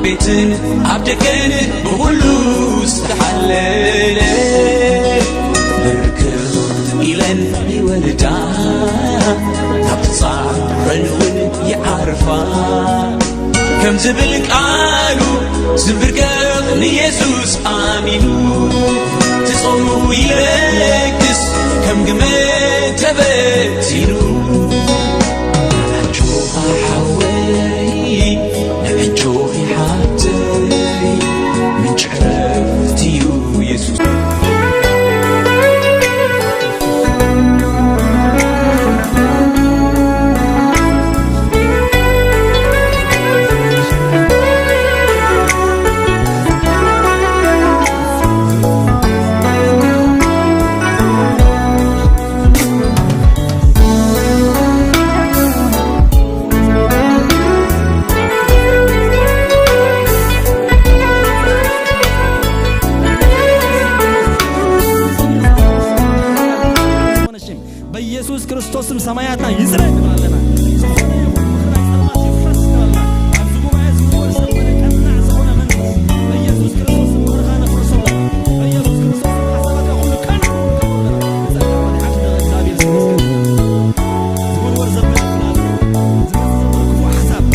ቤትን ኣብ ደገን ብኹሉ ዝተሓለለ ብርክኽ ኢለን ይወርዳ ካብ ጻዕረን እውን ይዓርፋ። ከም ዝብል ቃሉ ዝብርከኽ ንየሱስ ኣሚኑ ትጾሙ ይለግስ ከም ግመ ተበቲኑ። ንዕጆኻ ሓወይ ንዕጆኺ ሓብተይ ምንጪ ዕረፍቲ እዩ የሱስ። በኢየሱስ ክርስቶስ ስም ሰማያትና ይጽረ እንብል ኣለና። ዝኾነ ይኹን ምኽራይ ጸልማት ይፍረስ እንብል ኣለና። ኣብዚ ጉባኤ ዝውወር ሰብ ኮነ ቀናዕ ዝኾነ መንፈስ በኢየሱስ ክርስቶስ ስም ምኽርኻ ነፍርሶ ኣለና። በኢየሱስ ክርስቶስ ስም ሓሳባትካ ኩሉ ቀናዕ ክብሉ ኣለና። ብጸጋ መድሓኒ ደቂ እግዚኣብሔር ስም ይመስገን። ዝውርወር ዘበለ ፍላጻ፣ ዝመጽእ ዘሎ ክፉእ ሓሳብ፣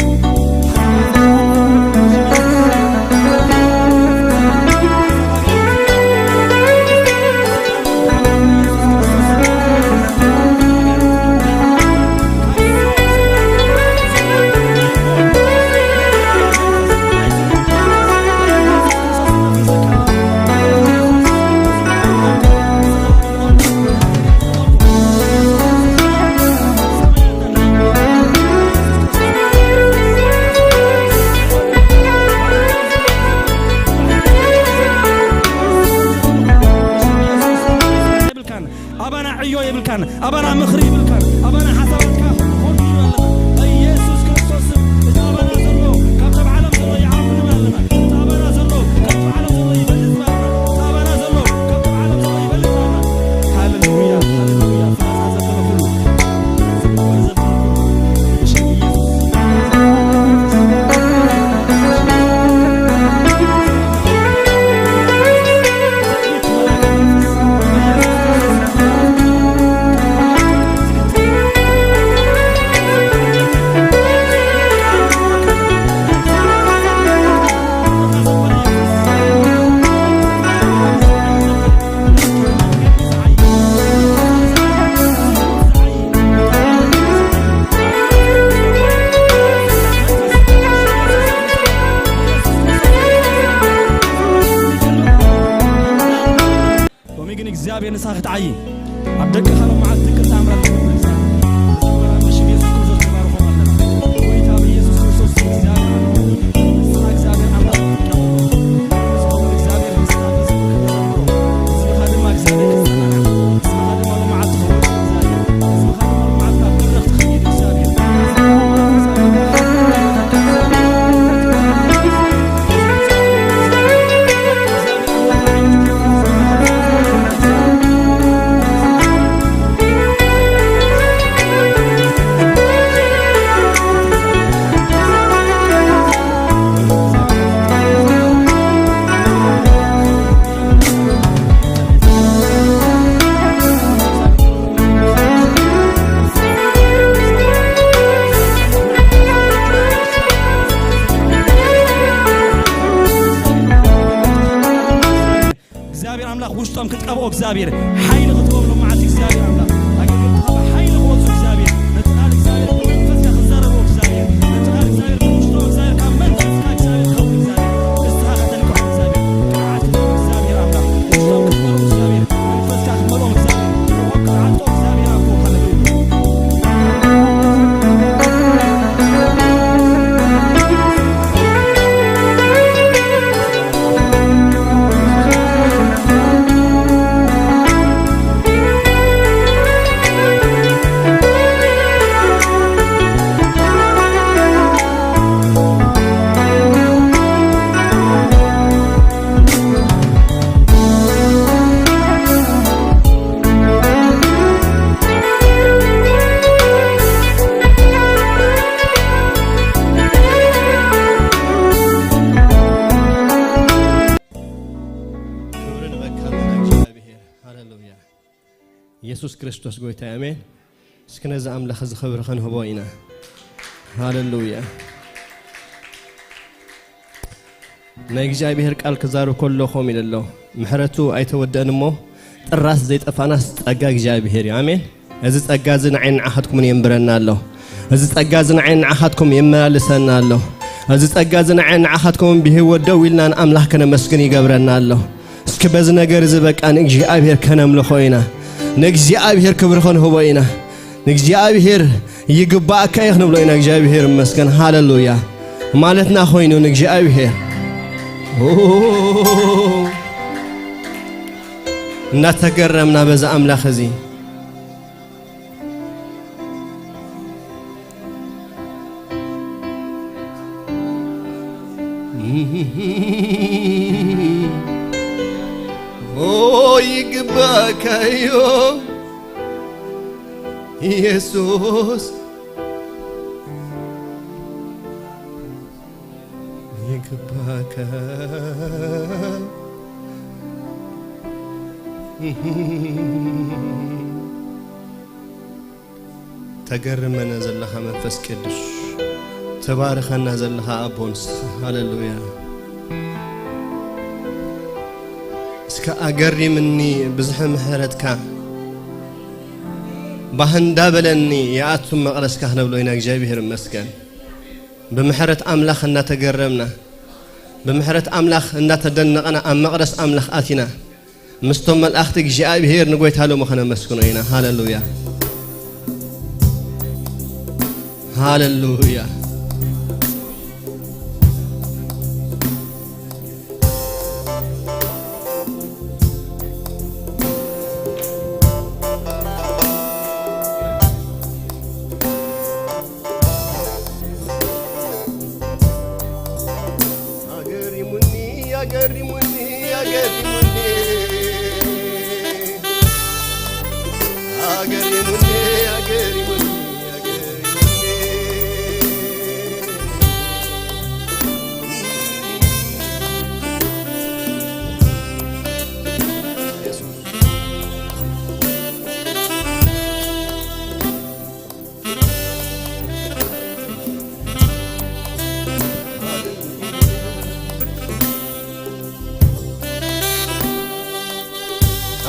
የብልካን፣ ኣባና ዕዮ የብልካን፣ ኣባና ምኽሪ የብልካን፣ ኣባና ሓሳባትካ ክኾኑ ኣለና። በኢየሱስ ክርስቶስ ስም፣ እቲ ኣባና ዘሎ፣ ካብቶም ዓለም ዘሎ ይዓቢ ንብል ኣለና። እቲ ኣባና ዘሎ፣ ካብቶም ዓለም ዘሎ ይበልጽ ንብል ኣለና። እቲ ኣባና ዘሎ፣ ካብቶም ዓለም ዘሎ ይበልጽ ንብል ኣለና። ሃሌሉያ፣ ሃሌሉያ። ፍላጻ ዘበለ ኩሉ፣ ዘበለ ኩሉ፣ ብሽም ኢየሱስ። ሎሚ ግን እግዚኣብሔር ንስኻ ክትዓዪ ኣብ ደቅኻ ሎመዓልቲ ትክል ተኣምራት ትገብር እግዚኣብሔር። መዘምራን ብሽም የሱስ ክርስቶስ ንባርኾም ኣለና። ጎይታ ብኢየሱስ ክርስቶስ ስም እግዚኣብሔር ኣምላኽ፣ ንስኻ እግዚኣብሔር ኣምላኽ ትጥቀም። ንስኻ እግዚኣብሔር ንስኻ ተዘምር ከተዘምሮ። ህዝብኻ ድማ እግዚኣብሔር ክጸናናዕ። ህዝብኻ ድማ ሎመዓልቲ ክወጽእ እግዚኣብሔር። ህዝብኻ ድማ ሎመዓልቲ ናብ መድረኽ ትኸይድ እግዚኣብሔር። እግዚኣብሔር ኣምላኽ ውሽጦም ክትቀብኦ እግዚኣብሔር ሓይሊ ክትቦም ሎመዓልቲ እግዚኣብሔር ኣምላኽ ኣገልገልትኻ ብሓይሊ ክወፁ እግዚኣብሔር ነቲ ቃል እግዚኣብሔር ብመንፈስካ ክዛረቦ እግዚኣብሔር ነቲ ቃል እግዚኣብሔር ብውሽጦም እግዚኣብሔር ካብ መንፈስካ እግዚኣብሔር ክኸውን እግዚኣብሔር ንስኻ ከተንቅሖ እግዚኣብሔር ቅርዓት ክትቦም እግዚኣብሔር ኣምላኽ ውሽጦም ክትመርኡ እግዚኣብሔር መንፈስካ ክትመልኦም እግዚኣብሔር ርቆም ክትዓጦ እግዚኣብሔር ኣቦ ሃሌሉያ። የሱስ ክርስቶስ ጎይታ፣ ኣሜን። እስኪ ነዚ ኣምላኽ እዚ ክብሪ ክንህቦ ኢና። ሃሌሉያ። ናይ እግዚኣብሔር ቃል ክዛረብ ከሎ ከምኡ ኢሉ ኣሎ፣ ምሕረቱ ኣይተወደእን እሞ ጥራስ ዘይጠፋናስ ጸጋ እግዚኣብሔር እዩ። ኣሜን። እዚ ጸጋ እዚ ንዓይ ንዓኻትኩምን የንብረና ኣሎ። እዚ ጸጋ እዚ ንዓይ ንዓኻትኩም የመላልሰና ኣሎ። እዚ ጸጋ እዚ ንዓይ ንዓኻትኩምን ብህይወት ደው ኢልና ንኣምላኽ ከነመስግን ይገብረና ኣሎ። እስኪ በዚ ነገር እዚ በቃ ንእግዚኣብሔር ከነምልኾ ኢና። ንእግዚኣብሔር ክብሪ ክንህቦ ኢና። ንእግዚኣብሔር ይግባእካ እዩ ክንብሎ ኢና። እግዚኣብሔር ይመስገን። ሃሌሉያ። ማለትና ኮይኑ ንእግዚኣብሔር እናተገረምና በዛ ኣምላኽ እዚ ኦ ይግባእካዮ ኢየሱስ ይግባእካ። ተገርመና ዘለኻ መንፈስ ቅዱስ፣ ተባርኸና ዘለኻ ኣቦ ንስኻ። ሃሌሉያ። እስከ ኣገሪምኒ ብዝሒ ምሕረትካ፣ ባህ እንዳበለኒ ይኣቱ መቕደስካ ክነብሎ ኢና። እግዚኣብሔር ይመስገን። ብምሕረት ኣምላኽ እናተገረምና፣ ብምሕረት ኣምላኽ እናተደነቕና ኣብ መቕደስ ኣምላኽ ኣቲና ምስቶም መልኣኽቲ እግዚኣብሔር ንጎይታ ሎሚ ከነመስግኖ ኢና። ሃሌሉያ፣ ሃሌሉያ። ኣገሪሙኒ፣ ኣገሪሙኒ፣ ኣገሪሙኒ። ኣገሪሙኒ፣ ኣገሪሙኒ፣ ኣገሪሙኒ። የሱስ።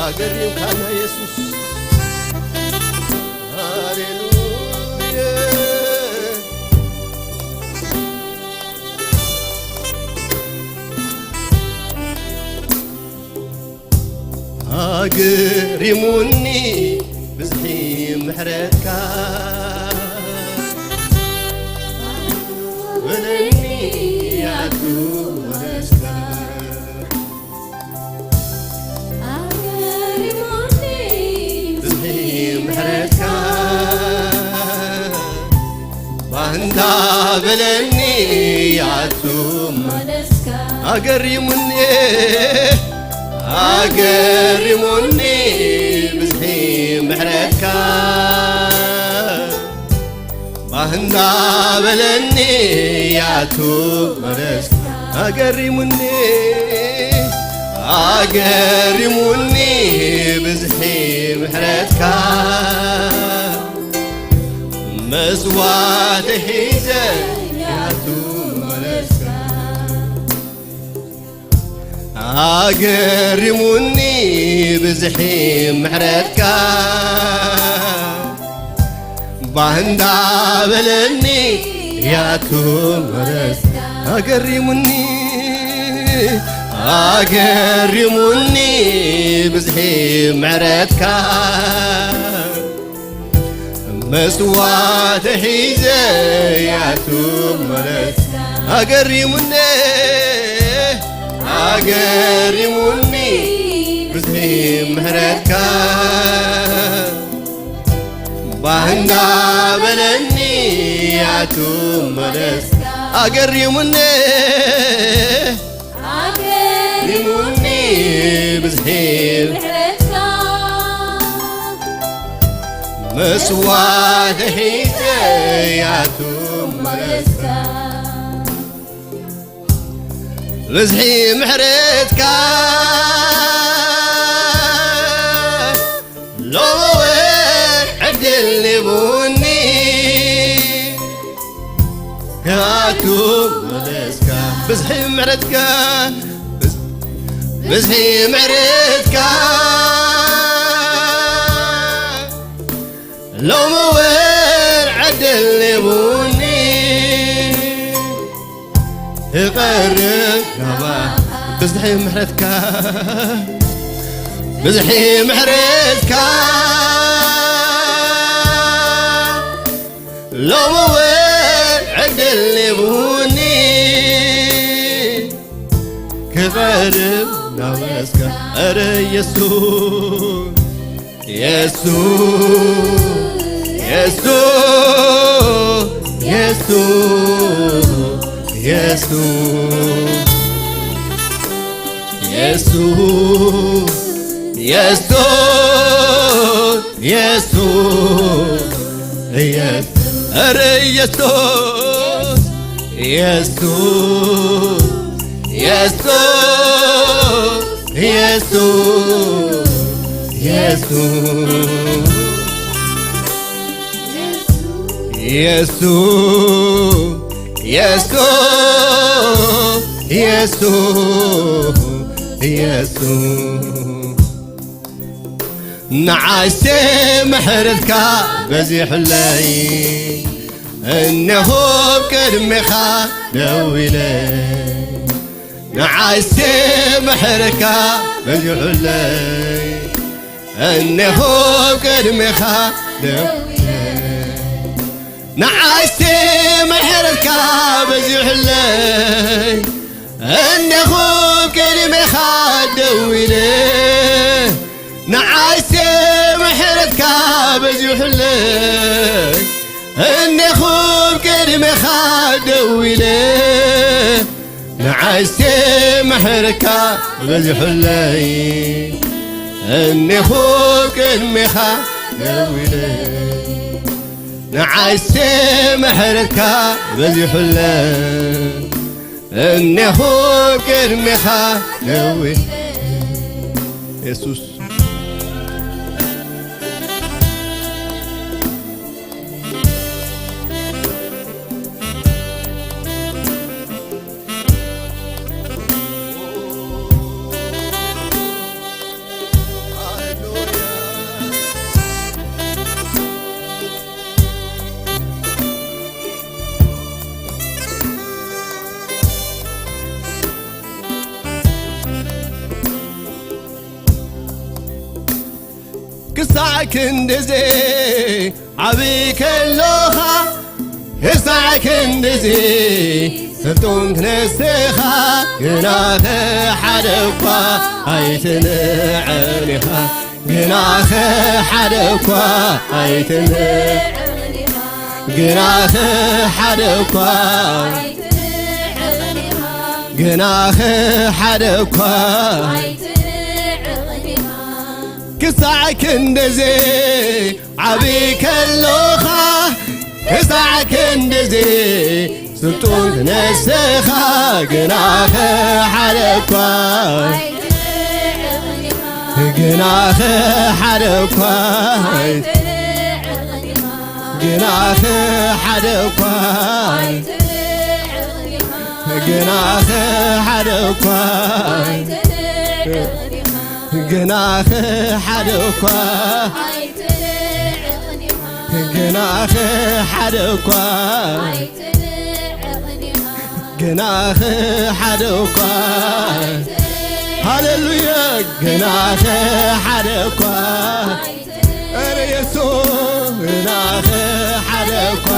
ኣገሪምካና የሱስ። ሃሌሉያ። ኣገሪሙኒ ብዝሒ ምሕረትካ፣ በለኒ ያቱ ወረስካ። ኣገሪሙኒ ብዝሒ ምሕረትካ፣ ባንዳ በለኒ ያቱ መለስካ። ኣገሪሙኒ፣ ኣገሪሙኒ ብዝሒ ምሕረትካ፣ ባንዳ በለኒ ያቱ መለስካ። ኣገሪሙኒ፣ ኣገሪሙኒ ብዝሒ ምሕረትካ፣ መስዋዕት ሒዘ ያቱ መለስካ። ኣገሪሙኒ ብዝሒ ምሕረትካ፣ ባንዳ በለኒ ያቱ መለስካ። ኣገሪሙኒ፣ ኣገሪሙኒ ብዝሒ ምሕረትካ፣ መስዋዕት ሒዘ ያቱ መለስ። ኣገሪሙኒ፣ ኣገሪሙኒ ብዝሒ ምሕረትካ፣ ባህ እንዳበለኒ ያቱ መለስ። ኣገሪሙኒ፣ ኣገሪሙኒ ብዝሒ ምሕረትካ፣ መስዋዕት ሒዘ ያቱ መለስካ። ብዝሒ ምሕረትካ ሎሚ ክኣቱ መለስካ። ብዝሒ ምሕረትካ፣ ብዝ-፣ ብዝሒ ምሕረትካ ሎሚ እውን ዕድል ሂቡኒ ክቐርብ ናባኻ። ብዝሒ ምሕረትካ፣ ብዝሒ ምሕረትካ ሎሚ እውን ዕድል ሂቡኒ ክቐርብ ናባኻ። ኧረ ኢየሱስ፣ ኢየሱስ፣ ኢየሱስ፣ ኢየሱስ፣ ኢየሱስ፣ ኢየሱስ፣ ኢየሱስ፣ ኢየሱስ፣ ኧረ ኢየሱስ፣ ኢየሱስ፣ ኢየሱስ፣ ኢየሱስ፣ ኢየሱስ፣ ኢየሱስ፣ ኢየሱስ፣ ኢየሱስ፣ ኢየሱስ። ንዓይሲ ምሕረትካ በዚሑለይ፣ እነሆ ቅድሜኻ ደው ኢለ። ንዓይሲ ምሕረትካ በዚሑለይ፣ እነሆ ቅድሜኻ ደው ኢለ። ንዓይሲ ምሕረትካ በዚሑለይ፣ እነሆ ቅድሜኻ ደው ኢለ። ንዓይሲ ምሕረትካ በዚሑለይ፣ እነሆ ቅድሜኻ ደው ኢለ። ንዓይሲ ምሕረትካ በዚሑለይ፣ እነሆ ቅድሜኻ ደው ኢለ። ንዓይሲ ምሕረትካ በዚሑለይ፣ እነሆ ቅድሜኻ ደው ኢለ። የሱስ። ክሳዕ ክንድዚ ዓብይ ከለኻ፣ ክሳዕ ክንድዚ ስልጡን ንስኻ፣ ግናኸ ሓደ እኳ ኣይትንዕቕን ኢኻ። ግናኸ ሓደ እኳ ኣይትንዕቕን ኢኻ። ግናኸ ሓደ እኳ፣ ግናኸ ሓደ እኳ፣ ክሳዕ ክንድዚ ዓብይ ከለኻ፣ ክሳዕ ክንድዚ ስልጡን ንስኻ፣ ግናኸ ሓደ እኳ፣ ግናኸ ሓደ እኳ፣ ግናኸ ሓደ እኳ፣ ግናኸ ሓደ እኳ፣ ግናኸ ሓደ እኳ፣ ግናኸ ሓደ እኳ፣ ግናኸ ሓደ እኳ። ሃሌሉያ። ግናኸ ሓደ እኳ። ኧረ የሱስ፣ ግናኸ ሓደ እኳ፣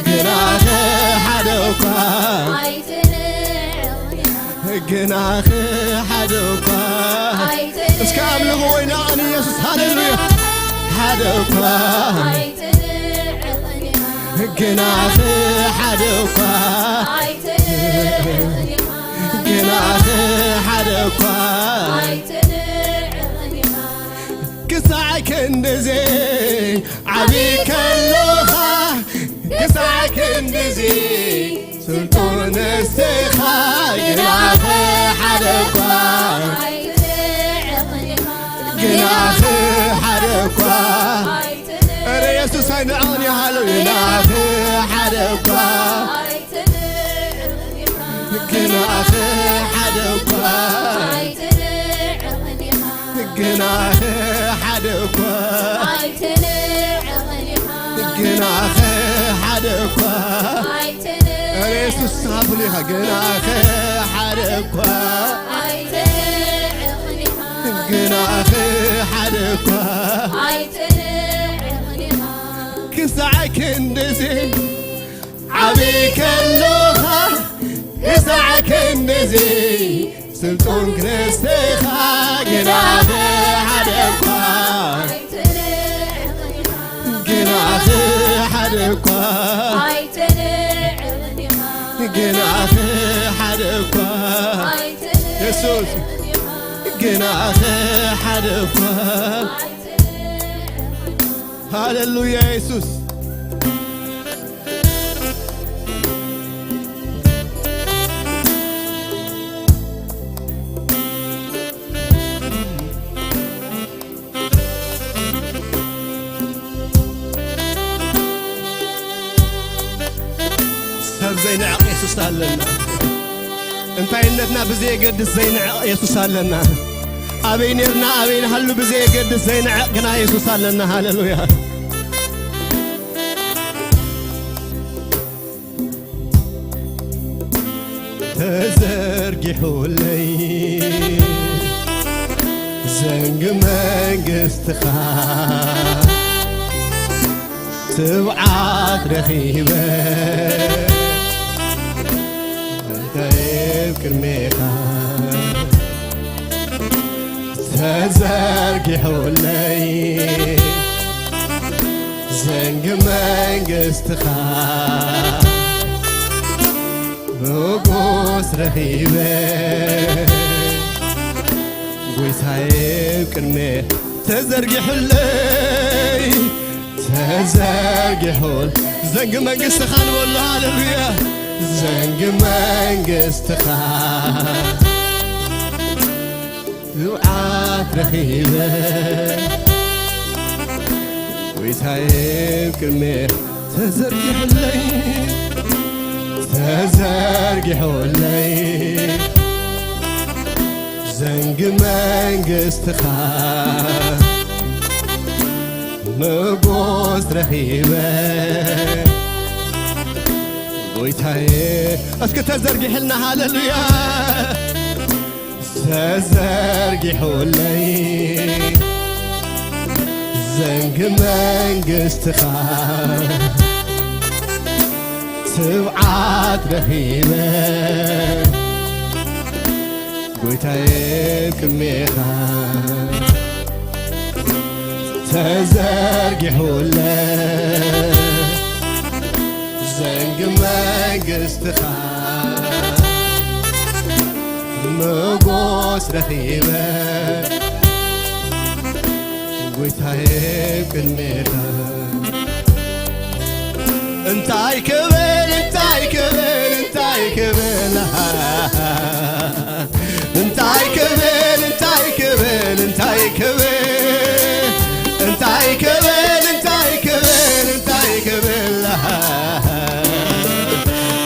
ግናኸ ሓደ እኳ፣ ግናኸ ሓደ እኳ። እስከ ኣምልኹ ወይና ንየሱስ። ሃሌሉያ። ሓደ እኳ፣ ግናኸ ሓደ እኳ፣ ግናኸ ሓደ እኳ። ክሳዕ ክንድዚ ዓብይ ከለኻ፣ ክሳዕ ክንድዚ ስልጡን ንስኻ፣ ግናኸ ሓደ እኳ፣ ግናኸ ሓደ እኳ። ኧረ የሱስ ኣይንዕቕን እዩ። ሃሌሉያ። ግናኸ እኳ ኣይትንዕቕን ኢኻ። ግናኸ ሓደ እኳ ኣይትንዕቕን ኢኻ። ግናኸ ሓደ እኳ ኣይትንዕቕን ኢኻ። ግናኸ ሓደ እኳ ኣይትንዕቕን እረ የሱስ ስኻ ፍሉይ ኢኻ። ግናኸ ሓደ እኳ ኣይትንዕቕን ኢኻ። ግናኸ ሓደ እኳ ኣይትንዕቕን ኢኻ። ክሳዕ ክንድዚ ዓብይ ከለኻ ክሳዕ ክንድዚ ስልጡን ክነስተኻ ግናኸ ሓደ እኳ ግናኸ ሓደ እኳ ግናኸ ሓደ እኳ የሱስ ግናኸ ሓደ እኳ ሃሌሉያ የሱስ ሰብ ዘይንዕቕ የሱስ ኣለና። እንታይነትና ብዘየገድስ ዘይንዕቕ የሱስ ኣለና። ኣበይ ኔርና ኣበይ ንሃሉ ብዘየገድስ ዘይንዕቕ ግና የሱስ ኣለና። ሃሌሉያ። ተዘርጊሑለይ ዘንግ መንግስትኻ ትብዓት ረኺበ እንታይ ቅድሜኻ ተዘርጊሑለይ ዘንግ መንግስትኻ ንጉስ ረኺበ ጎይታየ ቅድሜ ተዘርጊሑለይ ተዘርጊሑል ዘንግ መንግስትኻ ንበሎ ሃሌሉያ ዘንግ መንግስትኻ ትብዓት ረኺበ ጎይታየ ቅድሜ ተዘርጊሑለይ ተዘርጊሑለይ ዘንግ መንግስትኻ ንጉስ ረኺበ ጎይታየ እስኪ ተዘርጊሕልና ሃሌሉያ ተዘርጊሑለይ ዘንግ መንግስትኻ ትብዓት ረኺበ ጎይታየ ቅድሜኻ ተዘርጊሑለ ዘንግ መንግስትኻ መጎስ ረኺበ ጎይታየ ቅድሜኻ እንታይ ክብል እንታይ ክብል እንታይ ክብል እንታይ ክብል እንታይ ክብል እንታይ ክብል እንታይ ክብል እንታይ ክብል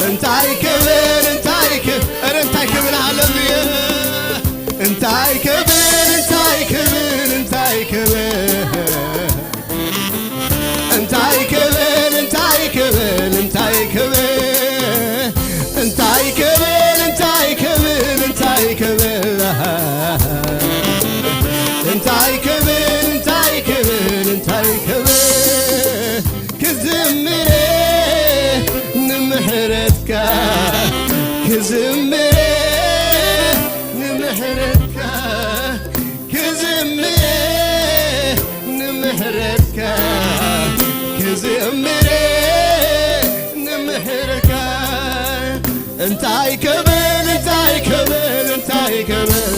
እንታይ ክብል እንታይ ክብል እንታይ ክብል ሃሌሉያ እንታይ ክብል እንታይ ክብል እንታይ ክብል እንታይ ክብል እንታይ ክብል እንታይ ክብል እንታይ ክብል እንታይ ክብል እንታይ ክብል እንታይ ክብል እንታይ ክብል ክዝምረ ንምሕረትካ ክዝምረ ንምሕረትካ ክዝምረ ንምሕረትካ ክዝምረ ንምሕረትካ እንታይ ክብል እንታይ ክብል እንታይ ክብል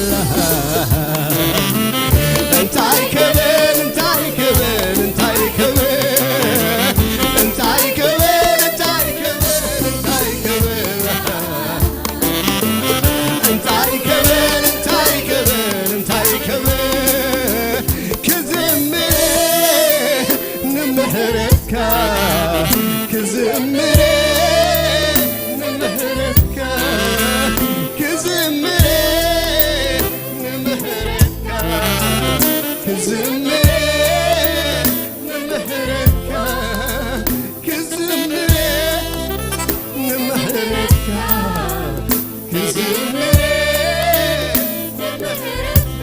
እንታይ ክብል እንታይ ክብል እንታይ ክብል እንታይ ክብል እንታይ ክብል እንታይ ክብል እንታይ ክብል እንታይ ክብል ክዝምር ንምሕረትካ ክዝምር ክዝምር ንምሕረትካ።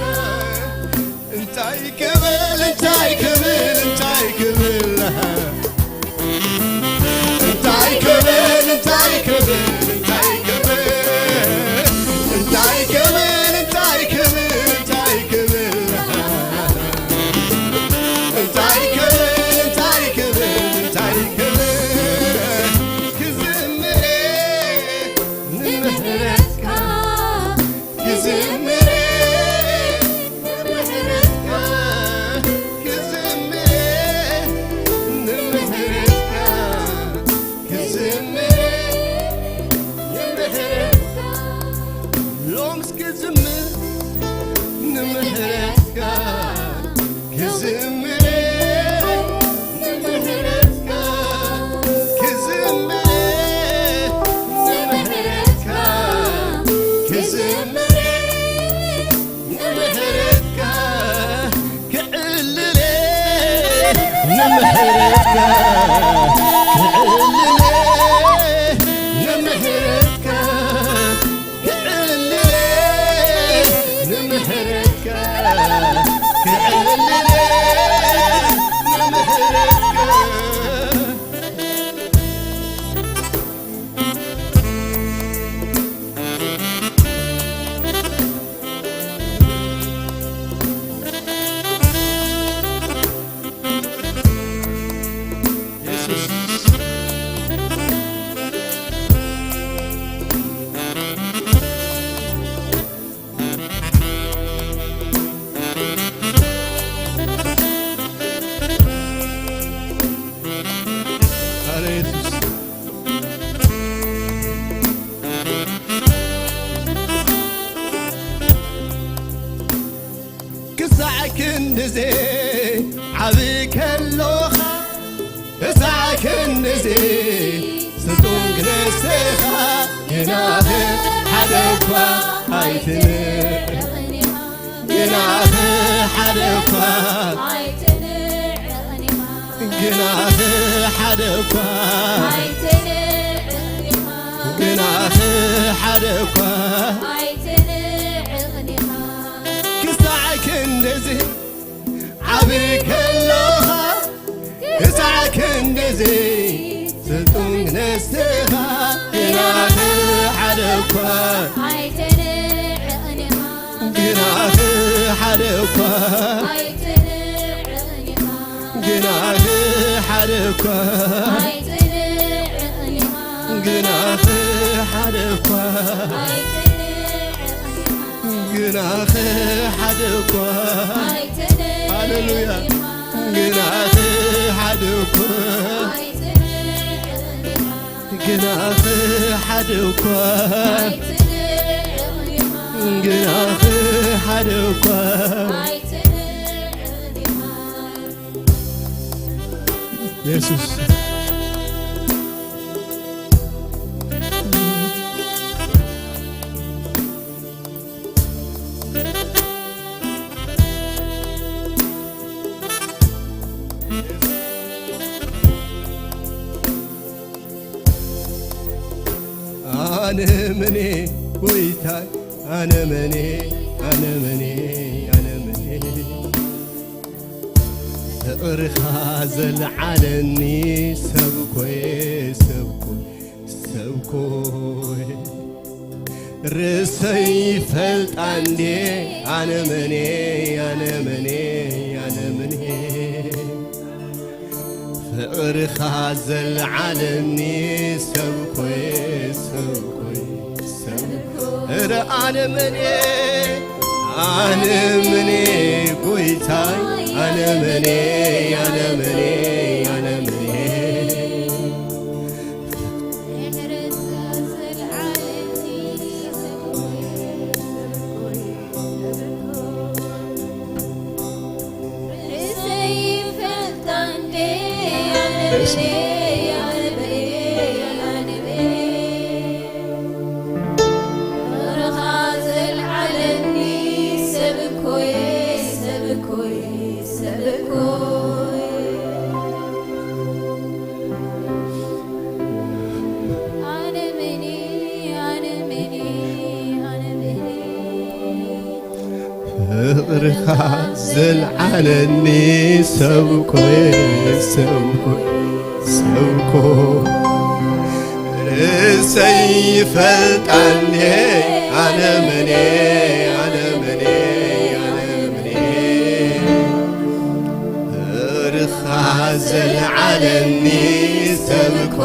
እንታይ ክብል፣ እንታይ ክብል፣ እንታይ ክብል፣ እንታይ ክብል፣ እንታይ ክብል፣ እንታይ ክብል፣ እንታይ ክብል፣ እንታይ ክብል፣ እንታይ ክብል፣ እንታይ ክብል፣ እንታይ ክብል፣ እንታይ ክብል፣ ክዝምር ንምሕረትካ። ክዝምር ንምሕረትካ፣ ክዝምር ንምሕረትካ፣ ክዝምር ንምሕረትካ። ሎምስ ክዝምር ንምሕረትካ፣ ክዝምር ንምሕረትካ፣ ክዝምር ንምሕረትካ፣ ክዝምር ንምሕረትካ፣ ክዕልል ንምሕረትካ፣ ክዕልል ንምሕረትካ፣ ክዕልል ንምሕረትካ፣ ክዕልል ንምሕረትካ። የሱስ። ኣረ የሱስ። ክሳዕ ክንድዚ ዓቢ ከሎኻ፣ ክሳዕ ክንድዚ ስጡም ክነስኻ፣ ግናኸ ሓደ እኳ ኣይትንዕቕን ኢኻ። ግናኸ ሓደ እኳ ኣይትንዕቕን ኢኻ። ግናኸ ሓደ እኳ ኣይትንዕቕን ኢኻ። ግናኸ ሓደ እኳ ኣይትንዕቕን ኢኻ። ክሳዕ ክንድዚ ዓቢ ከሎኻ፣ ክሳዕ ክንድዚ ስጡም ክነስኻ፣ ግናኸ ሓደ እኳ ኣይትንዕቕን ኢኻ። ግናኸ ሓደ እኳ ኣይትንዕቕን ኢኻ። ግናኸ ሓደ እኳ ኣይትንዕቕን ኢኻ። ግናኸ ሓደ እኳ ኣይትንዕቕን ኢኻ። ግናኸ ሓደ እኳ ኣይትንዕቕን ኢኻ። ሃሌሉያ። ግናኸ ሓደ እኳ ኣይትንዕቕን ኢኻ። ግናኸ ሓደ እኳ ኣይትንዕቕን ኢኻ። ግናኸ ሓደ እኳ ኣይትንዕቕን ኢኻ። የሱስ። ኣነ መን እየ ጎይታይ፣ ኣነ መን እየ፣ ኣነ መን እየ፣ ኣነ መን እየ። ፍቕርኻ ዘልዓለኒ ሰብ እኮ እየ፣ ሰብ እኮ እየ፣ ሰብ እኮ እየ። ርእሰይ ይፈልጣ እንዴ ኣነ መን እየ፣ ኣነ መን እየ፣ ኣነ መን እየ። ፍቕርኻ ዘልዓለኒ ሰብ እኮ እየ፣ ሰብ እኮ እየ፣ ሰብ እኮ እየ። እረ ኣነ መን እየ፣ ኣነ መን እየ ጎይታይ፣ ኣነ መን እየ፣ ኣነ መን እየ፣ ኣነ መን እየ። ልዓለኒ ሰብኮ ሰብኮ ሰብኮ ርእሰይ ይፈልጣኒ ኣነ መኔ ኣነ መኔ ኣነ መኔ ርኻ ዘልዓለኒ ሰብኮ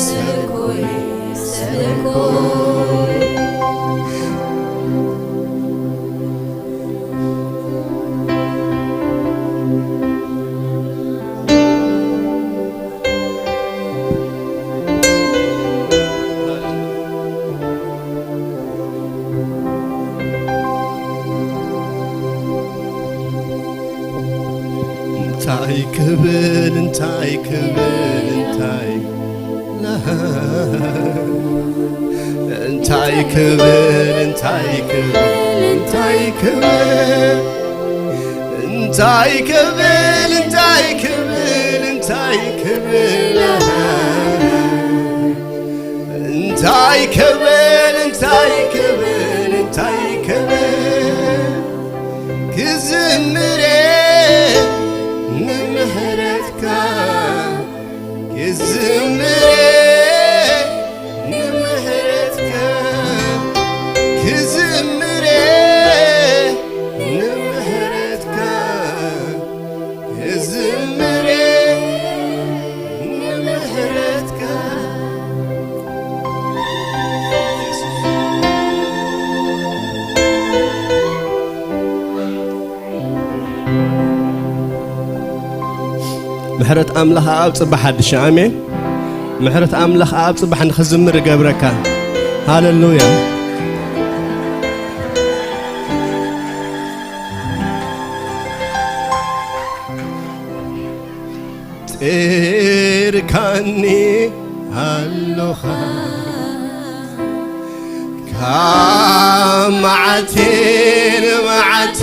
ሰብኮ ሰብኮ እንታይ ክብል እንታይ ክብል እንታይ እንታይ ክብል እንታይ ክብል እንታይ ክብል እንታይ ክብል እንታይ ክብል እንታይ ክብል እንታይ ክብል እንታይ ክብል እንታይ ክብል ክዝምር ንምሕረትካ ክዝምር ንምሕረትካ ክዝምር ንምሕረትካ ክዝምር ንምሕረትካ ምሕረት ኣምላኽ ኣብ ጽባሕ ሓድሽ ኣሜን። ምሕረት ኣምላኽ ኣብ ጽባሕ ንኽዝምር ይገብረካ። ሃሌሉያ። ጢርካኒ ኣሎኻ ካብ መዓልቲ ንመዓልቲ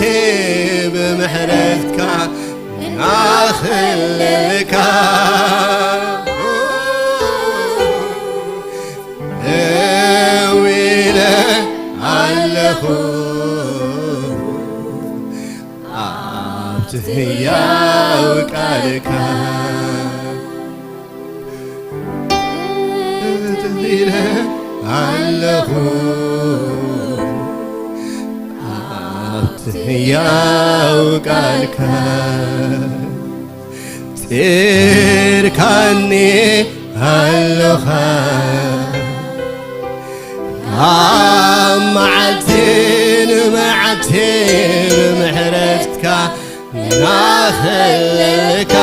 ብምሕረትካ ናኽልልካ ደው ኢለ ኣለኹ ኣብቲ ህያው ቃልካ ትኺለ ኣለኹ ኣብቲ ህያው ቃልካ ጢርካኒ ኣለኻ ኣብ መዓልቲ ንመዓልቲ ብምሕረትካ ናኸለልካ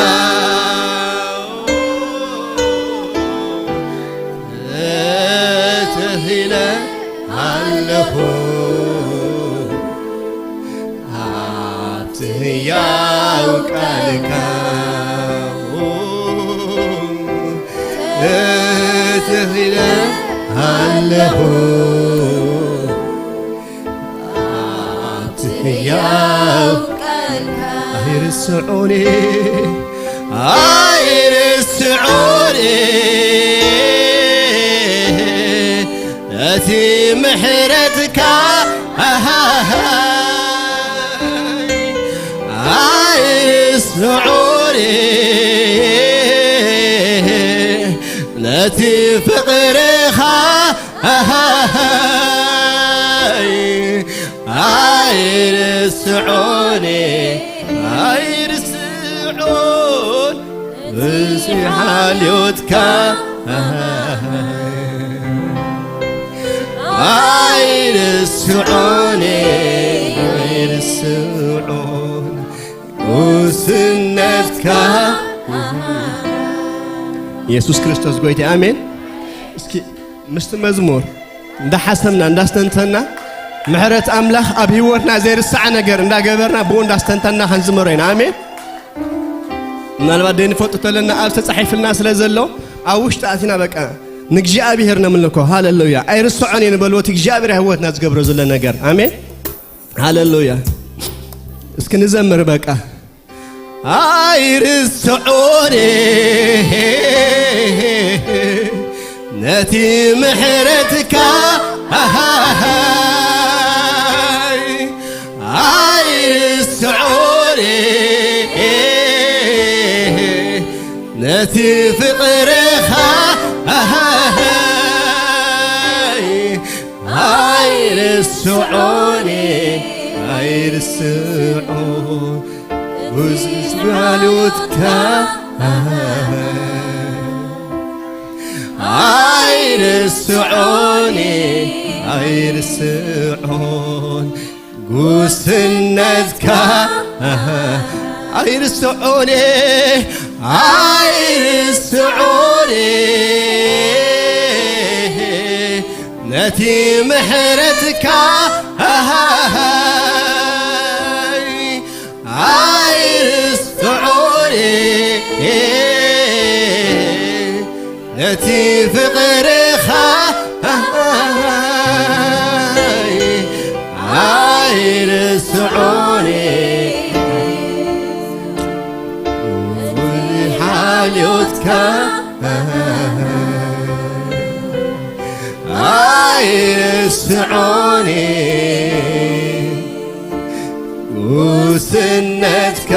ተኺለ ኣለኹ ኣብቲ ህያው ቃልካ ተኺለ ኣለኹ ኣብቲ ህያው ቃልካ ኣይርስዑኒ ኣይርስዑኒ እቲ ምሕረትካ ኣይርስዑኒ ነቲ ፍቕርኻ ኣይርስዑኒ ኣይርስዑን እዚ ሓልዮትካ ኣይርስዑኒ ኣይርስዑን ጉስነትካ የሱስ ክርስቶስ ጎይታ ኣሜን። እስኪ ምስቲ መዝሙር እንዳሓሰብና እንዳስተንተና ምሕረት ኣምላኽ ኣብ ህይወትና ዘይርሳዕ ነገር እንዳገበርና ብኡ እንዳስተንተና ክንዝመሮ ኢና። ኣሜን። ምናልባት ደይንፈልጦ ተለና ኣብ ተጻሒፍልና ስለ ዘሎ ኣብ ውሽጢ ኣቲና በቃ ንእግዚኣብሔር ነምልኮ። ሃሌሉያ። ኣይርስዖን እየ ንበልዎ እቲ እግዚኣብሔር ኣብ ህይወትና ዝገብሮ ዘሎ ነገር። ኣሜን። ሃሌሉያ። እስኪ ንዘምር በቃ ኣይርስዖን ነቲ ምሕረትካ ኣይርስዖን ፍቕርኻ ኣይርስዖን፣ ኣይርስዖን። ብዙሕ ጽላሎትካ ኣይርስዖን፣ ኣይርስዖን። ጉስነትካ ኣይርስዖን፣ ኣይርስዖን። ነቲ ምሕረትካ ኣይርስዖን፣ ነቲ ፍቕርኻ ኣይርስዖን፣ ሓልዮትካ ኣይርስዖን፣ ጉስነትካ።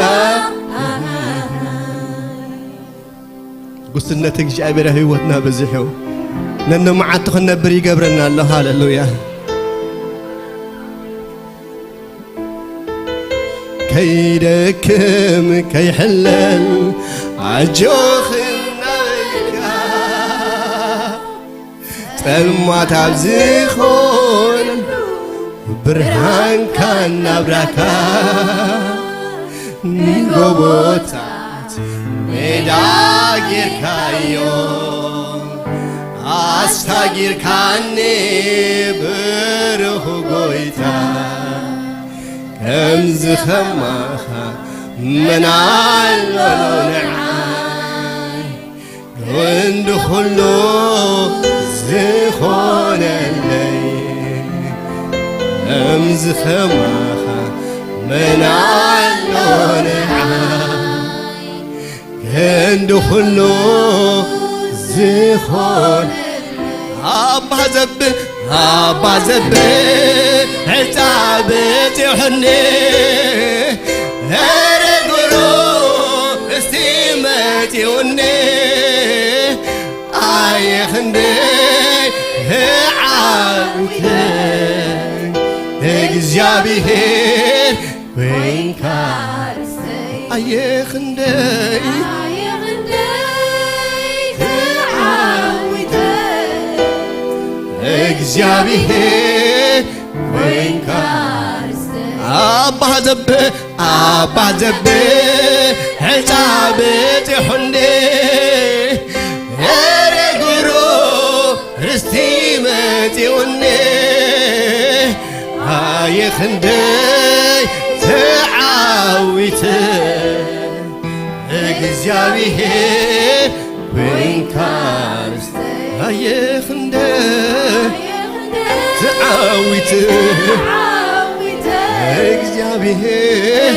ጉስነት እግዚኣብሔር ኣብ ህይወትና በዚሑ ነንመዓልቱ ክንነብር ይገብረና ኣሎ። ሃሌሉያ። ከይደክም ከይሕለል ኣጆኽ እናበልካ፣ ጸልማት ኣብ ዝኾን ብርሃንካ እናብራካ፣ ንጎቦታት ሜዳ ጌርካዮ፣ ኣሳጊርካኒ ብሩኽ ጎይታ። ከምዚ ከማኻ መን ኣሎ ንዓይ፣ ክንዲ ኩሉ ዝኾነለይ። ከምዚ ከማኻ መን ኣሎ ንዓይ፣ ክንዲ ኩሉ ዝኾን። ኣባ ዘብል፣ ኣባ ዘብል ዕልታ በጺሑኒ፣ ኧረ ግሩም እስቲ መጺኡኒ። ኣየ ክንደይ ተዓዊተ እግዚኣብሔር ኮይንካ ርስተይ። ኣየ ክንደይ፣ ኣየ ክንደይ ተዓዊተ እግዚኣብሔር ኮይንካ ርስተይ። ኣባ ዘብል፣ ኣባ ዘብል ዕልታ በጺሑኒ፣ ኧረ ግሩም ርስቲ መጺኡኒ። ኣየ ክንደይ ተዓዊተ እግዚኣብሔር ኮይንካ ርስተይ። ኣየ ክንደይ ተዓዊተ እግዚኣብሔር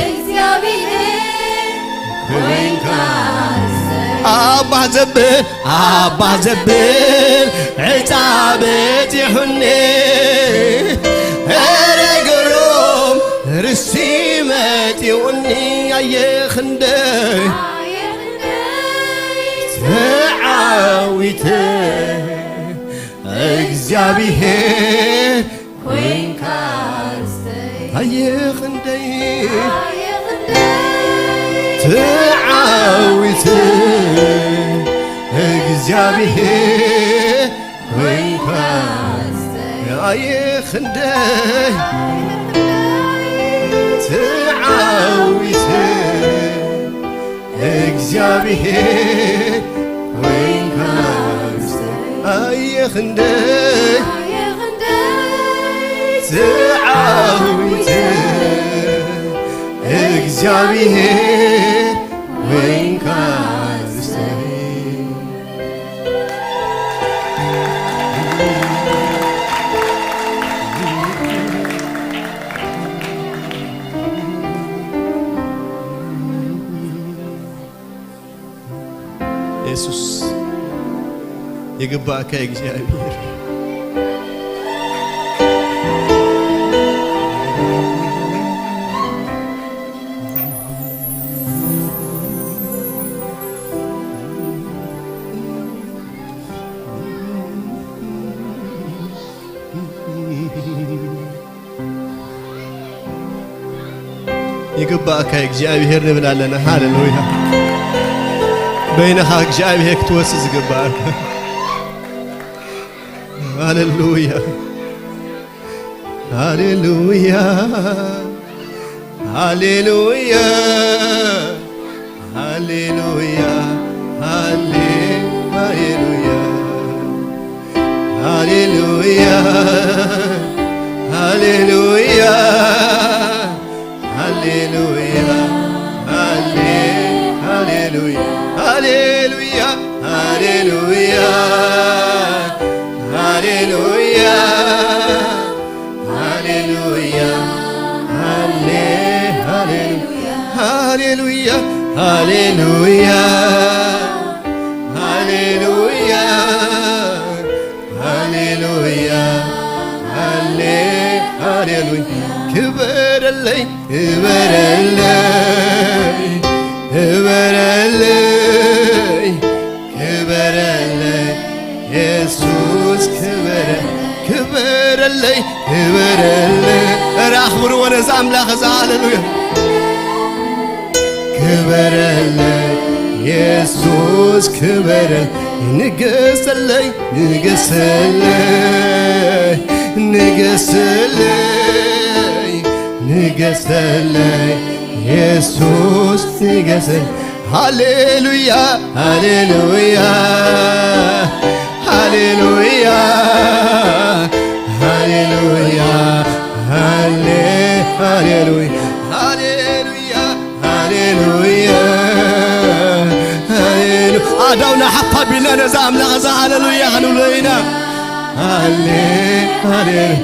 ኮይንካ ርስተይ። ኣባ ዘብል፣ ኣባ ዘብል ዕልታ በጺሑኒ፣ ኧረ ግሩም ርስቲ መጺኡኒ። ኣየ ክንደይ ተዓዊተ እግዚኣብሔር ኮይንካ ርስተይ። ኣየ ክንደይ፣ ኣየ ክንደይ ተዓዊተ እግዚኣብሔር ኮይንካ ርስተይ። ኣየ ክንደይ ተዓዊተ እግዚኣብሔር ኮይንካ ርስተይ። ኣየ ክንደይ ተዓዊተ እግዚኣብሔር ኮይንካ ርስተይ። የሱስ ይግባእካ እግዚኣብሔር። ይግባእካ እግዚኣብሔር ንብል ኣለና። ሃሌሉያ። በይንኻ እግዚኣብሔር ክትወስድ ዝግባእካ። ሃሌሉያ። ሃሌሉያ። ሃሌሉያ። ሃሌሉያ። ሃሌ-፣ ሃሌሉያ። ሃሌሉያ። ሃሌሉያ። ሃሌሉያ። ሃሌ-፣ ሃሌሉያ። ሃሌሉያ። ሃሌሉያ። ሃሌሉያ። ሃሌሉያ። ሃሌ-፣ ሃሌ-፣ ሃሌሉያ። ሃሌሉያ። ሃሌሉያ። ሃሌሉያ። ሃሌ-፣ ሃሌሉያ። ክበረለይ፣ ክበረለይ፣ ክበረለይ፣ ክበረለይ፣ የሱስ ክበረ-፣ ክበረለይ፣ ክበረለይ። ኧረ ኣኽብርዎ ነዚ ኣምላኽ እዚ። ሃሌሉያ። ክበረለይ የሱስ ክበረለይ፣ ንገሰለይ፣ ንገሰለይ፣ ንገሰለይ፣ ንገሰለይ የሱስ ንገሰለይ። ሃሌሉያ፣ ሃሌሉያ፣ ሃሌሉያ፣ ሃሌሉያ፣ ሃሌ-፣ ሃሌሉያ፣ ሃሌሉያ። ሃሌሉያ፣ ሃሌሉ-፣ ኣእዳውና ሓፍ ኣቢልና ነዛ ኣምላኽ እዛ ሃሌሉያ ክንብሎ ኢና። ሃሌ-፣ ሃሌ-፣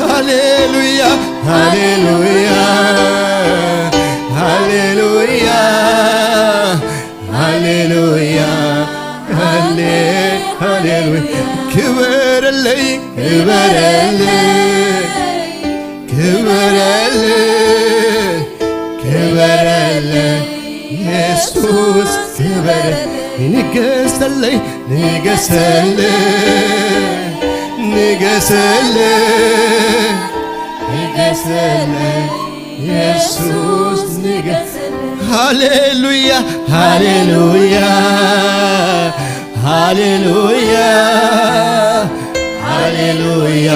ሃሌሉያ፣ ሃሌሉያ፣ ሃሌሉያ፣ ሃሌሉያ፣ ሃሌ-፣ ሃሌሉያ። ክበረለይ፣ ክበረለይ፣ ክበረለይ፣ ክበረለይ፣ የሱስ ክበረለይ፣ ንገሰለይ፣ ንገሰለይ፣ ንገሰለይ፣ ንገሰለይ፣ የሱስ ንገሰለይ። ሃሌሉያ፣ ሃሌሉያ፣ ሃሌሉያ፣ ሃሌሉያ።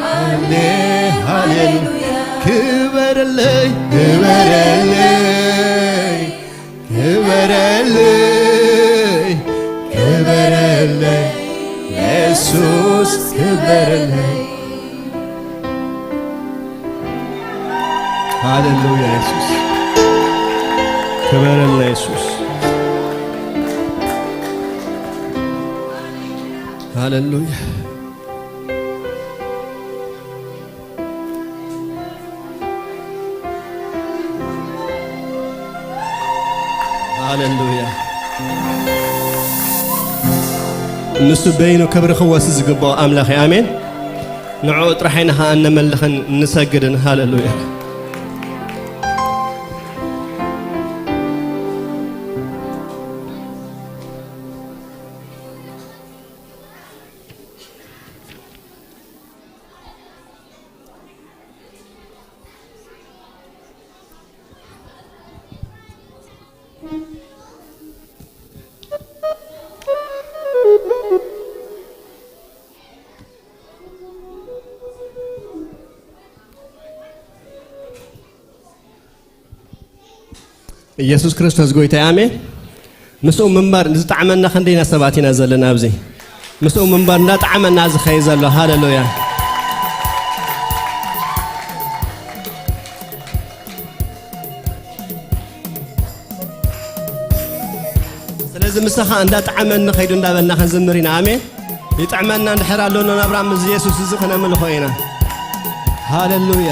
ሃሌ-፣ ሃሌሉያ። ክበረለይ፣ ክበረለይ፣ ክበረለይ፣ ክበረለይ፣ የሱስ ክበረለይ። ሃሌሉያ የሱስ። ክበረለይ የሱስ። ሃሌሉያ። ሃሌሉያ። ንሱ በይኑ ክብሪ ክወስድ ዝግባኦ ኣምላኽ እዩ። ኣሜን። ንዕኡ ጥራሕ ኢና ኸዓ እነመልኽን እንሰግድን። ሃሌሉያ። ኢየሱስ ክርስቶስ ጎይታ እዩ። ኣሜን። ምስኡ ምንባር ዝጠዓመና ክንደይና ሰባት ኢና ዘለና ኣብዚ። ምስኡ ምንባር እንዳጠዓመና ዝኸይ ዘሎ። ሃሌሉያ። ስለዚ ምሳኻ እንዳጠዓመኒ ኸይዱ እንዳበልና ክንዝምር ኢና። ኣሜን። ይጥዕመና እንድሕር ኣሎና ናብራ ምስ ኢየሱስ እዚ ክነምልኾ ኢና። ሃሌሉያ።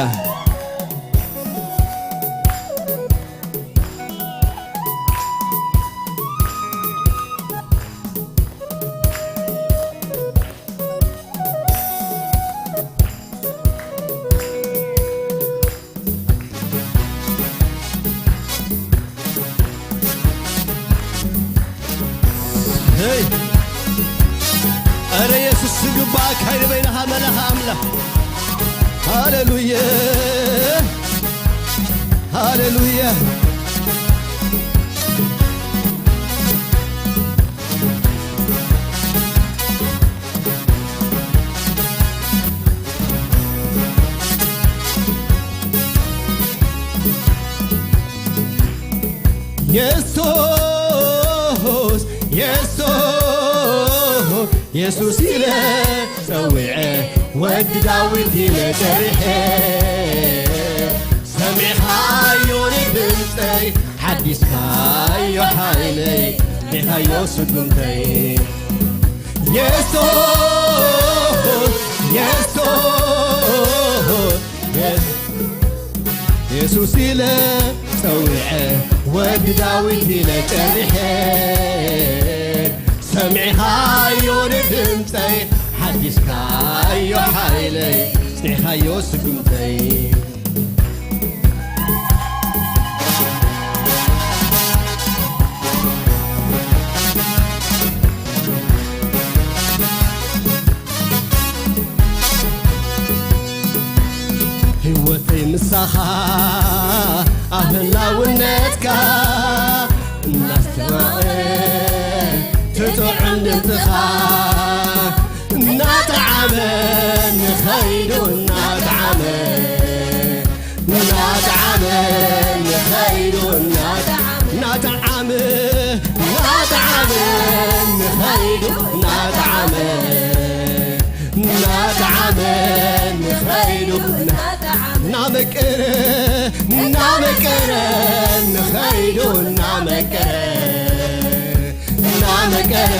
ሄይ! ኣረ የሱስ ዝግባእካ እዩ በይንኻ መላኻ ኣምላኽ። ሃሌሉያ! ሃሌሉያ። የሱስ፣ የሱስ፣ የሱስ ኢለ ጸዊዐ፣ ወዲ ዳዊት ኢለ ጸሪሐ። ሰሚዕኻዮ ንድምጸይ፣ ሓዲስካዮ ሓይለይ፣ ርኢኻዮ ስጉምተይ። የሱስ፣ የሱስ፣ የሱስ፣ የሱስ ኢለ ጸዊዐ፣ ወዲ ዳዊት ኢለ ጸሪሐ። ሰሚዕኻዮ ንድምጸይ፣ ሓዲስካዮ ሓይለይ፣ ጽኒዕካዮ ስጉምተይ። ህይወተይ ምሳኻ ኣብ ህላውነትካ እናስተማቐረ ትጥዑም ድምፅኻ እናጠዓመ ንኸይዱ እናጠዓመ እናጠዓመ ንኸይዱ እናጠዓመ እናጠዓመ እናጠዓመ ንኸይዱ እናጠዓመ እናጠዓመ ንኸይዱ እናመቀረ እናመቀረ ንኸይዱ እናመቀረ እናመቀረ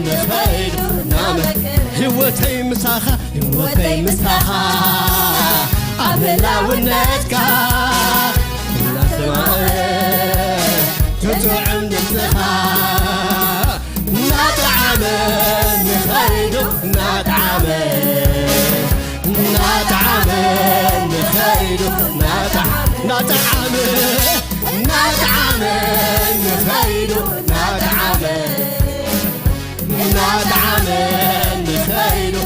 ንኸይዱ እናመቀረ ህይወተይ ምሳኻ ህይወተይ ምሳኻ ኣብ ህላውነትካ እናሰማረ ትጥዑም ድምፅኻ እናጠዓመ ንኸይዱ እናጠዓመ እናጠዓመ ንኸይዱ እናጠዓመ እናጠዓመ እናጠዓመ ንኸይዱ እናጠዓመ እናጠዓመ ንኸይዱ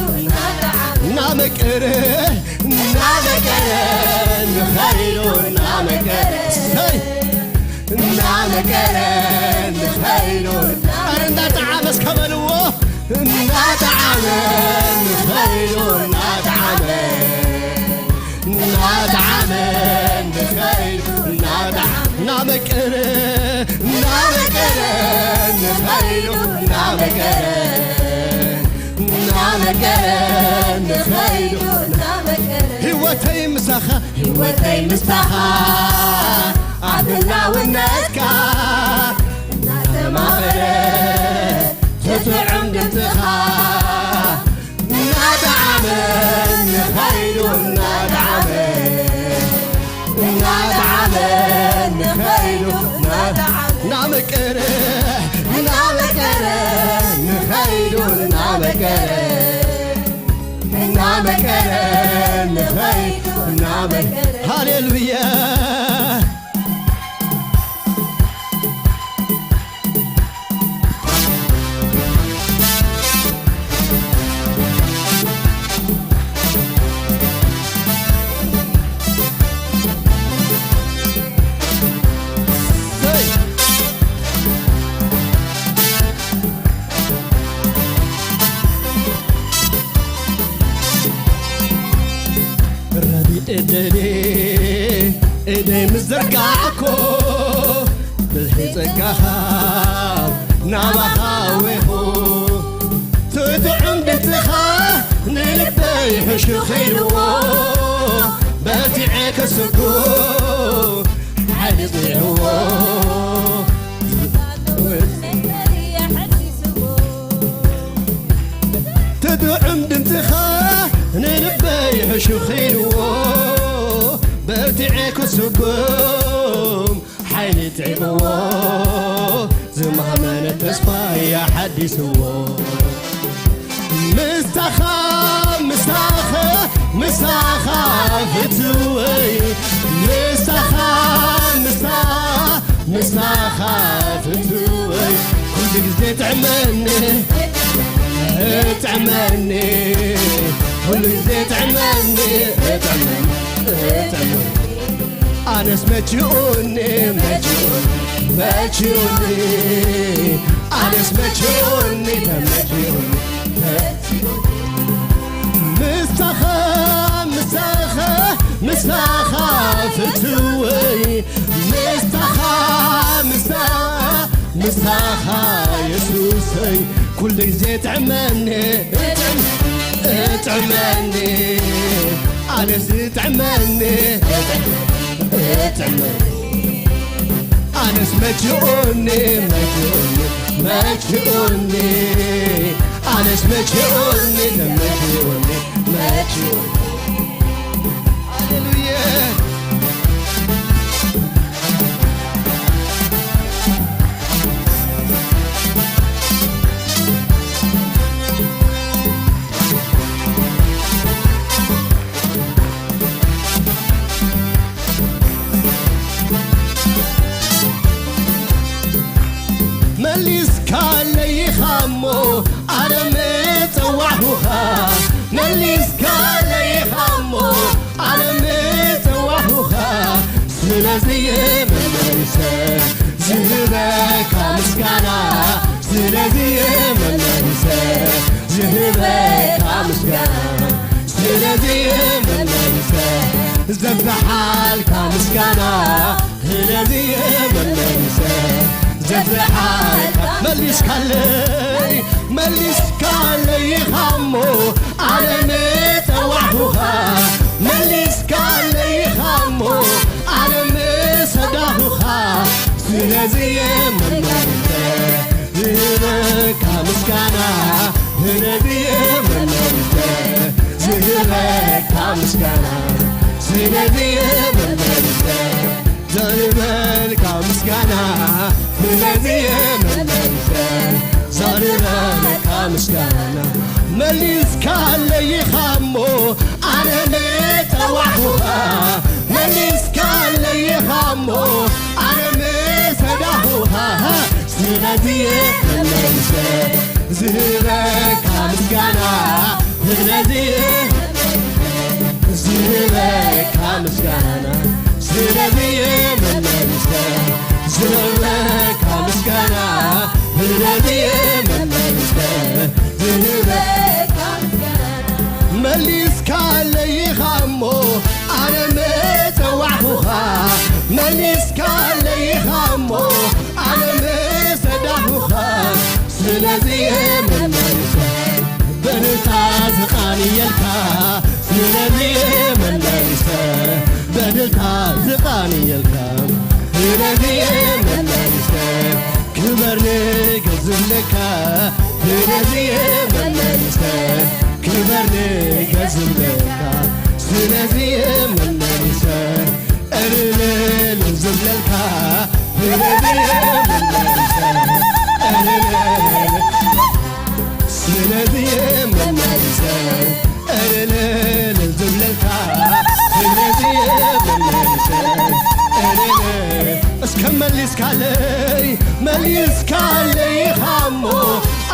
እናመቀረ እናመቀረ ንኸይዱ እናመቀረ ሰይ እናመቀረ ንኸይዱ ኧረ እናጠዓመ እስከ በልዎ እናጠዓመ ንኸይዱ እናጠዓመ እናጠዓመ ንኸይዱ እናጠዓመ እናመቀረ እናመቀረ ንኸይዱ እናመቀረ እናመቀረ ንኸይዱ ህይወተይ ምሳኻ ህይወተይ ምሳኻ ኣብ ህላውነትካ እናተማቐረ ትጥዑም ድምፅኻ እናጠዓመ ንኸይዱ እናጠዓመ እናጠዓመ ንኸይዱ እናመቀረ እናመቀረ ንኸይዱ እናመቀረ እናመቀረ ንኸይዱ እናመቀረ ሃሌሉያ ረቢ እደሌ እደይ ምዘርጋዕኮ ብዝሒ ጸጋኻ ናባኻ ወይኹ ትጥዑም ድምፅኻ ንልበይ ሕሹኽ ኢልዎ በርቲዐ ክስጉ ሓይሊ ጽኒዕዎ ትጥዑም ድምፅኻ ንልበይ ሕሹኽ ኢልዎ በርቲዐ ክስጉም ሓይሊ ጥዕምዎ ዝማመነ ተስፋ ያሓዲስዎ ምስታኻ ምሳኸ ምሳኻ ፍትወይ ምሳኻ ምሳ ምሳኻ ፍትወይ ኩሉ ግዜ ጥዕመኒ ጥዕመኒ ኩሉ ግዜ ጥዕመኒ ጥዕመኒ ጥዕመኒ ኣነስ መችኡኒ፣ መችኡኒ፣ መችኡኒ፣ ኣነስ መችኡኒ፣ መችኡኒ፣ መችኡኒ። ምስታኻ፣ ምስታኻ፣ ምስታኻ ፍትወይ፣ ምስታኻ፣ ምስታኻ፣ ምስታኻ የሱሰይ፣ ኩሉ ግዜ ጥዕመኒ፣ እጥዕም-፣ እጥዕመኒ፣ ኣነስ እጥዕመኒ፣ እጥዕመኒ። ኣነስ መችኡኒ፣ መችኡኒ፣ መችኡኒ፣ ኣነስ መችኡኒ፣ መችኡኒ፣ መችኡኒ። ሃሌሉያ። መሊስካለይ ኢኻ እሞ ኣነ ምጸዋዕኹኻ፣ መሊስካለይ ኢኻ እሞ ኣነ ምጸዋዕኹኻ፣ ስለዚ እየ መመሊሰ ዝህበካ ምስጋና፣ ስለዚ እየ መመሊሰ ዝህበካ ምስጋና፣ ስለዚ እየ መመሊሰ ዘብዝሓልካ ምስጋና፣ ስለዚ እየ መመሊሰ ዘብዝሓልካ። መሊስካለይ፣ መሊስካለይ ኢኻ እሞ ኣነ ምጸዋዕኹኻ፣ መሊስካለይ ኢኻ እሞ ኣነ ምሰዳኹኻ፣ ስለዚ እየ መመሊሰ ዝህበካ ምስጋና፣ ስለዚ እየ መመሊሰ ዝህበካ ምስጋና፣ ስለዚ እየ መመሊሰ ዘርበልካ ምስጋና፣ ስለዚ እየ መመሊሰ ዘርበልካ ምስጋና። መሊስካለይ ኢኻ እሞ ኣነ ምጸዋዕኹኻ፣ መሊስካለይ ኢኻ እሞ ኣነ ምሰዳኹኻ፣ ስለዚ እየ መመሊሰ ዝህበካ ምስጋና፣ ስለዚ እየ ዝህበካ ምስጋና፣ ስለዚ እየ መመሊሰ ዝህበካ ምስጋና፣ ስለዚ እየ መመሊሰ ዝህበካ መሊስካለይ ኢኻ እሞ ኣነ ምጸዋዕኹኻ፣ መሊስካለይ ኢኻ እሞ ኣነ ምሰዳኹኻ፣ ስለዚ እየ መመሊሰ በደልታ ዝቓንየልካ፣ ስለዚ እየ መመሊሰ በደልታ ዝቓንየልካ፣ ስለዚ እየ መመሊሰ ክበር ንገዝለካ፣ ስለዚ እየ መመሊሰ ክበር ንገዝለካ፣ ስለዚ እየ መመሊሰ እልልል ዝብለልካ፣ ስለዚ እየ መመሊሰ እልልል፣ ስለዚ እየ መመሊሰ እልልል ዝብለልካ፣ ስለዚ እየ መመሊሰ እልልል። እስከ መሊስካለይ፣ መሊስካለይ ኢኻ እሞ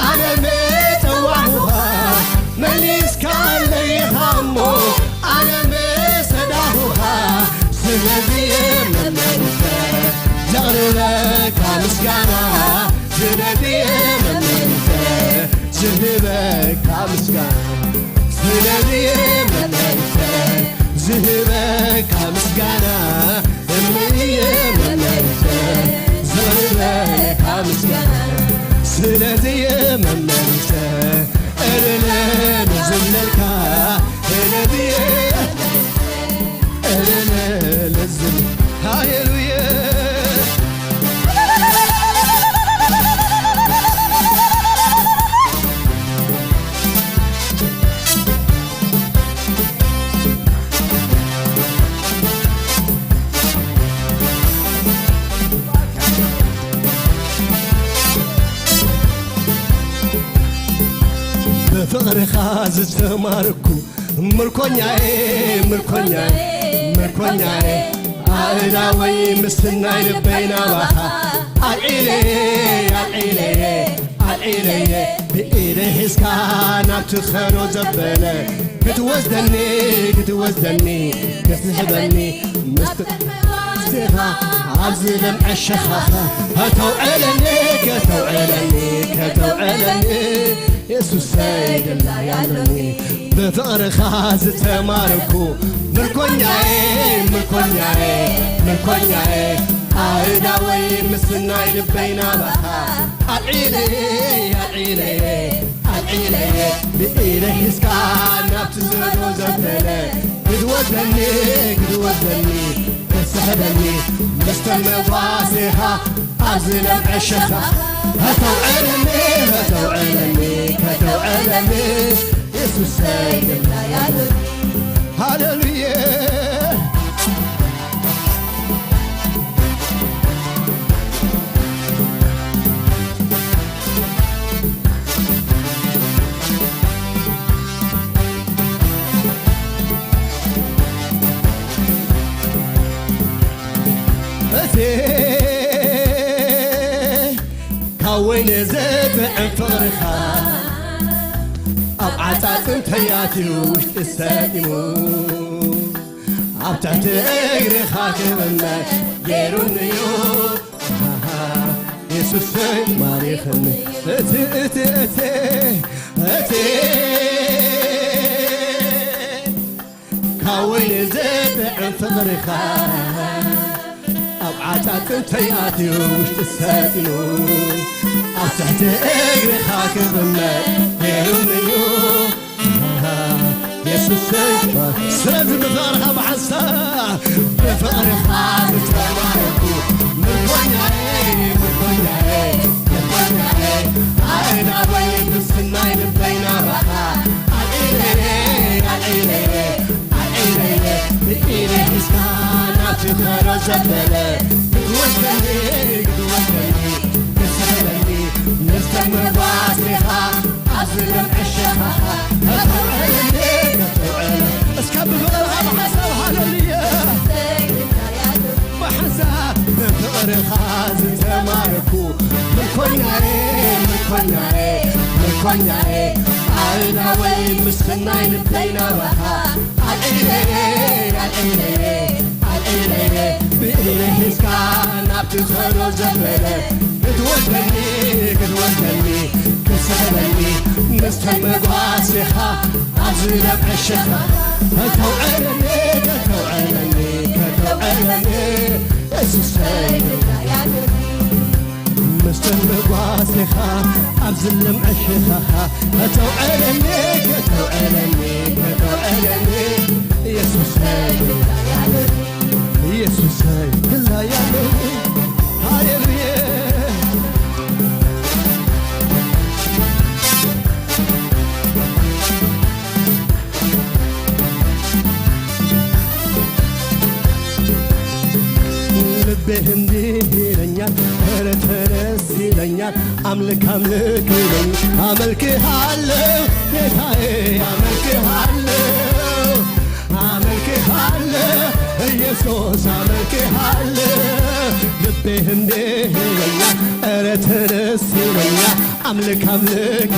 ኣነ ምጸዋዕኹኻ፣ መሊስካለይ ኢኻ እሞ ኣነ ምሰዳኹኻ፣ ስለዚ እየ መመሊሰ ዘቕርበካ ምስጋና፣ ስለዚ እየ መመሊሰ ዝህበካ ምስጋና፣ ስለዚ እየ መመሊሰ ዝህበካ ምስጋና፣ እምኒ እየ መመሊሰ ዘቕርበካ ምስጋና፣ ስለዚ እየ መመሊሰ እልልል ዝብለልካ፣ ስለዚ እየ እልልል ዝብል። ሃሌሉያ። ብፍቕርኻ ዝተማርኩ ምርኮኛዬ፣ ምርኮኛዬ፣ ምርኮኛዬ፣ ኣእዳወይ ምስናይ ልበይ ናባኻ ኣልዒለየ፣ ኣልዒለየ፣ ኣልዒለየ። ብኢደይ ሒዝካ ናብቲ ኸኖ ዘበለ ክትወስደኒ ክትወስደኒ ክትስሕበኒ ምስጢር መዋስኻ ኣብዚ ለምዐ ሸኻኻ ከተውዕለኒ ከተውዕለኒ ከተውዕለኒ የሱሰይ ድላያለኒ ብፍቕርኻ ዝተማረኩ ምርኮኛዬ ምርኮኛዬ ምርኮኛዬ ኣእዳወይ ምስናይ ልበይ ናባኻ ኣልዒለየ ኣልዒለየ ኣልዒለየ ብኢደ ሒዝካ ናብቲ ዘሎ ዘበለ ክትወስደኒ ክትወስደኒ ክትስሕበኒ ምስተ መጓሴኻ ኣብዚ ለምዐ ሸኻ ከተውዕለኒ ከተውዕለኒ ከተውዕለኒ የሱሰይ ድላያለኒ ሃሌሉያ እቲ ካብ ወይኒ ዝጥዕም ፍቕርኻ ኣብ ዓጻጽምተይ ኣትዩ ውሽጢ ሰጢሙ ኣብ ትሕቲ እግርኻ ክቕመጥ ገይሩኒ'ዩ የሱሰይ ማሪኽኒ እቲ እቲ እቲ እቲ ካብ ወይኒ ዝጥዕም ፍቕርኻ ኣብ ዓጻጽምተይ ኣትዩ ውሽጢ ሰጢሙ ኣብ ትሕቲ እግርኻ ክቕመጥ ገይሩኒ'ዩ የሱሰይ ስለዚ ብፍቕርኻ ብሓንሳብ ብፍቕርኻ ዝተማረኩ ምርኮኛዬ ምርኮኛዬ ምርኮኛዬ ኣእዳወይ ምስናይ ልበይ ናባኻ ኣልዒለየ ኣልዒለየ ኣልዒለየ ብኢደ ሒዝካ ናብቲ ኸኖ ዘበለ ክትወስደኒ ክትወስደኒ ክትስሕበኒ ምስተ መጓሴኻ ኣብዚ ለምዐ ሸኻኻ ከተውዕለኒ ከተውዕለ እስከ ብፍቕርኻ ብሓንሳብ ሃሌሉያ ብሓንሳብ ብፍቕርኻ ዝተማረኩ ምርኮኛዬ ምርኮኛዬ ምርኮኛዬ ኣእዳወይ ምስናይ ልበይ ናባኻ ኣልዒለየ ኣልዒለየ ኣልዒለየ ብኢደ ሒዝካ ናብቲ ኸኖ ዘበለ ክትወስደኒ ክትወስደኒ ክትስሕበኒ ምስተ መጓሴኻ ኣብዚ ለምዐ ሸኻ ከተውዕለኒ ከተውዕለኒ ከተውዕለኒ የሱሰይ ምስተ መጓሴኻ ኣብዚ ለምዐ ሸኻኻ ከተውዕለኒ ከተውዕለኒ ከተውዕለኒ የሱሰይ የሱሰይ ድላያለኒ ሃሌሉያ ልቤ እንዲህ ይለኛል ኧረ ተነስ ይለኛል አምልክ አምልክ ይለኛል አመልክሃለሁ ጌታዬ አመልክሃለሁ አመልክሃለሁ ኢየሱስ አመልክሃለሁ ልቤ እንዲህ ይለኛል ኧረ ተነስ ይለኛል አምልክ አምልክ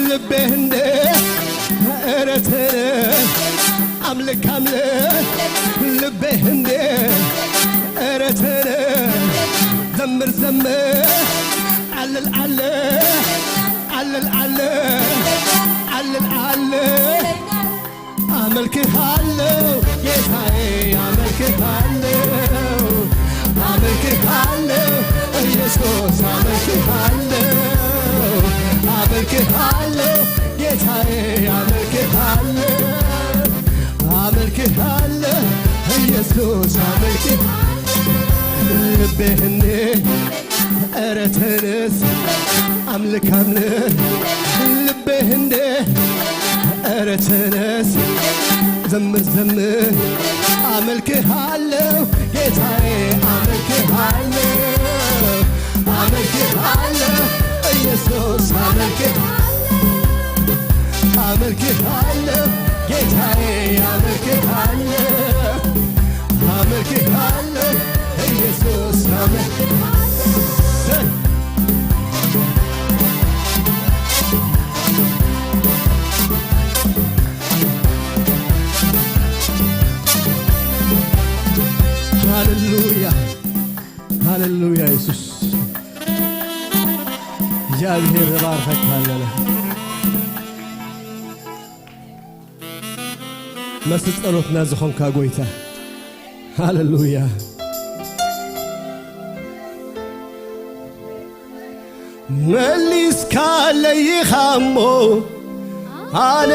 ልቤ እንዲህ ኧረ ተነስ አምልክ አምልክ ልቤ እንዲህ ኧረ ተነስ ዘምር ዘምር አልል አልል አልል አልል አልል አልል አመልክሃለሁ ጌታዬ አመልክሃለሁ አመልክሃለሁ ኢየሱስ አመልክሃለሁ አመልክሃለሁ ጌታዬ አመልክሃለሁ አመልክሃለሁ ኢየሱስ አመልክሃለሁ ልቤህኔ ኧረ ተነስ አምልክ አምልክ ልብህ እንደ ኧረ ተነስ ዘምር ዘምር አመልክሃለሁ ጌታዬ አመልክሃለሁ አመልክሃለሁ ኢየሱስ አመልክሃለሁ አመልክሃለሁ ጌታዬ አመልክሃለሁ አመልክሃለሁ ኢየሱስ አመልክሃለሁ ሃሌሉያ፣ ሃሌሉያ። የሱስ እግዚኣብሔር ይባርኸካ ኣለና። መስ ጸሎትና ዝኾንካ ጎይታ፣ ሃሌሉያ። መሊስካለይ ኢኻ እሞ ኣነ፣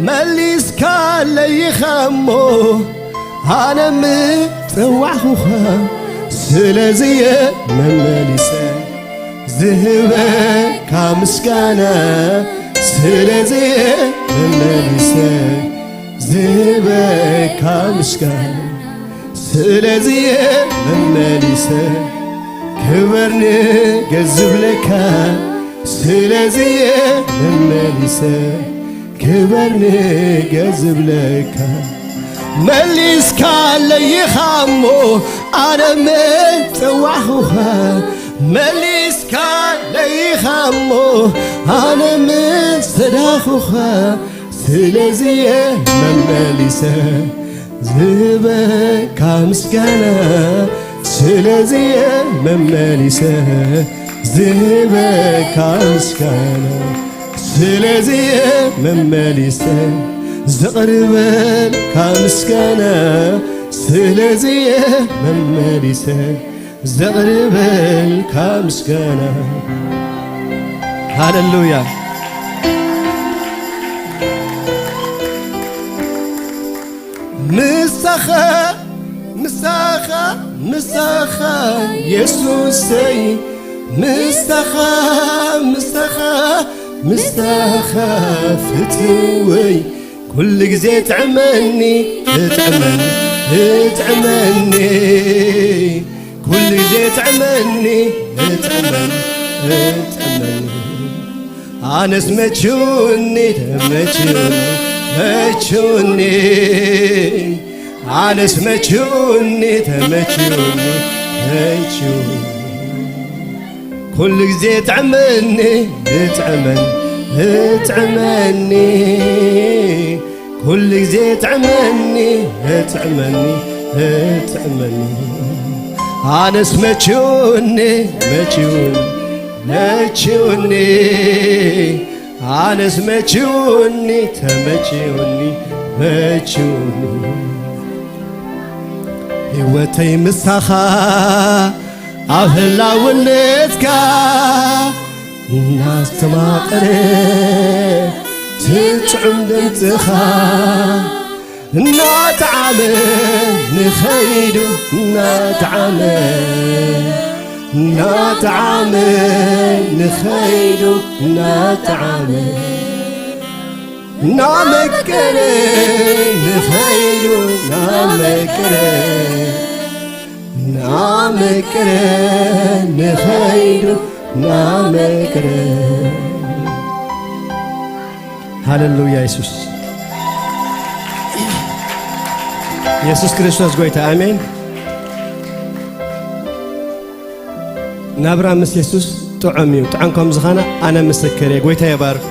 መሊስካለይ ኢኻ እሞ ኣነ ምጸዋዕኹኻ፣ ስለዚየ መመሊሰ ዝህበካ ምስጋና፣ ስለዚየ መመሊሰ ዝህበካ ምስጋና፣ ስለዚየ መመሊሰ ክበር ንገዝብለካ፣ ስለዚየ መመሊሰ ክበር ንገዝብለካ። መሊስካለይ ኢኻ እሞ ኣነ ምጸዋዕኹኻ፣ መሊስካለይ ኢኻ እሞ ኣነ ምሰዳኹኻ፣ ስለዚየ መመሊሰ ዝህበካ ምስጋና፣ ስለዚየ መመሊሰ ዝህበካ ምስጋና፣ ስለዚየ መመሊሰ ዘቕርበልካ ምስጋና፣ ስለዚየ መመሊሰ ዘቕርበልካ ምስጋና። ሃሌሉያ። ምሳኻ፣ ምሳኻ፣ ምሳኻ የሱሰይ፣ ምሳኻ፣ ምሳኻ፣ ምሳኻ ፍትወይ፣ ኩሉ ግዜ ጥዕመኒ፣ እጥዕመኒ፣ እጥዕመኒ፣ ኩሉ ግዜ ጥዕመኒ፣ እጥዕመኒ፣ እጥዕመኒ። ኣነስ መችውኒ፣ ተመችውኒ፣ መችውኒ። ኣነስ መችውኒ፣ ተመችውኒ፣ መችውኒ። ኩሉ ግዜ ጥዕመኒ፣ እጥዕመኒ፣ እጥዕመኒ። ኩሉ ግዜ ጥዕመኒ፣ እጥዕመኒ፣ እጥዕመኒ። ኣነስ መችውኒ፣ መችውኒ፣ መችውኒ። ኣነስ መችውኒ፣ ተመችውኒ፣ መችውኒ። ህይወተይ ምሳኻ ኣብ ህላውነትካ እናስተማቐረ ትጥዑም ድምፅኻ እናጠዓመ ንኸይዱ እናጠዓመ እናጠዓመ ንኸይዱ እናጠዓመ እናመቀረ ንኸይዱ እናመቀረ እናመቀረ ንኸይዱ እናመቀረ። ሃሌሉያ። የሱስ፣ የሱስ ክርስቶስ ጎይታ፣ ኣሜን። ናብራ ምስ የሱስ ጥዑም እዩ። ጥዑም ከም ዝኾነ ኣነ ምስክር እየ። ጎይታ ይባርክ።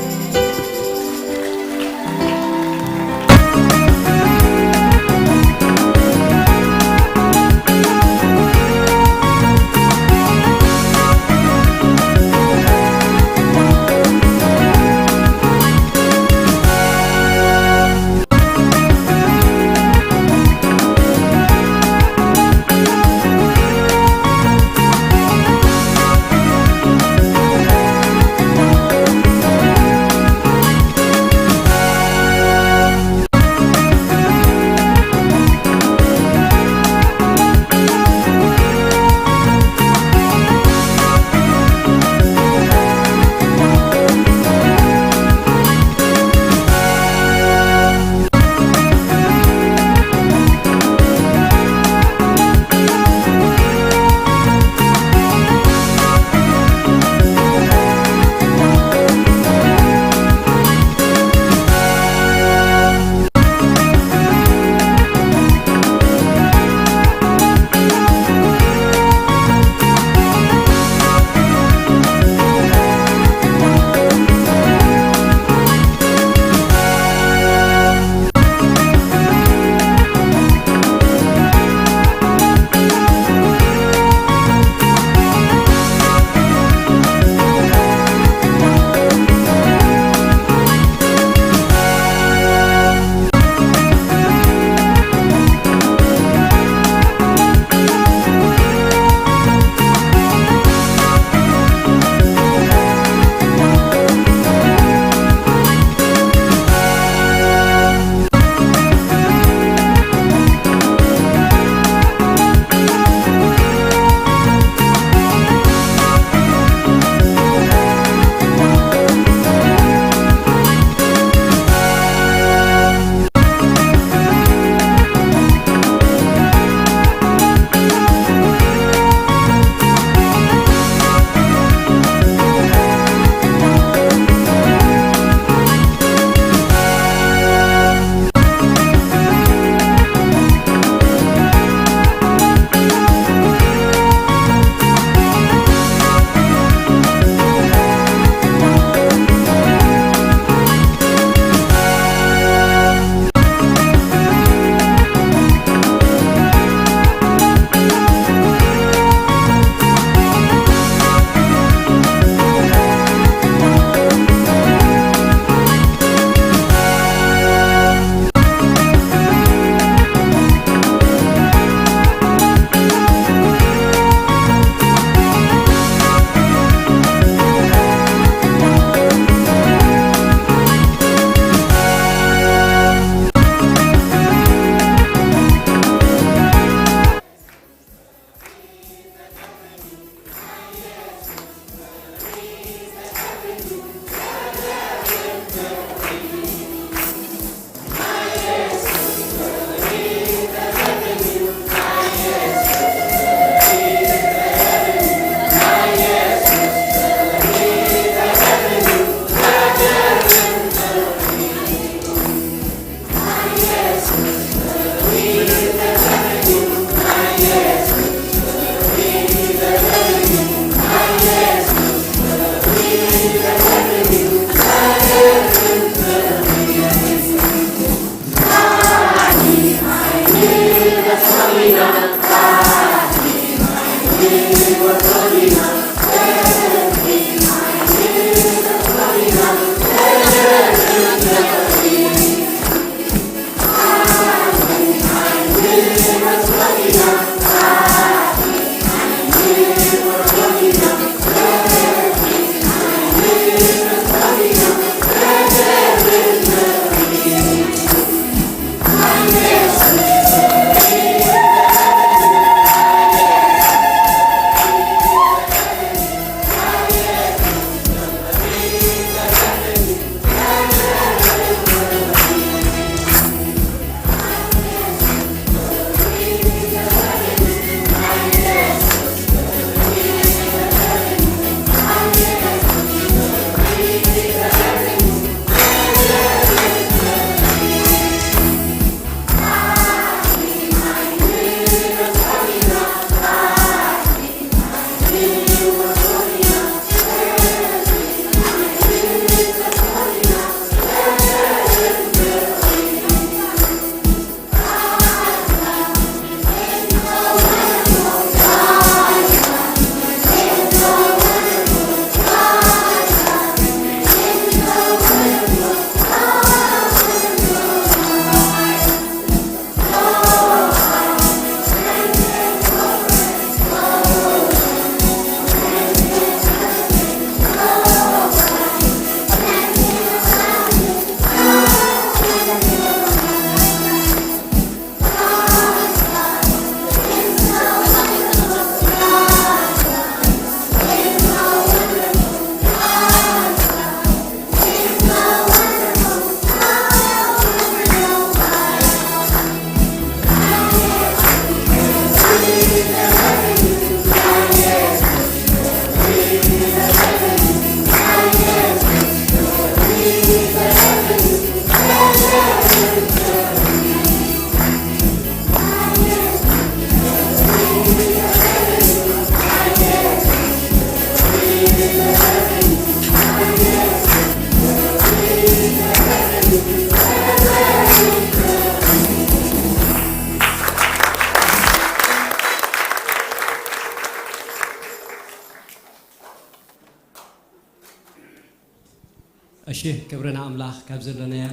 እሺ፣ ክብርና ኣምላኽ ካብ ዘለናዮ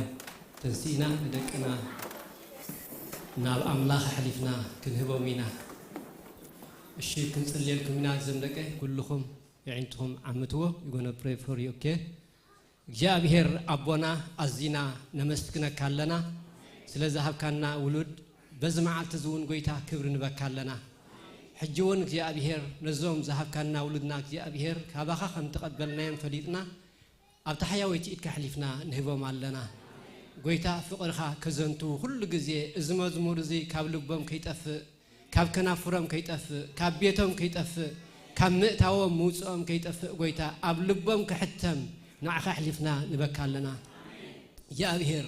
ተንሲእና ንደቅና ናብ ኣምላኽ ኣሕሊፍና ክንህቦም ኢና። እሺ፣ ክንጽልየልኩም ኢና። ዘም ደቀ ኩልኹም የዒንትኹም ዓምትዎ። You're gonna pray for you, okay? እግዚኣብሔር ኣቦና፣ ኣዚና ነመስግነካ ኣለና። ስለ ዝሃብካና ውሉድ በዚ መዓልቲ እዚ እውን፣ ጎይታ፣ ክብሪ ንበካ ኣለና። ሕጂ እውን እግዚኣብሔር፣ ነዞም ዝሃብካና ውሉድና እግዚኣብሔር፣ ካባኻ ከም ተቐበልናዮም ፈሊጥና፣ ኣብታ ሕያወይቲ ኢድካ ኣሕሊፍና ንህቦም ኣለና። ጎይታ፣ ፍቕርኻ ከዘንትዉ ኩሉ ግዜ፣ እዚ መዝሙር እዚ ካብ ልቦም ከይጠፍእ፣ ካብ ከናፍሮም ከይጠፍእ፣ ካብ ቤቶም ከይጠፍእ፣ ካብ ምእታዎም ምውፅኦም ከይጠፍእ፣ ጎይታ፣ ኣብ ልቦም ክሕተም ንዓኻ ኣሕሊፍና ንበካ ኣለና። እግዚኣብሔር፣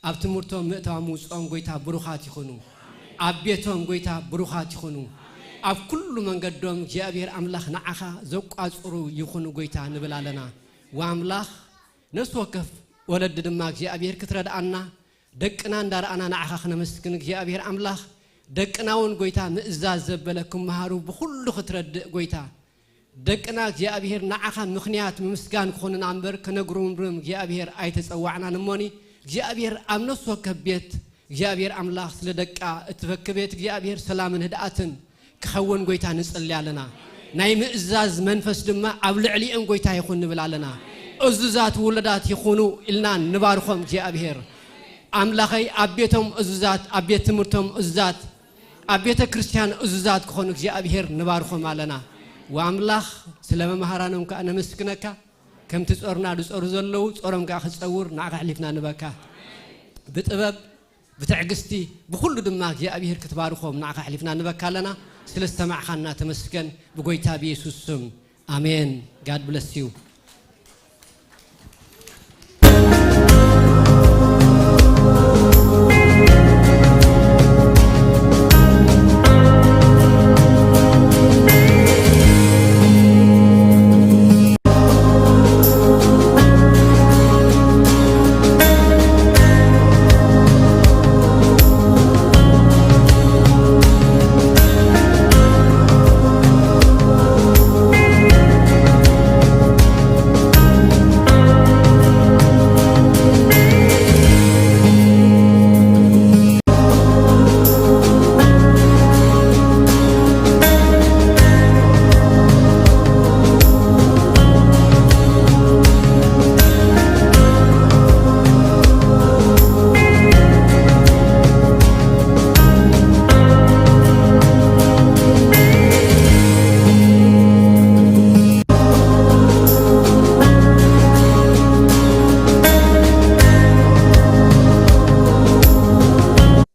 ኣብ ትምህርቶም ምእታዎም ምውፅኦም፣ ጎይታ፣ ብሩኻት ይኹኑ። ኣብ ቤቶም፣ ጎይታ፣ ብሩኻት ይኹኑ። ኣብ ኩሉ መንገዶም እግዚኣብሔር ኣምላኽ ንዓኻ ዘቋጽሩ ይኹኑ፣ ጎይታ፣ ንብል ኣለና። ወኣምላኽ፣ ነፍሲ ወከፍ ወለዲ ድማ እግዚኣብሔር ክትረድኣና፣ ደቅና እንዳረኣና ንዓኻ ክነመስግን እግዚኣብሔር ኣምላኽ፣ ደቅና እውን፣ ጎይታ፣ ምእዛዝ ዘበለ ክመሃሩ ብኹሉ ክትረድእ፣ ጎይታ፣ ደቅና እግዚኣብሔር ንዓኻ ምኽንያት ምምስጋን ክኾኑና እምበር፣ ከነጉርምርም እግዚኣብሔር ኣይተጸዋዕናን እሞኒ፣ እግዚኣብሔር ኣብ ነፍሲ ወከፍ ቤት እግዚኣብሔር ኣምላኽ ስለ ደቃ እትበኪ ቤት እግዚኣብሔር ሰላምን ህድኣትን ክኸውን፣ ጎይታ፣ ንጽሊ ኣለና። ናይ ምእዛዝ መንፈስ ድማ ኣብ ልዕሊኦም፣ ጎይታ፣ ይኹን ንብል ኣለና። እዙዛት ውሉዳት ይኹኑ ኢልና ንባርኾም እግዚኣብሔር። ኣምላኸይ፣ ኣብ ቤቶም እዙዛት፣ ኣብ ቤት ትምህርቶም እዙዛት፣ ኣብ ቤተ ክርስቲያን እዙዛት ክኾኑ እግዚኣብሔር ንባርኾም ኣለና። ወኣምላኽ፣ ስለ መምሃራኖም ከኣ ነመስግነካ። ከምቲ ጾርና ዝጾሩ ዘለዉ፣ ጾሮም ከኣ ክጸውር ንዓኻ ኣሕሊፍና ንበካ። ብጥበብ፣ ብትዕግስቲ፣ ብኹሉ ድማ እግዚኣብሔር ክትባርኾም ንዓኻ ኣሕሊፍና ንበካ ኣለና። ስለ ዝተማዕኻና ተመስገን፣ ብጎይታ ብየሱስ ስም፣ ኣሜን። God bless you።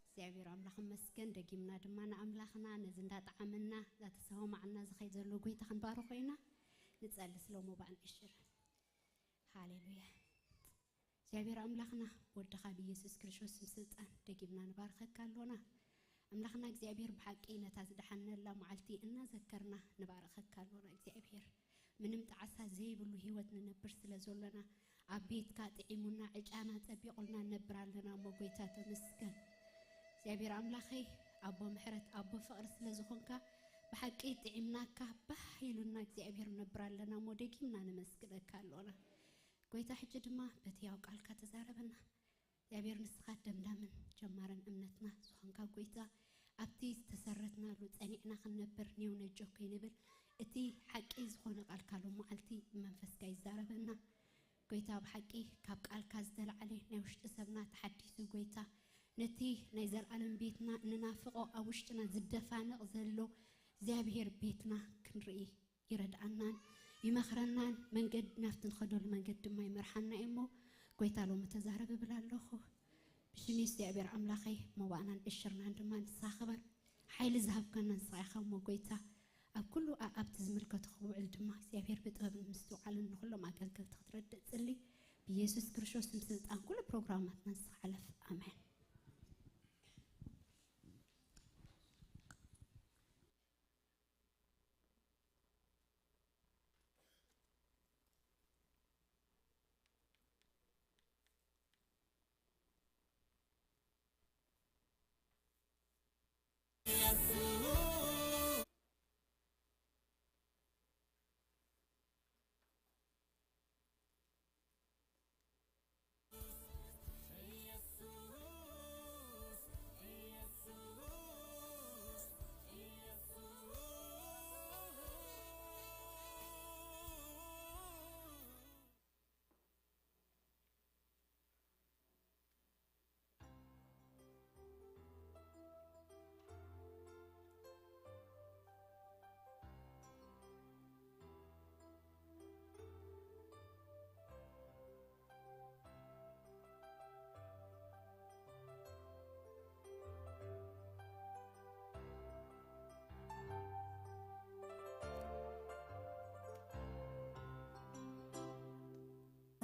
እግዚኣብሔር ኣምላኽ ይመስገን። ደጊምና ድማ ንኣምላኽና ነዚ እንዳጠዓመና እንዳተሰማማዕና ዝኸይድ ዘሎ ጎይታ ክንባርኾ ኢና። ንጸሊ ስለ ሞባእ ንዕሽር። ሃሌሉያ። እግዚኣብሔር ኣምላኽና፣ ወድኻ ብኢየሱስ ክርስቶስ ስም ስልጣን ደጊምና ንባርኸካ ኣሎና። ኣምላኽና እግዚኣብሔር፣ ብሓቂ ነታ ዝደሓንነላ መዓልቲ እናዘከርና ንባርኸካ ኣሎና እግዚኣብሔር። ምንም ጣዕሳ ዘይብሉ ህይወት ንነብር ስለ ዘሎና፣ ኣብ ቤትካ ጥዒሙና፣ ዕጫና ጸቢቑልና ንነብር ኣለና እሞ፣ ጎይታ ተመስገን። እግዚኣብሔር ኣምላኸይ፣ ኣቦ ምሕረት፣ ኣቦ ፍቕሪ ስለ ዝኾንካ፣ ብሓቂ ጥዒምናካ፣ ባህ ኢሉና እግዚኣብሔር ንነብር ኣለና እሞ፣ ደጊምና ነመስግነካ ኣሎና። ጎይታ፣ ሕጂ ድማ በቲ ያው ቃልካ ተዛረበና። እግዚኣብሔር፣ ንስኻ ደምዳምን ጀማርን እምነትና ዝኾንካ ጎይታ፣ ኣብቲ ዝተሰረትናሉ ጸኒዕና ክንነብር ኔው ነጆ ከይንብል፣ እቲ ሓቂ ዝኾነ ቃልካ ሎም መዓልቲ ብመንፈስካ ይዛረበና። ጎይታ፣ ብሓቂ ካብ ቃልካ ዝተላዕለ ናይ ውሽጢ ሰብና ተሓዲሱ፣ ጎይታ፣ ነቲ ናይ ዘልኣለም ቤትና እንናፍቖ፣ ኣብ ውሽጥና ዝደፋነቕ ዘሎ እግዚኣብሔር ቤትና ክንርኢ ይረድኣናን ይመኽረናን፣ መንገድ ናብቲ ንኸደሉ መንገድ ድማ ይመርሓና እዩ እሞ፣ ጎይታ፣ ሎሚ ተዛረብ እብል ኣለኹ። ብሽም የሱስ እግዚኣብሔር ኣምላኸይ፣ መባእናን ዕሽርናን ድማ ንስኻ ክበር። ሓይሊ ዝሃብካና ንስኻ ኢኻ እሞ፣ ጎይታ፣ ኣብ ኩሉ ኣኣብቲ ዝምልከቱ ክውዕል ድማ እግዚኣብሔር ብጥበብን ምስትውዓልን ንኹሎም ኣገልገልቲ ክትረድእ ጽሊ። ብኢየሱስ ክርስቶስ ስም ስልጣን ኩሉ ፕሮግራማትና ንስኻ ሓለፍ። ኣሜን።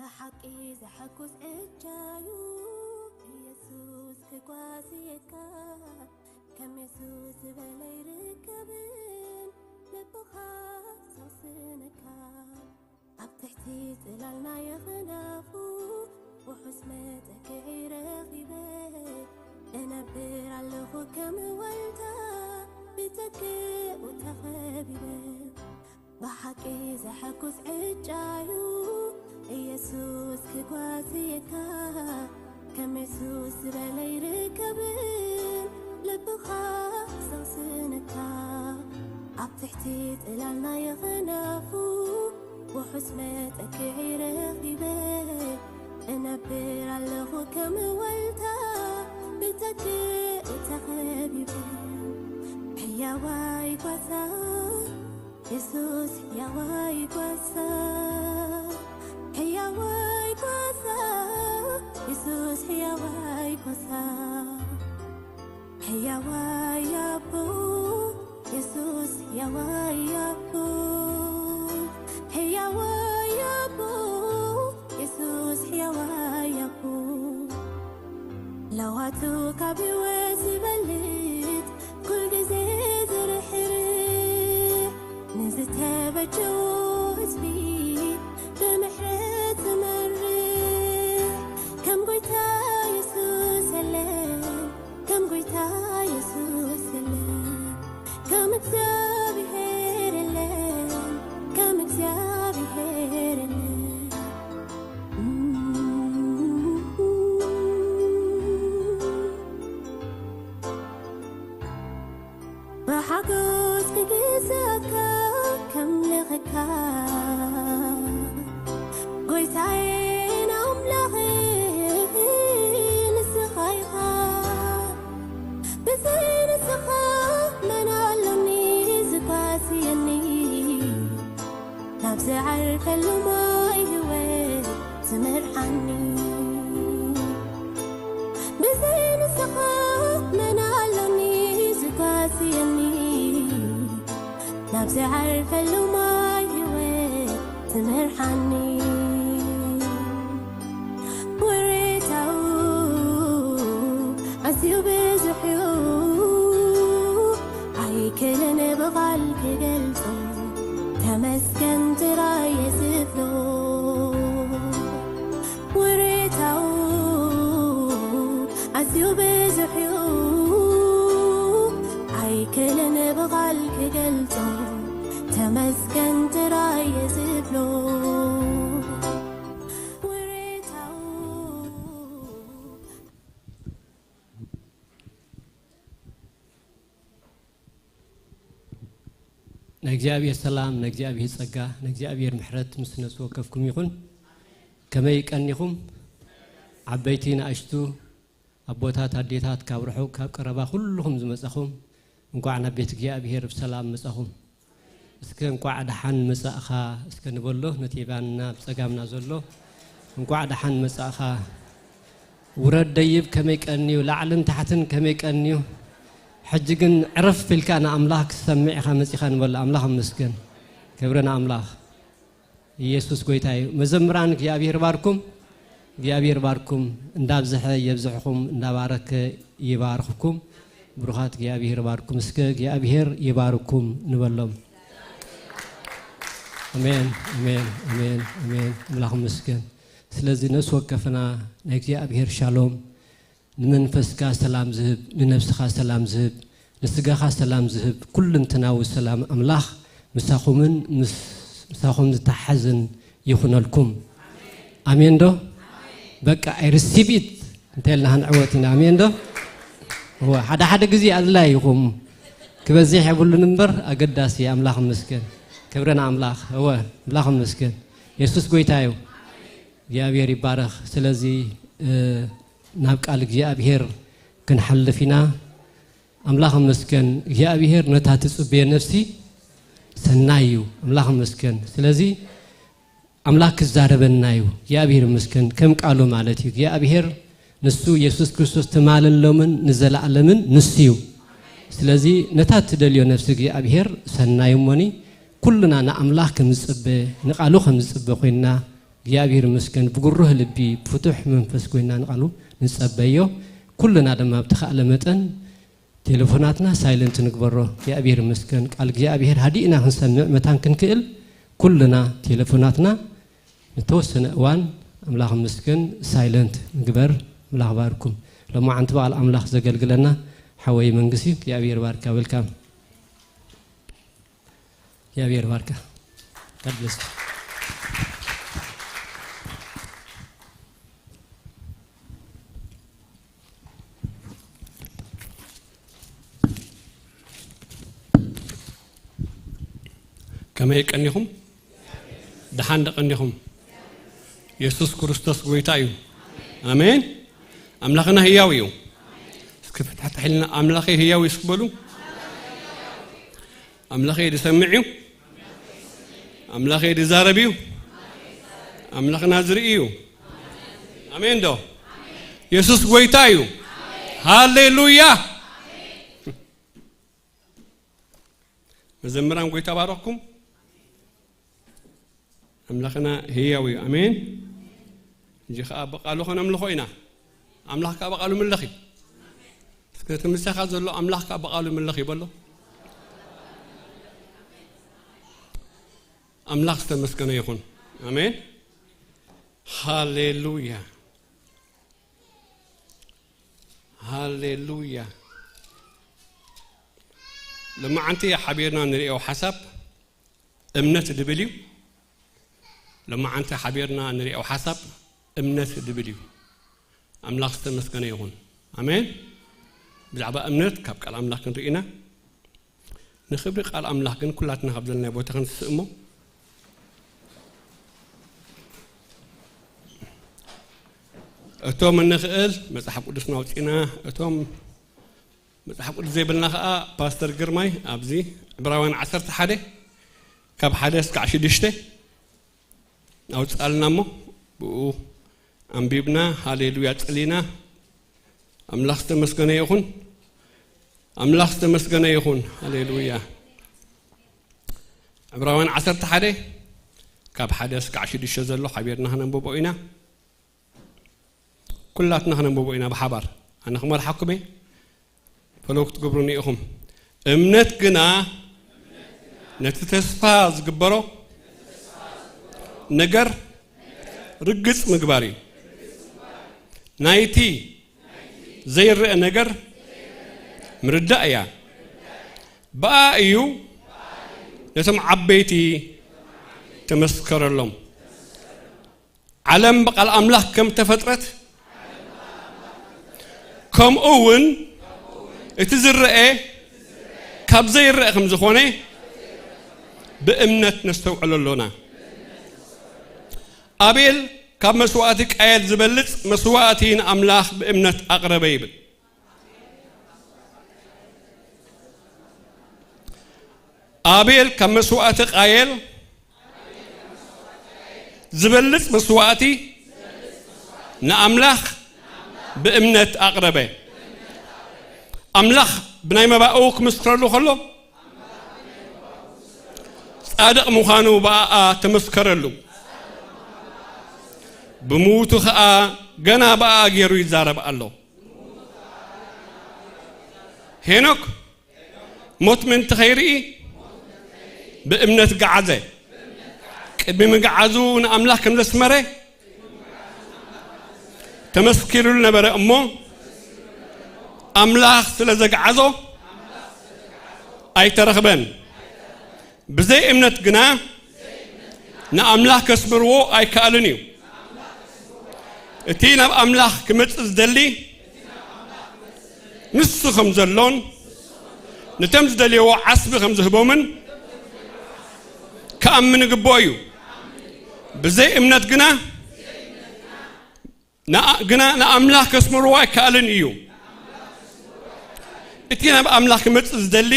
ብሓቂ ዘሐጉስ ዕጃዩ ኢየሱስ ክጓዝየካ፣ ከም የሱስ ዝበለ ይርከብን ልብኻ ሰስነካ። ኣብ ትሕቲ ጽላል ናይ ኽናፉ ውሑስ መጠግዒ ረኺበ፣ እነብር ኣለኹ ከም ዋልታ ብጸግኡ ተኸቢበ። ብሓቂ ዘሐጉስ ዕጫዩ ኢየሱስ ክጓዝየካ፣ ከም የሱስ ዝበለ ይርከብን ልብኻ ዘስነካ። ኣብ ትሕቲ ጽላል ናይ ኽናፉ ውሑስ መጠግዒ ረኺበ፣ እነብር ኣለኹ ከም ዋልታ ብጸግኡ ተኸቢበ። ሕያዋይ ጓሳ የሱስ ሕያዋይ ጓሳ፣ ሕያዋይ ጓሳ፣ የሱስ ሕያዋይ ጓሳ። ሕያዋይ ኣቦ የሱስ ሕያዋይ ኣቦ፣ ሕያዋይ ኣቦ የሱስ ሕያዋይ ኣቦ። ለዋቱ ካብ ህይወት ዝበልጽ ኩል ግዜ ዝርሕርሕ፣ ንዝተበጀዎ ህዝቢ ብምሕረት ዝመርሕ። ከም ጎይታ የሱስ የለን፣ ከም ጎይታ የሱስ የለን፣ ከም እግዚኣብሔር የለን፣ ከም እግዚኣብሔር የለን። ብሓጎስ ክግዛእካ ከምልኸካ፣ ጎይታዬን ኣምላኸይ ንስኻ ኢኻ። ብዘይ ንስኻ መን ኣሎኒ ዝጓስየኒ፣ ናብ ዝዓርፈሉ ማይ ህይወት ትመርሓኒ። ብዘይ ንስኻ መን ኣሎኒ ዝጓስየኒ፣ ናብ ዝዓርፈሉ ማይ ህይወት ትመርሓኒ። ውሬታኡ ኣዝዩ ብዙሕ እዩ፣ ኣይክእልን ብቓል ክገልጾ፣ ተመስገን ጥራይ እየ ዝብሎ። ውሬታኡ ኣዝዩ ብዙሕ እዩ፣ ኣይክእልን ብቓል ክገልጾ፣ ተመስገን ጥራይ እየ ዝብሎ። ውሬታኡ ናይ እግዚኣብሔር ሰላም፣ ናይ እግዚኣብሔር ጸጋ፣ ናይ እግዚኣብሔር ምሕረት ምስ ነፍሲ ወከፍኩም ይኹን። ከመይ ቀኒኹም? ዓበይቲ፣ ንኣሽቱ፣ ኣቦታት፣ ኣዴታት፣ ካብ ርሑቕ ካብ ቀረባ ኩልኹም ዝመጻኹም እንቋዕ ናብ ቤት እግዚኣብሔር ብሰላም መጻኹም። እስከ እንቋዕ ደሓን መጻእኻ እስከ ንበሎ፣ ነቲ የማንና ብጸጋምና ዘሎ እንቋዕ ደሓን መጻእኻ። ውረድ ደይብ ከመይ ቀንዩ፣ ላዕልን ታሕትን ከመይ ቀንዩ። ሕጂ ግን ዕርፍ ኢልካ ንኣምላኽ ክትሰምዕ ኢኻ መጺኻ ንበሎ። ኣምላኽ ይመስገን። ክብሪ ንኣምላኽ። ኢየሱስ ጎይታ እዩ። መዘምራን እግዚኣብሔር ባርኩም፣ እግዚኣብሔር ባርኩም። እንዳብዝሐ የብዝሕኹም፣ እንዳባረከ ይባርኽኩም። ብሩኻት እግዚኣብሔር ባርኩም። እስከ እግዚኣብሔር ይባርኩም ንበሎም። ኣሜን፣ ኣሜን፣ ኣሜን፣ ኣሜን። ኣምላኽ ይመስገን። ስለዚ ነፍሲ ወከፍና ናይ እግዚኣብሔር ሻሎም፣ ንመንፈስካ ሰላም ዝህብ፣ ንነብስኻ ሰላም ዝህብ፣ ንስጋኻ ሰላም ዝህብ፣ ኩልንተናዊ ሰላም ኣምላኽ ምሳኹምን ምስ ምሳኹም ዝተሓዝን ይኹነልኩም። ኣሜን ዶ? በቃ፣ I receive it እንተ ኢልና ክንዕወት ኢና። ኣሜን ዶ? እወ፣ ሓደ ሓደ ግዜ ኣድላይ ይኹም ክበዝሕ የብሉን እምበር ኣገዳሲ። ኣምላኽ ይመስገን። ክብሪ ንኣምላኽ። እወ፣ ኣምላኽ ይመስገን። የሱስ ጎይታ እዩ። እግዚኣብሔር ይባረኽ። ስለዚ እ፣ ናብ ቃል እግዚኣብሔር ክንሓልፍ ኢና። ኣምላኽ ይመስገን። እግዚኣብሔር ነታ ትጽበዮ ነፍሲ ሰናይ እዩ። ኣምላኽ ይመስገን። ስለዚ ኣምላኽ ክዛረበና እዩ። እግዚኣብሔር ይመስገን። ከም ቃሉ ማለት እዩ። እግዚኣብሔር ንሱ የሱስ ክርስቶስ ትማልን ሎምን ንዘለኣለምን ንሱ እዩ። ስለዚ ነታ ትደልዮ ነፍሲ እግዚኣብሔር ሰናይ እሞኒ ኩልና ንኣምላኽ ከም ዝጽበ ንቃሉ ከም ዝጽበ ኮይንና እግዚኣብሔር ይመስገን። ብጉሩህ ልቢ፣ ብፍቱሕ መንፈስ ኮይና ንቃሉ ንጸበዮ። ኩልና ድማ ብተኻእለ መጠን ቴሌፎናትና ሳይለንት ንግበሮ። እግዚኣብሔር ይመስገን። ቃል እግዚኣብሔር ሃዲእና ክንሰምዕ መታን ክንክእል ኩልና ቴሌፎናትና ንተወሰነ እዋን ኣምላኽ ይመስገን ሳይለንት ንግበር። ኣምላኽ ባርኩም። ሎማዓንቲ በዓል ኣምላኽ ዘገልግለና ሓወይ መንግስቲ እግዚኣብሔር ባርካ። ዌልካም። እግዚኣብሔር ባርካ። God bless you። ከመይ ቀኒኹም? ደሓን ዶ ቀኒኹም? የሱስ ክርስቶስ ጎይታ እዩ። ኣሜን። ኣምላኽና ህያው እዩ። እስኪ ፍትሕትሕ ኢልና ኣምላኸይ ህያው እዩ እስኪ በሉ። ኣምላኸይ ዝሰምዕ እዩ። ኣምላኸይ ዝዛረብ እዩ። ኣምላኽና ዝርኢ እዩ። ኣሜን ዶ? የሱስ ጎይታ እዩ። ሃሌሉያ። መዘምራን ጎይታ ባረኽኩም። ኣምላኽና ህያው እዩ። ኣሜን። ሕጂ ኸኣ ብቓሉ ኸነምልኾ ኢና። ኣምላኽ ከኣ ብቓሉ ምለኽ እዩ። እስከ እቲ ምሳኻ ዘሎ ኣምላኽ ከኣ ብቓሉ ምለኽ እዩ በሎ። ኣምላኽ ዝተመስገነ ይኹን። ኣሜን። ሃሌሉያ። ሃሌሉያ። ሎማዓንቲ ሓቢርና ንርእዮ ሓሳብ እምነት ድብል እዩ። ሎማዓንቲ ሓቢርና ንርእዮ ሓሳብ እምነት ድብል እዩ። ኣምላኽ ዝተመስገነ ይኹን። ኣሜን። ብዛዕባ እምነት ካብ ቃል ኣምላኽ ክንርኢ ኢና። ንኽብሪ ቃል ኣምላኽ ግን ኩላትና ካብ ዘለናዮ ቦታ ክንስእ እሞ፣ እቶም እንኽእል መጽሓፍ ቅዱስና ኣውጺእና፣ እቶም መጽሓፍ ቅዱስ ዘይብልና ኸኣ ፓስተር ግርማይ ኣብዚ ዕብራውያን ዓሰርተ ሓደ ካብ ሓደ እስካዕ ሽዱሽተ ኣውጽኣልና እሞ፣ ብኡ ኣንቢብና፣ ሃሌሉያ ጸሊና፣ ኣምላኽ ዝተመስገነ ይኹን፣ ኣምላኽ ዝተመስገነ ይኹን። ሃሌሉያ። ዕብራውያን ዓሰርተ ሓደ ካብ ሓደ እስካዕ ሽዱሽተ ዘሎ ሓቢርና ክነንብቦ ኢና። ኩላትና ክነንብቦ ኢና ብሓባር። ኣነ ክመርሓኩም እየ። ፈለው ክትገብሩኒ ኢኹም። እምነት ግና ነቲ ተስፋ ዝግበሮ ነገር ርግጽ ምግባር እዩ። ናይቲ ዘይረአ ነገር ምርዳእ እያ። ብኣ እዩ ነቶም ዓበይቲ ተመስከረሎም። ዓለም ብቓል ኣምላኽ ከም ተፈጥረት፣ ከምኡ እውን እቲ ዝረአ ካብ ዘይረአ ከም ዝኾነ ብእምነት ነስተውዕሎ ኣሎና። ኣቤል ካብ መስዋእቲ ቃየል ዝበልጽ መስዋእቲ ንኣምላኽ ብእምነት ኣቕረበ ይብል። ኣቤል ካብ መስዋእቲ ቃየል ዝበልጽ መስዋእቲ ንኣምላኽ ብእምነት ኣቕረበ። ኣምላኽ ብናይ መባኡ ክምስክረሉ ከሎ፣ ጻድቕ ምዃኑ ብኣኣ ተመስከረሉ። ብምዉቱ ኸኣ ገና ብኣኣ ገይሩ ይዛረብ ኣሎ። ሄኖክ ሞት ምእንቲ ኸይርኢ ብእምነት ገዓዘ። ቅድሚ ምግዓዙ ንኣምላኽ ከም ዘስመረ ተመስኪሩሉ ነበረ እሞ፣ ኣምላኽ ስለ ዘግዓዞ ኣይተረኽበን። ብዘይ እምነት ግና ንኣምላኽ ከስምርዎ ኣይከኣልን እዩ። እቲ ናብ ኣምላኽ ክመጽእ ዝደሊ ንሱ ከም ዘሎን ነቶም ዝደልይዎ ዓስቢ ከም ዝህቦምን ክኣምን ይግብኦ እዩ። ብዘይ እምነት ግና ንኣ-፣ ግና ንኣምላኽ ከስምርዎ ኣይከኣልን እዩ። እቲ ናብ ኣምላኽ ክመጽእ ዝደሊ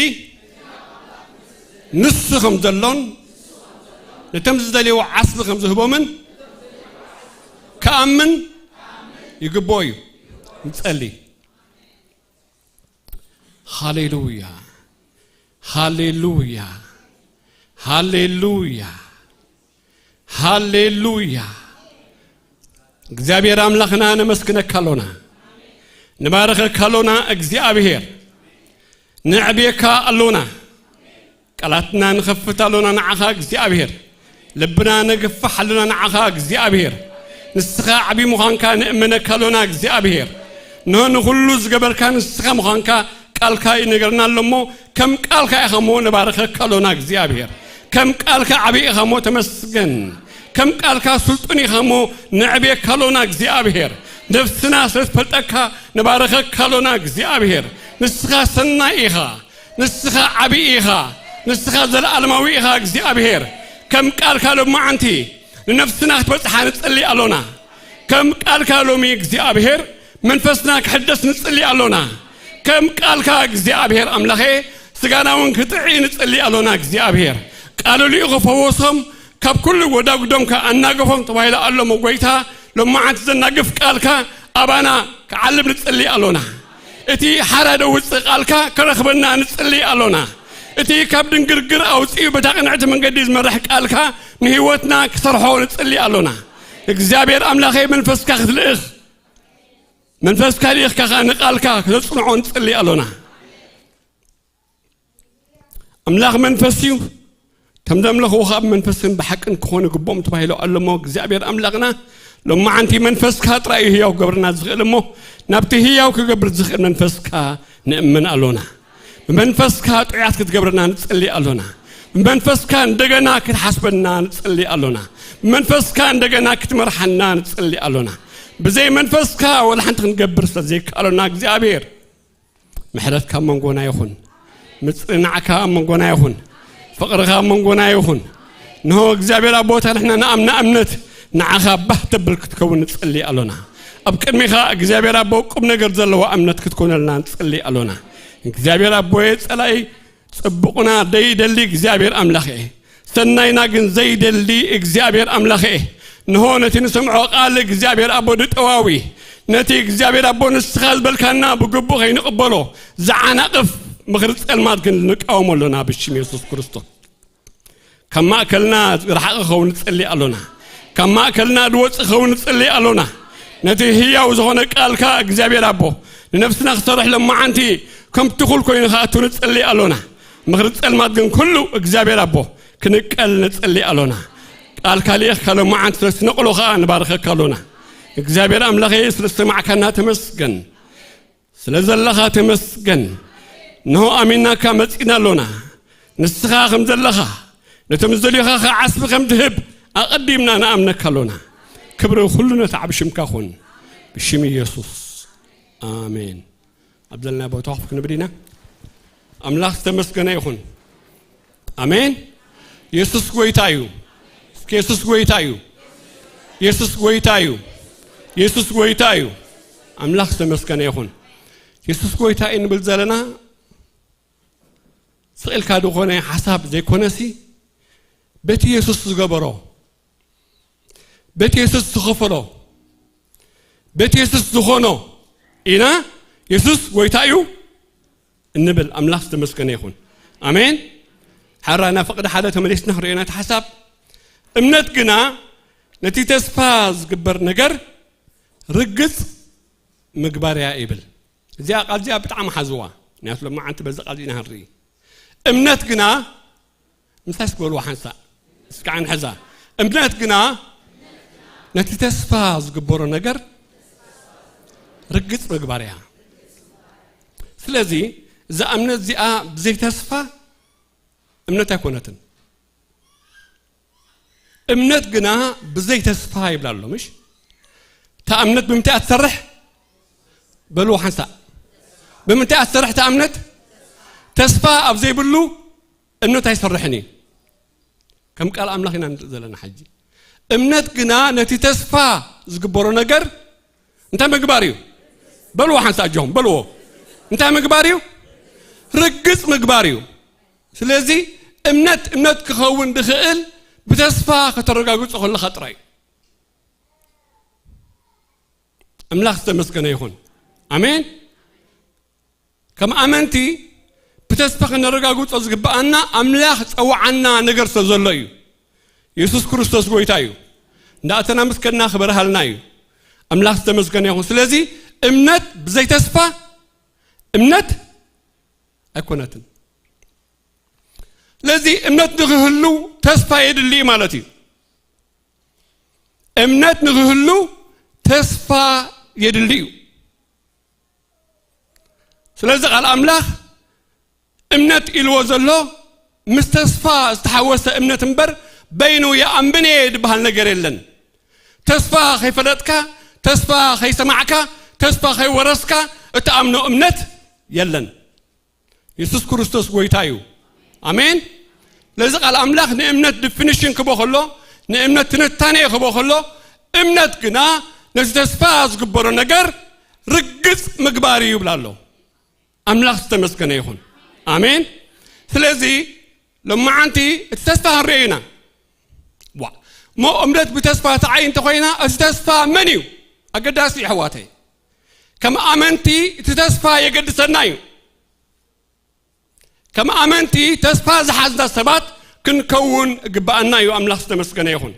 ንሱ ከም ዘሎን ነቶም ዝደልይዎ ዓስቢ ከም ዝህቦምን ክኣምን ይግብኦ እዩ። ንጸሊ። ሃሌሉያ፣ ሃሌሉያ፣ ሃሌሉያ፣ ሃሌሉያ። እግዚኣብሔር ኣምላኽና ነመስግነካ ኣሎና፣ ንባረኸካ ኣሎና። እግዚኣብሔር ነዕብየካ ኣሎና፣ ቃላትና ንኸፍት ኣሎና ንዓኻ እግዚኣብሔር፣ ልብና ነግፍሕ ኣሎና ንዓኻ እግዚኣብሔር። ንስኻ ዓቢ ምዃንካ ንእመነካ ኣሎና እግዚኣብሔር። እንሆ ንኹሉ ዝገበርካ ንስኻ ምዃንካ ቃልካ ይነገርና ኣሎ እሞ፣ ከም ቃልካ ኢኻ እሞ ንባረኸካ ኣሎና እግዚኣብሔር። ከም ቃልካ ዓቢ ኢኻ እሞ ተመስገን። ከም ቃልካ ስልጡን ኢኻ እሞ ንዕብየካ ኣሎና እግዚኣብሔር። ነፍስና ስለ ትፈልጠካ ንባረኸካ ኣሎና እግዚኣብሔር። ንስኻ ሰናይ ኢኻ፣ ንስኻ ዓቢ ኢኻ፣ ንስኻ ዘለኣለማዊ ኢኻ እግዚኣብሔር። ከም ቃልካ ሎማዓንቲ ንነፍስና ክትበጽሓ ንጽሊ ኣሎና። ከም ቃልካ ሎሚ እግዚኣብሔር መንፈስና ክሕደስ ንጽሊ ኣሎና። ከም ቃልካ እግዚኣብሔር ኣምላኸ ስጋና እውን ክጥዒ ንጽሊ ኣሎና። እግዚኣብሔር ቃሉ ልኢኹ ፈወሶም፣ ካብ ኩሉ ጎዳጉዶም ከኣ ኣናገፎም ተባሂሉ ኣሎ እሞ፣ ጎይታ ሎማዓንቲ ዘናግፍ ቃልካ ኣባና ክዓልብ ንጽሊ ኣሎና። እቲ ሓራ ደውጽእ ቃልካ ክረኽበና ንጽሊ ኣሎና። እቲ ካብ ድንግርግር ኣውጺኡ በታ ቅንዕቲ መንገዲ ዝመርሕ ቃልካ ንህይወትና ክሰርሖ ንጽሊ ኣሎና። እግዚኣብሔር ኣምላኸይ መንፈስካ ክትልእኽ፣ መንፈስካ ልኢኽካ ከኣ ንቃልካ ክተጽንዖ ንጽሊ ኣሎና። ኣምላኽ መንፈስ እዩ፣ እቶም ዘምለኽዎ ከኣ ብመንፈስን ብሓቅን ክኾኑ ይግብኦም ተባሂሉ ኣሎ እሞ፣ እግዚኣብሔር ኣምላኽና ሎማዓንቲ መንፈስካ ጥራይ እዩ ህያው ክገብረና ዝኽእል እሞ፣ ናብቲ ህያው ክገብር ዝኽእል መንፈስካ ንእመን ኣሎና። ብመንፈስካ ጥዑያት ክትገብረና ንጽሊ ኣሎና። ብመንፈስካ እንደገና ክትሓስበና ንጽሊ ኣሎና። ብመንፈስካ እንደገና ክትመርሓና ንጽሊ ኣሎና። ብዘይ መንፈስካ ወላ ሓንቲ ክንገብር ስለ ዘይከኣሎና እግዚኣብሔር ምሕረትካ ኣብ መንጎና ይኹን። ምጽንናዕካ ኣብ መንጎና ይኹን። ፍቕርኻ ኣብ መንጎና ይኹን። እንሆ እግዚኣብሔር ኣቦ፣ እታ ንሕና ንኣምና እምነት ንዓኻ ባህ ተብል ክትከውን ንጽሊ ኣሎና። ኣብ ቅድሚኻ እግዚኣብሔር ኣቦ ቁም ነገር ዘለዋ እምነት ክትኮነልና ንጽሊ ኣሎና። እግዚኣብሔር ኣቦየ፣ ጸላኢ ጽቡቕና ደይደሊ እግዚኣብሔር ኣምላኸ፣ ሰናይና ግን ዘይደሊ እግዚኣብሔር ኣምላኸ፣ እንሆ ነቲ ንሰምዖ ቃል እግዚኣብሔር ኣቦ ድጠዋዊ፣ ነቲ እግዚኣብሔር ኣቦ ንስኻ ዝበልካና ብግቡእ ከይንቕበሎ ዝዓናቕፍ ምኽሪ ጸልማት ግን ንቃወሞ ኣሎና ብሽም የሱስ ክርስቶስ። ካብ ማእከልና ዝረሓቐ ክኸውን ንጽሊ ኣሎና። ካብ ማእከልና ዝወጽእ ክኸውን ንጽሊ ኣሎና። ነቲ ህያው ዝኾነ ቃልካ እግዚኣብሔር ኣቦ ንነፍስና ክሰርሕ ሎማዓንቲ ከም ትኹል ኮይኑ ክኣቱ ንጽሊ ኣሎና። ምኽሪ ጸልማት ግን ኩሉ እግዚኣብሔር ኣቦ ክንቀል ንጽሊ ኣሎና። ቃልካ ልኢኽካ ሎማዓንቲ ስለ ትነቕሎ ከኣ ንባርኸካ ኣሎና። እግዚኣብሔር ኣምላኸ ስለ ዝሰማዕካና ተመስገን። ስለ ዘለኻ ተመስገን። እንሆ ኣሚናካ መጺና ኣሎና። ንስኻ ከም ዘለኻ ነቶም ዝደልዩኻ ከኣ ዓስቢ ከም ትህብ ኣቐዲምና ንኣምነካ ኣሎና። ክብሪ ኩሉ ነቲ ዓቢ ሽምካ ኩን። ብሽም ኢየሱስ። ኣሜን። ኣብ ዘለና ቦታ ኮፍ ክንብል ኢና። ኣምላኽ ዝተመስገነ ይኹን። ኣሜን። የሱስ ጎይታ እዩ። እስኪ የሱስ ጎይታ እዩ። የሱስ ጎይታ እዩ። የሱስ ጎይታ እዩ። ኣምላኽ ዝተመስገነ ይኹን። የሱስ ጎይታ እዩ ንብል ዘለና ስቕ ኢልካ ዝኾነ ሓሳብ ዘይኮነሲ፣ በቲ የሱስ ዝገበሮ፣ በቲ የሱስ ዝኸፈሎ፣ በቲ የሱስ ዝኾኖ ኢና የሱስ ጎይታ እዩ እንብል። ኣምላኽ ዝተመስገነ ይኹን። ኣሜን። ሕራይ ናብ ፍቕዲ ሓደ ተመሊስና ክንሪኦ ኢና እቲ ሓሳብ። እምነት ግና ነቲ ተስፋ ዝግበር ነገር ርግጽ ምግባር እያ ይብል። እዚኣ ቃል እዚኣ ብጣዕሚ ሓዝዋ። ምኽንያቱ ሎማዓንቲ በዚ ቃል እዚና ክንርኢ። እምነት ግና፣ ምሳይ እስኪ በልዋ ሓንሳእ። እስኪ ዓይኒ ሕዛ። እምነት ግና ነቲ ተስፋ ዝግበሮ ነገር ርግጽ ምግባር እያ። ስለዚ እዛ እምነት እዚኣ ብዘይ ተስፋ እምነት ኣይኮነትን። እምነት ግና ብዘይ ተስፋ ይብላ ኣሎ፣ ምሽ? እታ እምነት ብምንታይ እያ ትሰርሕ? በልዎ ሓንሳእ። ብምንታይ እያ ትሰርሕ እታ እምነት? ተስፋ ኣብ ዘይብሉ እምነት ኣይሰርሕን እዩ። ከም ቃል ኣምላኽ ኢና ንርኢ ዘለና ሕጂ። እምነት ግና ነቲ ተስፋ ዝግበሮ ነገር እንታይ ምግባር እዩ? በልዎ ሓንሳእ ኣጆኹም፣ በልዎ። እንታይ ምግባር እዩ? ርግጽ ምግባር እዩ። ስለዚ እምነት፣ እምነት ክኸውን ዝኽእል ብተስፋ ከተረጋግጾ ከለኻ ጥራይ እዩ። ኣምላኽ ዝተመስገነ ይኹን። ኣሜን። ከም ኣመንቲ ብተስፋ ከነረጋግጾ ዝግብኣና ኣምላኽ ጸውዓና ነገር ስለ ዘሎ እዩ። የሱስ ክርስቶስ ጎይታ እዩ። እንዳእተና ምስ ከድና ክበርሃልና እዩ። ኣምላኽ ዝተመስገነ ይኹን። ስለዚ እምነት ብዘይ ተስፋ እምነት ኣይኮነትን። ስለዚ እምነት ንክህሉ ተስፋ የድሊ ማለት እዩ። እምነት ንክህሉ ተስፋ የድሊ እዩ። ስለዚ ቃል ኣምላኽ እምነት ኢልዎ ዘሎ ምስ ተስፋ ዝተሓወሰ እምነት እምበር፣ በይኑ ይኣምን እየ ዝበሃል ነገር የለን። ተስፋ ከይፈለጥካ፣ ተስፋ ከይሰማዕካ፣ ተስፋ ከይወረስካ እትኣምኖ እምነት የለን። የሱስ ክርስቶስ ጎይታ እዩ። ኣሜን። ለዚ ቃል ኣምላኽ ንእምነት ዲፊኒሽን ክቦ ከሎ፣ ንእምነት ትንታኔ ክቦ ከሎ፣ እምነት ግና ነቲ ተስፋ ዝግበሮ ነገር ርግጽ ምግባር እዩ ይብል ኣሎ። ኣምላኽ ዝተመስገነ ይኹን። ኣሜን። ስለዚ ሎማዓንቲ እቲ ተስፋ ክንሪኦ ኢና። ዋ፣ እሞ እምነት ብተስፋ ትዓይ እንተኾይና፣ እቲ ተስፋ መን እዩ? ኣገዳሲ እዩ፣ ኣሕዋተይ። ከም ኣመንቲ እቲ ተስፋ የገድሰና እዩ። ከም ኣመንቲ ተስፋ ዝሓዝና ሰባት ክንከውን እግብኣና እዩ። ኣምላኽ ዝተመስገነ ይኹን።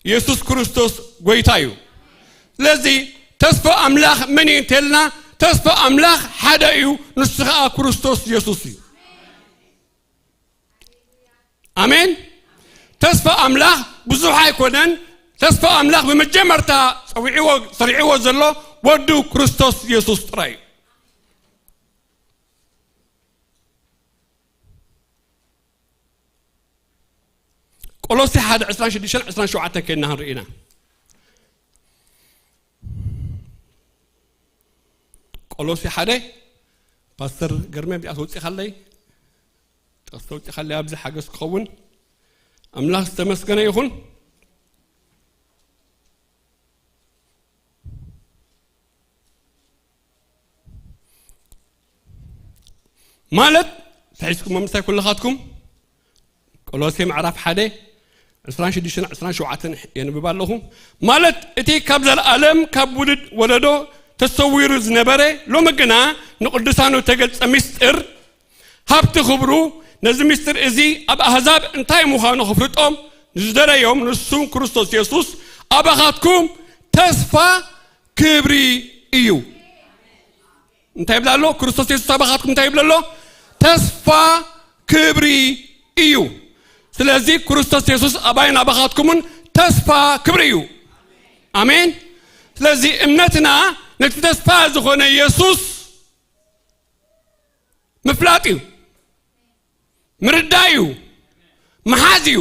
የሱስ ክርስቶስ ጎይታ እዩ። ስለዚ ተስፋ ኣምላኽ መን እዩ እንተልና፣ ተስፋ ኣምላኽ ሓደ እዩ፣ ንሱ ኸኣ ክርስቶስ የሱስ እዩ። ኣሜን። ተስፋ ኣምላኽ ብዙሕ ኣይኮነን። ተስፋ ኣምላኽ ብመጀመርታ ጸዊዕዎ፣ ሰሪዕዎ ዘሎ ወዱ ክርስቶስ የሱስ ጥራይ እዩ። ቆሎሴ ሓደ ዕስራን ሽዱሽተን ዕስራን ሸውዓተን ከይድና ክንርኢ ኢና። ቆሎሴ ሓደ፣ ፓስተር ገርሜ፣ እዚኣ ተውጺኻለይ፣ ጥቕሲ ተውጺኻለይ፣ ኣብዚ ሓገዝ ክኸውን። ኣምላኽ ዝተመስገነ ይኹን። ማለት፣ ተሒዝኩሞ ምሳይ ኩልኻትኩም፣ ቆሎሴ ምዕራፍ ሓደ፣ ዕስራን ሽዱሽተን ዕስራን ሸውዓተን የንብብ ኣለኹ። ማለት፣ እቲ ካብ ዘለኣለም ካብ ውሉድ ወለዶ ተሰዊሩ ዝነበረ፣ ሎሚ ግና ንቅዱሳኑ ተገልጸ ምስጢር፣ ሃብቲ ክብሩ፣ ነዚ ምስጢር እዚ ኣብ ኣህዛብ እንታይ ምዃኑ ክፍልጦም ንዝደለዮም፣ ንሱ ክርስቶስ የሱስ ኣባኻትኩም ተስፋ ክብሪ እዩ። እንታይ ይብል ኣሎ? ክርስቶስ የሱስ ኣባኻትኩም እንታይ ይብል ኣሎ? ተስፋ ክብሪ እዩ። ስለዚ ክርስቶስ የሱስ ኣባይን ኣባኻትኩምን ተስፋ ክብሪ እዩ። ኣሜን። ስለዚ እምነትና ነቲ ተስፋ ዝኾነ የሱስ ምፍላጥ እዩ፣ ምርዳእ እዩ፣ ምሓዝ እዩ።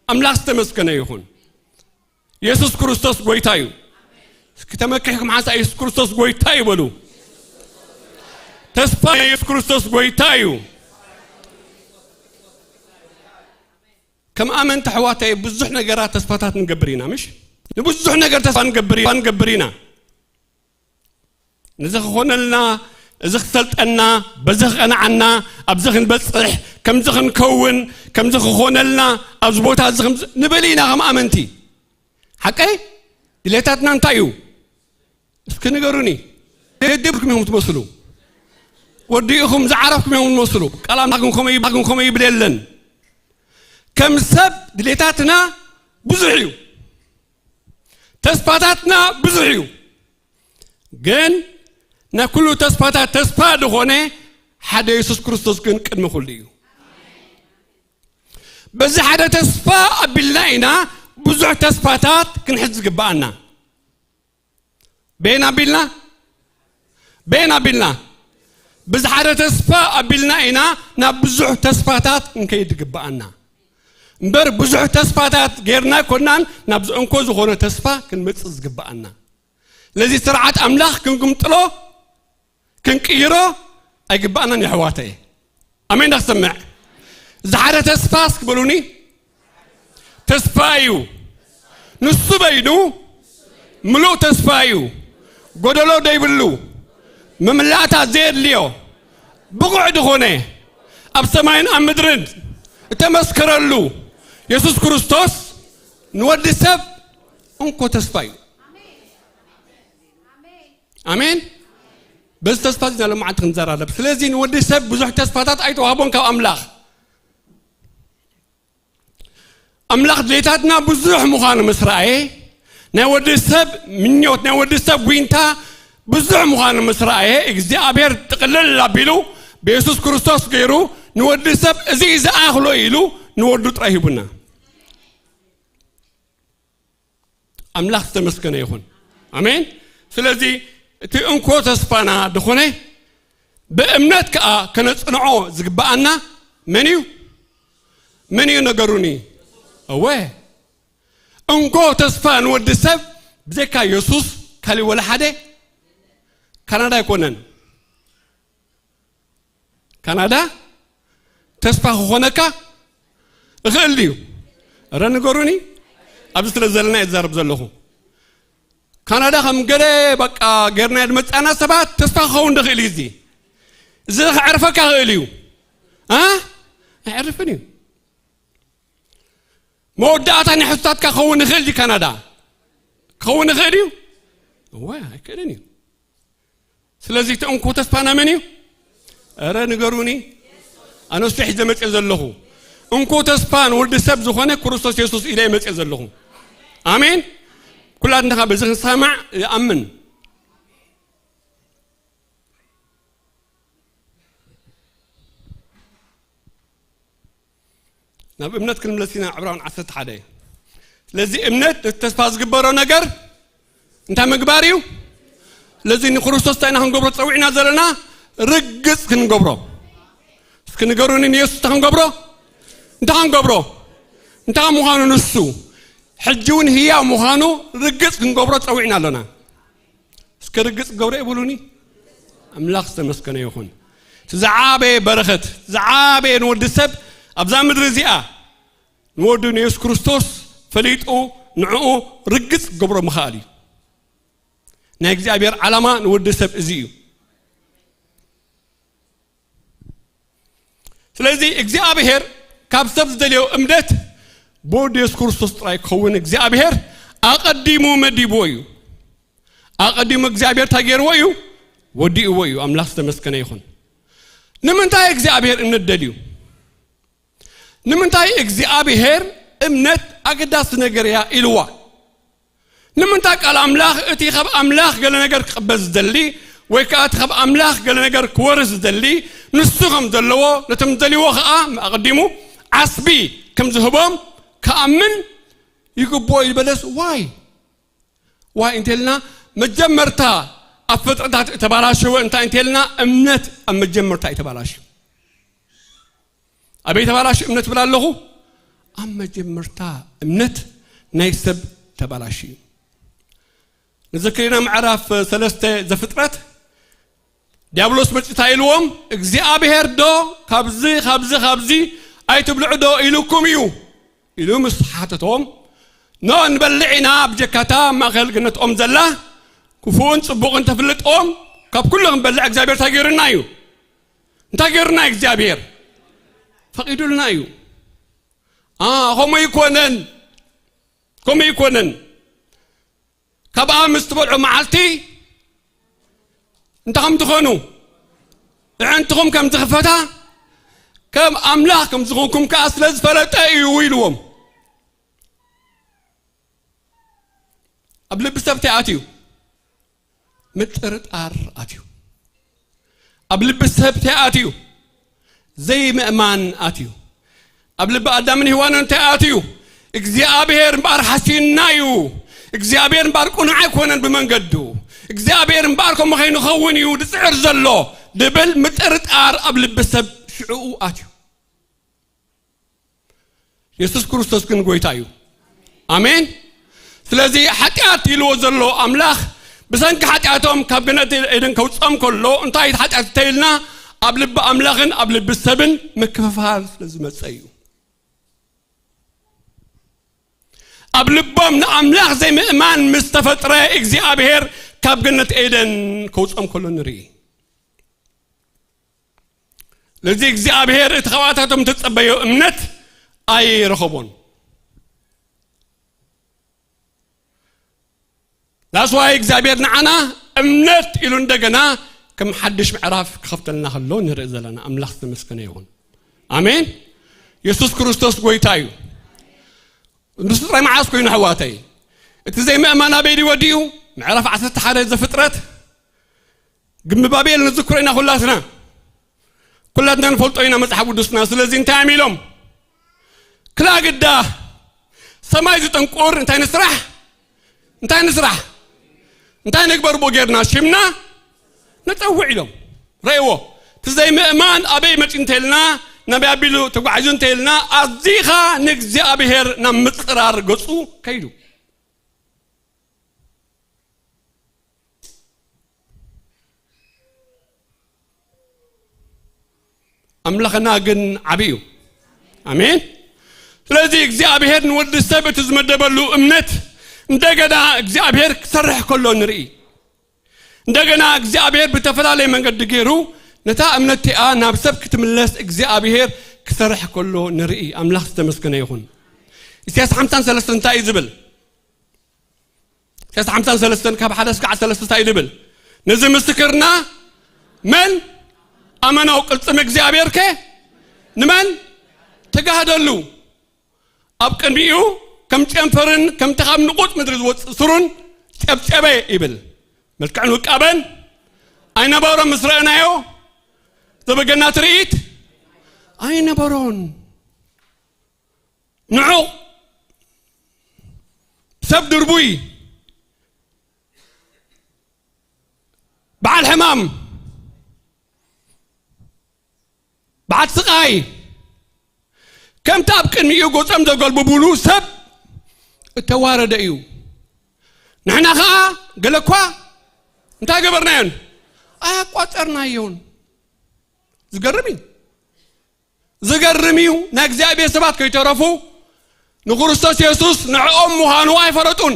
ኣምላኽ ዝተመስገነ ይኹን። የሱስ ክርስቶስ ጎይታ እዩ። እስኪ ተመኪሕኩም ሓንሳእ የሱስ ክርስቶስ ጎይታ እዩ በሉ። ተስፋ የሱስ ክርስቶስ ጎይታ እዩ። ከም ኣመንቲ ኣሕዋተይ ብዙሕ ነገራት ተስፋታት ንገብር ኢና፣ ምሽ? ንብዙሕ ነገር ተስፋ ንገብር፣ ንገብር ኢና። ነዚ ክኾነልና፣ እዚ ክሰልጠና፣ በዚ ክቐንዓና፣ ኣብዚ ክንበጽሕ፣ ከምዚ ክንከውን፣ ከምዚ ክኾነልና፣ ኣብዚ ቦታ እዚ ከምዚ ንብል ኢና ከም ኣመንቲ። ሓቀይ? ድሌታትና እንታይ እዩ? እስኪ ንገሩኒ። ደደብኩም ኢኹም ትመስሉ። ወዲእኹም ዝዓረፍኩም ኢኹም ትመስሉ። ቃል ኣምላኽ ግን ከምኡ ይብ-፣ ግን ከምኡ ይብል የለን። ከም ሰብ ድሌታትና ብዙሕ እዩ። ተስፋታትና ብዙሕ እዩ። ግን ናይ ኩሉ ተስፋታት ተስፋ ዝኾነ ሓደ የሱስ ክርስቶስ ግን ቅድሚ ኩሉ እዩ። በዚ ሓደ ተስፋ ኣቢልና ኢና ብዙሕ ተስፋታት ክንሕዝ ዝግብኣና። በየን ኣቢልና? በየን ኣቢልና? በዚ ሓደ ተስፋ ኣቢልና ኢና ናብ ብዙሕ ተስፋታት ክንከይድ ዝግብኣና። እምበር ብዙሕ ተስፋታት ጌርና ኣይኮናን ናብዚ እንኮ ዝኾነ ተስፋ ክንመጽእ ዝግብኣና። ስለዚ ስርዓት ኣምላኽ ክንግምጥሎ፣ ክንቅይሮ ኣይግባእናን የሕዋተይ። ኣሜን ዳክሰምዕ። ዝሓደ ተስፋ እስኪ በሉኒ። ተስፋ እዩ። ንሱ በይኑ ምሉእ ተስፋ እዩ። ጎደሎ ዘይብሉ፣ መምላእታ ዘየድልዮ፣ ብቑዕ ዝኾነ፣ ኣብ ሰማይን ኣብ ምድርን እተመስከረሉ የሱስ ክርስቶስ ንወዲ ሰብ እንኮ ተስፋ እዩ። ኣሜን። በዚ ተስፋ እዚ ሎማዓንቲ ክንዘራረብ። ስለዚ ንወዲ ሰብ ብዙሕ ተስፋታት ኣይተዋህቦን ካብ ኣምላኽ። ኣምላኽ ድሌታትና ብዙሕ ምዃኑ ምስ ረኣየ፣ ናይ ወዲ ሰብ ምኞት፣ ናይ ወዲ ሰብ ጒንታ ብዙሕ ምዃኑ ምስ ረኣየ እግዚኣብሔር ጥቕልል ኣቢሉ ብየሱስ ክርስቶስ ገይሩ ንወዲ ሰብ እዚ ዝኣኽሎ ኢሉ ንወዱ ጥራይ ሂቡና። ኣምላኽ ዝተመስገነ ይኹን። ኣሜን። ስለዚ እቲ እንኮ ተስፋና ዝኾነ ብእምነት ከኣ ከነጽንዖ ዝግብኣና መን እዩ? መን እዩ? ነገሩኒ። እወ፣ እንኮ ተስፋ ንወዲ ሰብ ብዘይካ የሱስ ካሊእ ወላ ሓደ ካናዳ ኣይኮነን። ካናዳ ተስፋ ክኾነካ እኽእል ድዩ? እረ ንገሩኒ። ኣብዚ ስለ ዘለና እየ ዝዛረብ ዘለኹ። ካናዳ ከም ገለ በቃ ጌርና ዝመጻና ሰባት ተስፋ ክኸውን ድኽእል እዩ። እዚ እዚ ከዕርፈካ ይኽእል እዩ። እ? ኣይዕርፍን እዩ። መወዳእታ ናይ ሕቶታትካ ክኸውን ይኽእል ድዩ? ካናዳ ክኸውን ይኽእል እዩ? እወ፣ ኣይክእልን እዩ። ስለዚ እቲ እንኮ ተስፋና መን እዩ? እረ ንገሩኒ። ኣነ እሱ ሒዘ መፅእ ዘለኹ እንኮ ተስፋ ንወዲ ሰብ ዝኾነ ክርስቶስ የሱስ ኢለ መፅእ ዘለኹ። ኣሜን። ኩላትና በዚ ክንሰማዕ ይኣምን። ናብ እምነት ክንምለስ ኢና። ዕብራውያን ዓሰርተ ሓደ። ስለዚ እምነት እቲ ተስፋ ዝግበሮ ነገር እንታይ ምግባር እዩ? ስለዚ ንክርስቶስ እንታይ ኢና ክንገብሮ ጸዊዕና ዘለና? ርግጽ ክንገብሮ። እስኪ ንገሩኒ፣ ንየሱስ እንታይ ክንገብሮ? እንታይ ክንገብሮ? እንታይ ምዃኑ ንሱ ሕጂ እውን ህያው ምዃኑ ርግጽ ክንገብሮ ጸዊዕና ኣለና። እስከ ርግጽ ገብረ ይብሉኒ። ኣምላኽ ዝተመስገነ ይኹን። እቲ ዝዓበየ በረኸት፣ ዝዓበየ ንወዲ ሰብ ኣብዛ ምድሪ እዚኣ ንወዱ ንየሱስ ክርስቶስ ፈሊጡ ንዕኡ ርግጽ ገብሮ ምኽኣል እዩ። ናይ እግዚኣብሔር ዓላማ ንወዲ ሰብ እዚ እዩ። ስለዚ እግዚኣብሔር ካብ ሰብ ዝደልዮ እምነት ብወዱ የሱስ ክርስቶስ ጥራይ ክኸውን እግዚኣብሔር ኣቐዲሙ መዲብዎ እዩ። ኣቐዲሙ እግዚኣብሔር እንታይ ገይርዎ እዩ? ወዲእዎ እዩ። ኣምላኽ ዝተመስገነ ይኹን። ንምንታይ እግዚኣብሔር እምነት ደልዩ? ንምንታይ እግዚኣብሔር እምነት ኣገዳሲ ነገር እያ ኢልዋ? ንምንታይ ቃል ኣምላኽ እቲ ካብ ኣምላኽ ገለ ነገር ክቕበል ዝደሊ ወይ ከኣ እቲ ካብ ኣምላኽ ገለ ነገር ክወርስ ዝደሊ ንሱ ከም ዘለዎ ነቶም ዝደልይዎ ከኣ ኣቐዲሙ ዓስቢ ከም ዝህቦም ክኣምን ይግብኦ ይበለስ? ዋይ ዋይ እንተልና መጀመርታ ኣብ ፍጥረታት እተባላሸወ እንታይ እንተልና እምነት ኣብ መጀመርታ እዩ ተባላሽዩ። ኣበይ ተባላሽዩ እምነት ብል ኣለኹ? ኣብ መጀመርታ እምነት ናይ ሰብ ተባላሽዩ። ንዘክር ኢና ምዕራፍ ሰለስተ ዘፍጥረት ዲያብሎስ መጺኡ እንታይ ኢልዎም? እግዚኣብሔር ዶ ካብዚ፣ ካብዚ፣ ካብዚ ኣይትብልዑ ዶ ኢሉኩም እዩ? ኢሉ ምስ ሓተቶም፣ ኖ፣ ንበልዕ ኢና፣ ብጀካታ ኣብ ማእከል ገነት ኦም ዘላ ክፉእን ጽቡቕን ተፍልጥ ኦም ካብ ኩሉ ክንበልዕ እግዚኣብሔር እንታይ ገይሩና እዩ? እንታይ ገይሩና እዩ እግዚኣብሔር? ፈቒዱልና እዩ። ኣ፣ ከምኡ ኣይኮነን፣ ከምኡ ኣይኮነን። ካብኣ ምስ ትበልዑ መዓልቲ እንታይ ከም ትኾኑ፣ ኣዕንትኹም ከም ዝኽፈታ፣ ከም ኣምላኽ ከም ዝኾንኩም ከኣ ስለ ዝፈለጠ እዩ ኢልዎም። ኣብ ልቢ ሰብ እንታይ ኣትዩ? ምጥርጣር ኣትዩ። ኣብ ልቢ ሰብ እንታይ ኣትዩ? ዘይምእማን ኣትዩ። ኣብ ልቢ ኣዳምን ሄዋንን እንታይ ኣትዩ? እግዚኣብሔር እምበኣር ሓሲዩና እዩ። እግዚኣብሔር እምበኣር ቅኑዕ ኣይኮነን ብመንገዱ። እግዚኣብሔር እምበኣር ከምኡ ከይንኸውን እዩ ዝጽዕር ዘሎ ድብል ምጥርጣር ኣብ ልቢ ሰብ ሽዕኡ ኣትዩ። የሱስ ክርስቶስ ግን ጎይታ እዩ። ኣሜን። ስለዚ ሓጢኣት ኢልዎ ዘሎ ኣምላኽ ብሰንኪ ሓጢኣቶም ካብ ገነት ኤደን ከውፅኦም ከሎ እንታይ ሓጢኣት እንተኢልና ኣብ ልቢ ኣምላኽን ኣብ ልቢ ሰብን ምክፍፋል ስለ ዝመፀ እዩ። ኣብ ልቦም ንኣምላኽ ዘይምእማን ምስ ተፈጥረ እግዚኣብሔር ካብ ገነት ኤደን ከውፅኦም ከሎ ንርኢ። ለዚ እግዚኣብሔር እቲ ካብኣታቶም ተጸበዮ እምነት ኣይረኸቦን። ላስዋይ እግዚኣብሔር ንዓና እምነት ኢሉ እንደገና ከም ሓድሽ ምዕራፍ ክኸፍተልና ከሎ ንርኢ ዘለና ኣምላኽ ዝተመስገነ ይኹን። ኣሜን። የሱስ ክርስቶስ ጎይታ እዩ። ንሱ ጥራይ መዓስ ኮይኑ ኣሕዋተይ? እቲ ዘይምእማን ኣበይ ድዩ ወዲኡ? ምዕራፍ ዓሰርተ ሓደ ዘፍጥረት። ግንቢ ባቤል ንዝክሮ ኢና ኩላትና። ኩላትና ንፈልጦ ኢና መጽሓፍ ቅዱስና። ስለዚ እንታይ እዮም ኢሎም? ክላ ግዳ ሰማይ ዝጠንቁር እንታይ ንስራሕ? እንታይ ንስራሕ? እንታይ ንግበር? ብኡ ጌርና ሽምና ንጸውዕ ኢሎም። ረእይዎ። እቲ ዘይምእማን ኣበይ መጺኡ እንተኢልና፣ ናበይ ኣቢሉ ተጓዒዙ እንተኢልና፣ ኣዚኻ ንእግዚኣብሔር ናብ ምጽራር ገጹ ከይዱ። ኣምላኽና ግን ዓቢ እዩ። ኣሜን። ስለዚ እግዚኣብሔር ንወዲ ሰብ እቲ ዝመደበሉ እምነት እንደገና እግዚኣብሔር ክሰርሕ ከሎ ንርኢ። እንደገና እግዚኣብሔር ብተፈላለየ መንገዲ ገይሩ ነታ እምነት እቲኣ ናብ ሰብ ክትምለስ እግዚኣብሔር ክሰርሕ ከሎ ንርኢ። ኣምላኽ ዝተመስገነ ይኹን። ኢሳያስ ሓምሳን ሰለስተን እንታይ እዩ ዝብል? ኢሳያስ ሓምሳን ሰለስተን ካብ ሓደ እስካዕ ሰለስተ እንታይ እዩ ዝብል? ነዚ ምስክርና መን ኣመኖ? ቅልጽም እግዚኣብሔር ከ ንመን ተጋህደሉ? ኣብ ቅድሚኡ ከም ጨንፈርን ከምቲ ካብ ንቑጽ ምድሪ ዝወጽእ ስሩን ጨብጨበ ይብል። መልክዕን ውቃበን ኣይነበሮን፣ ምስ ረእናዮ ዘበገና ትርኢት ኣይነበሮን። ንዑቕ፣ ሰብ ድርቡይ፣ በዓል ሕማም፣ በዓል ስቓይ፣ ከምቲ ኣብ ቅድሚኡ ገጾም ዘገልብቡሉ ሰብ እተዋረደ እዩ። ንሕና ኸኣ ገለ እኳ እንታይ ገበርናዮን? ኣያቋጸርናዮን። ዝገርም እዩ። ዝገርም እዩ። ናይ እግዚኣብሔር ሰባት ከይተረፉ ንክርስቶስ የሱስ ንዕኦም ምዃኑ ኣይፈለጡን።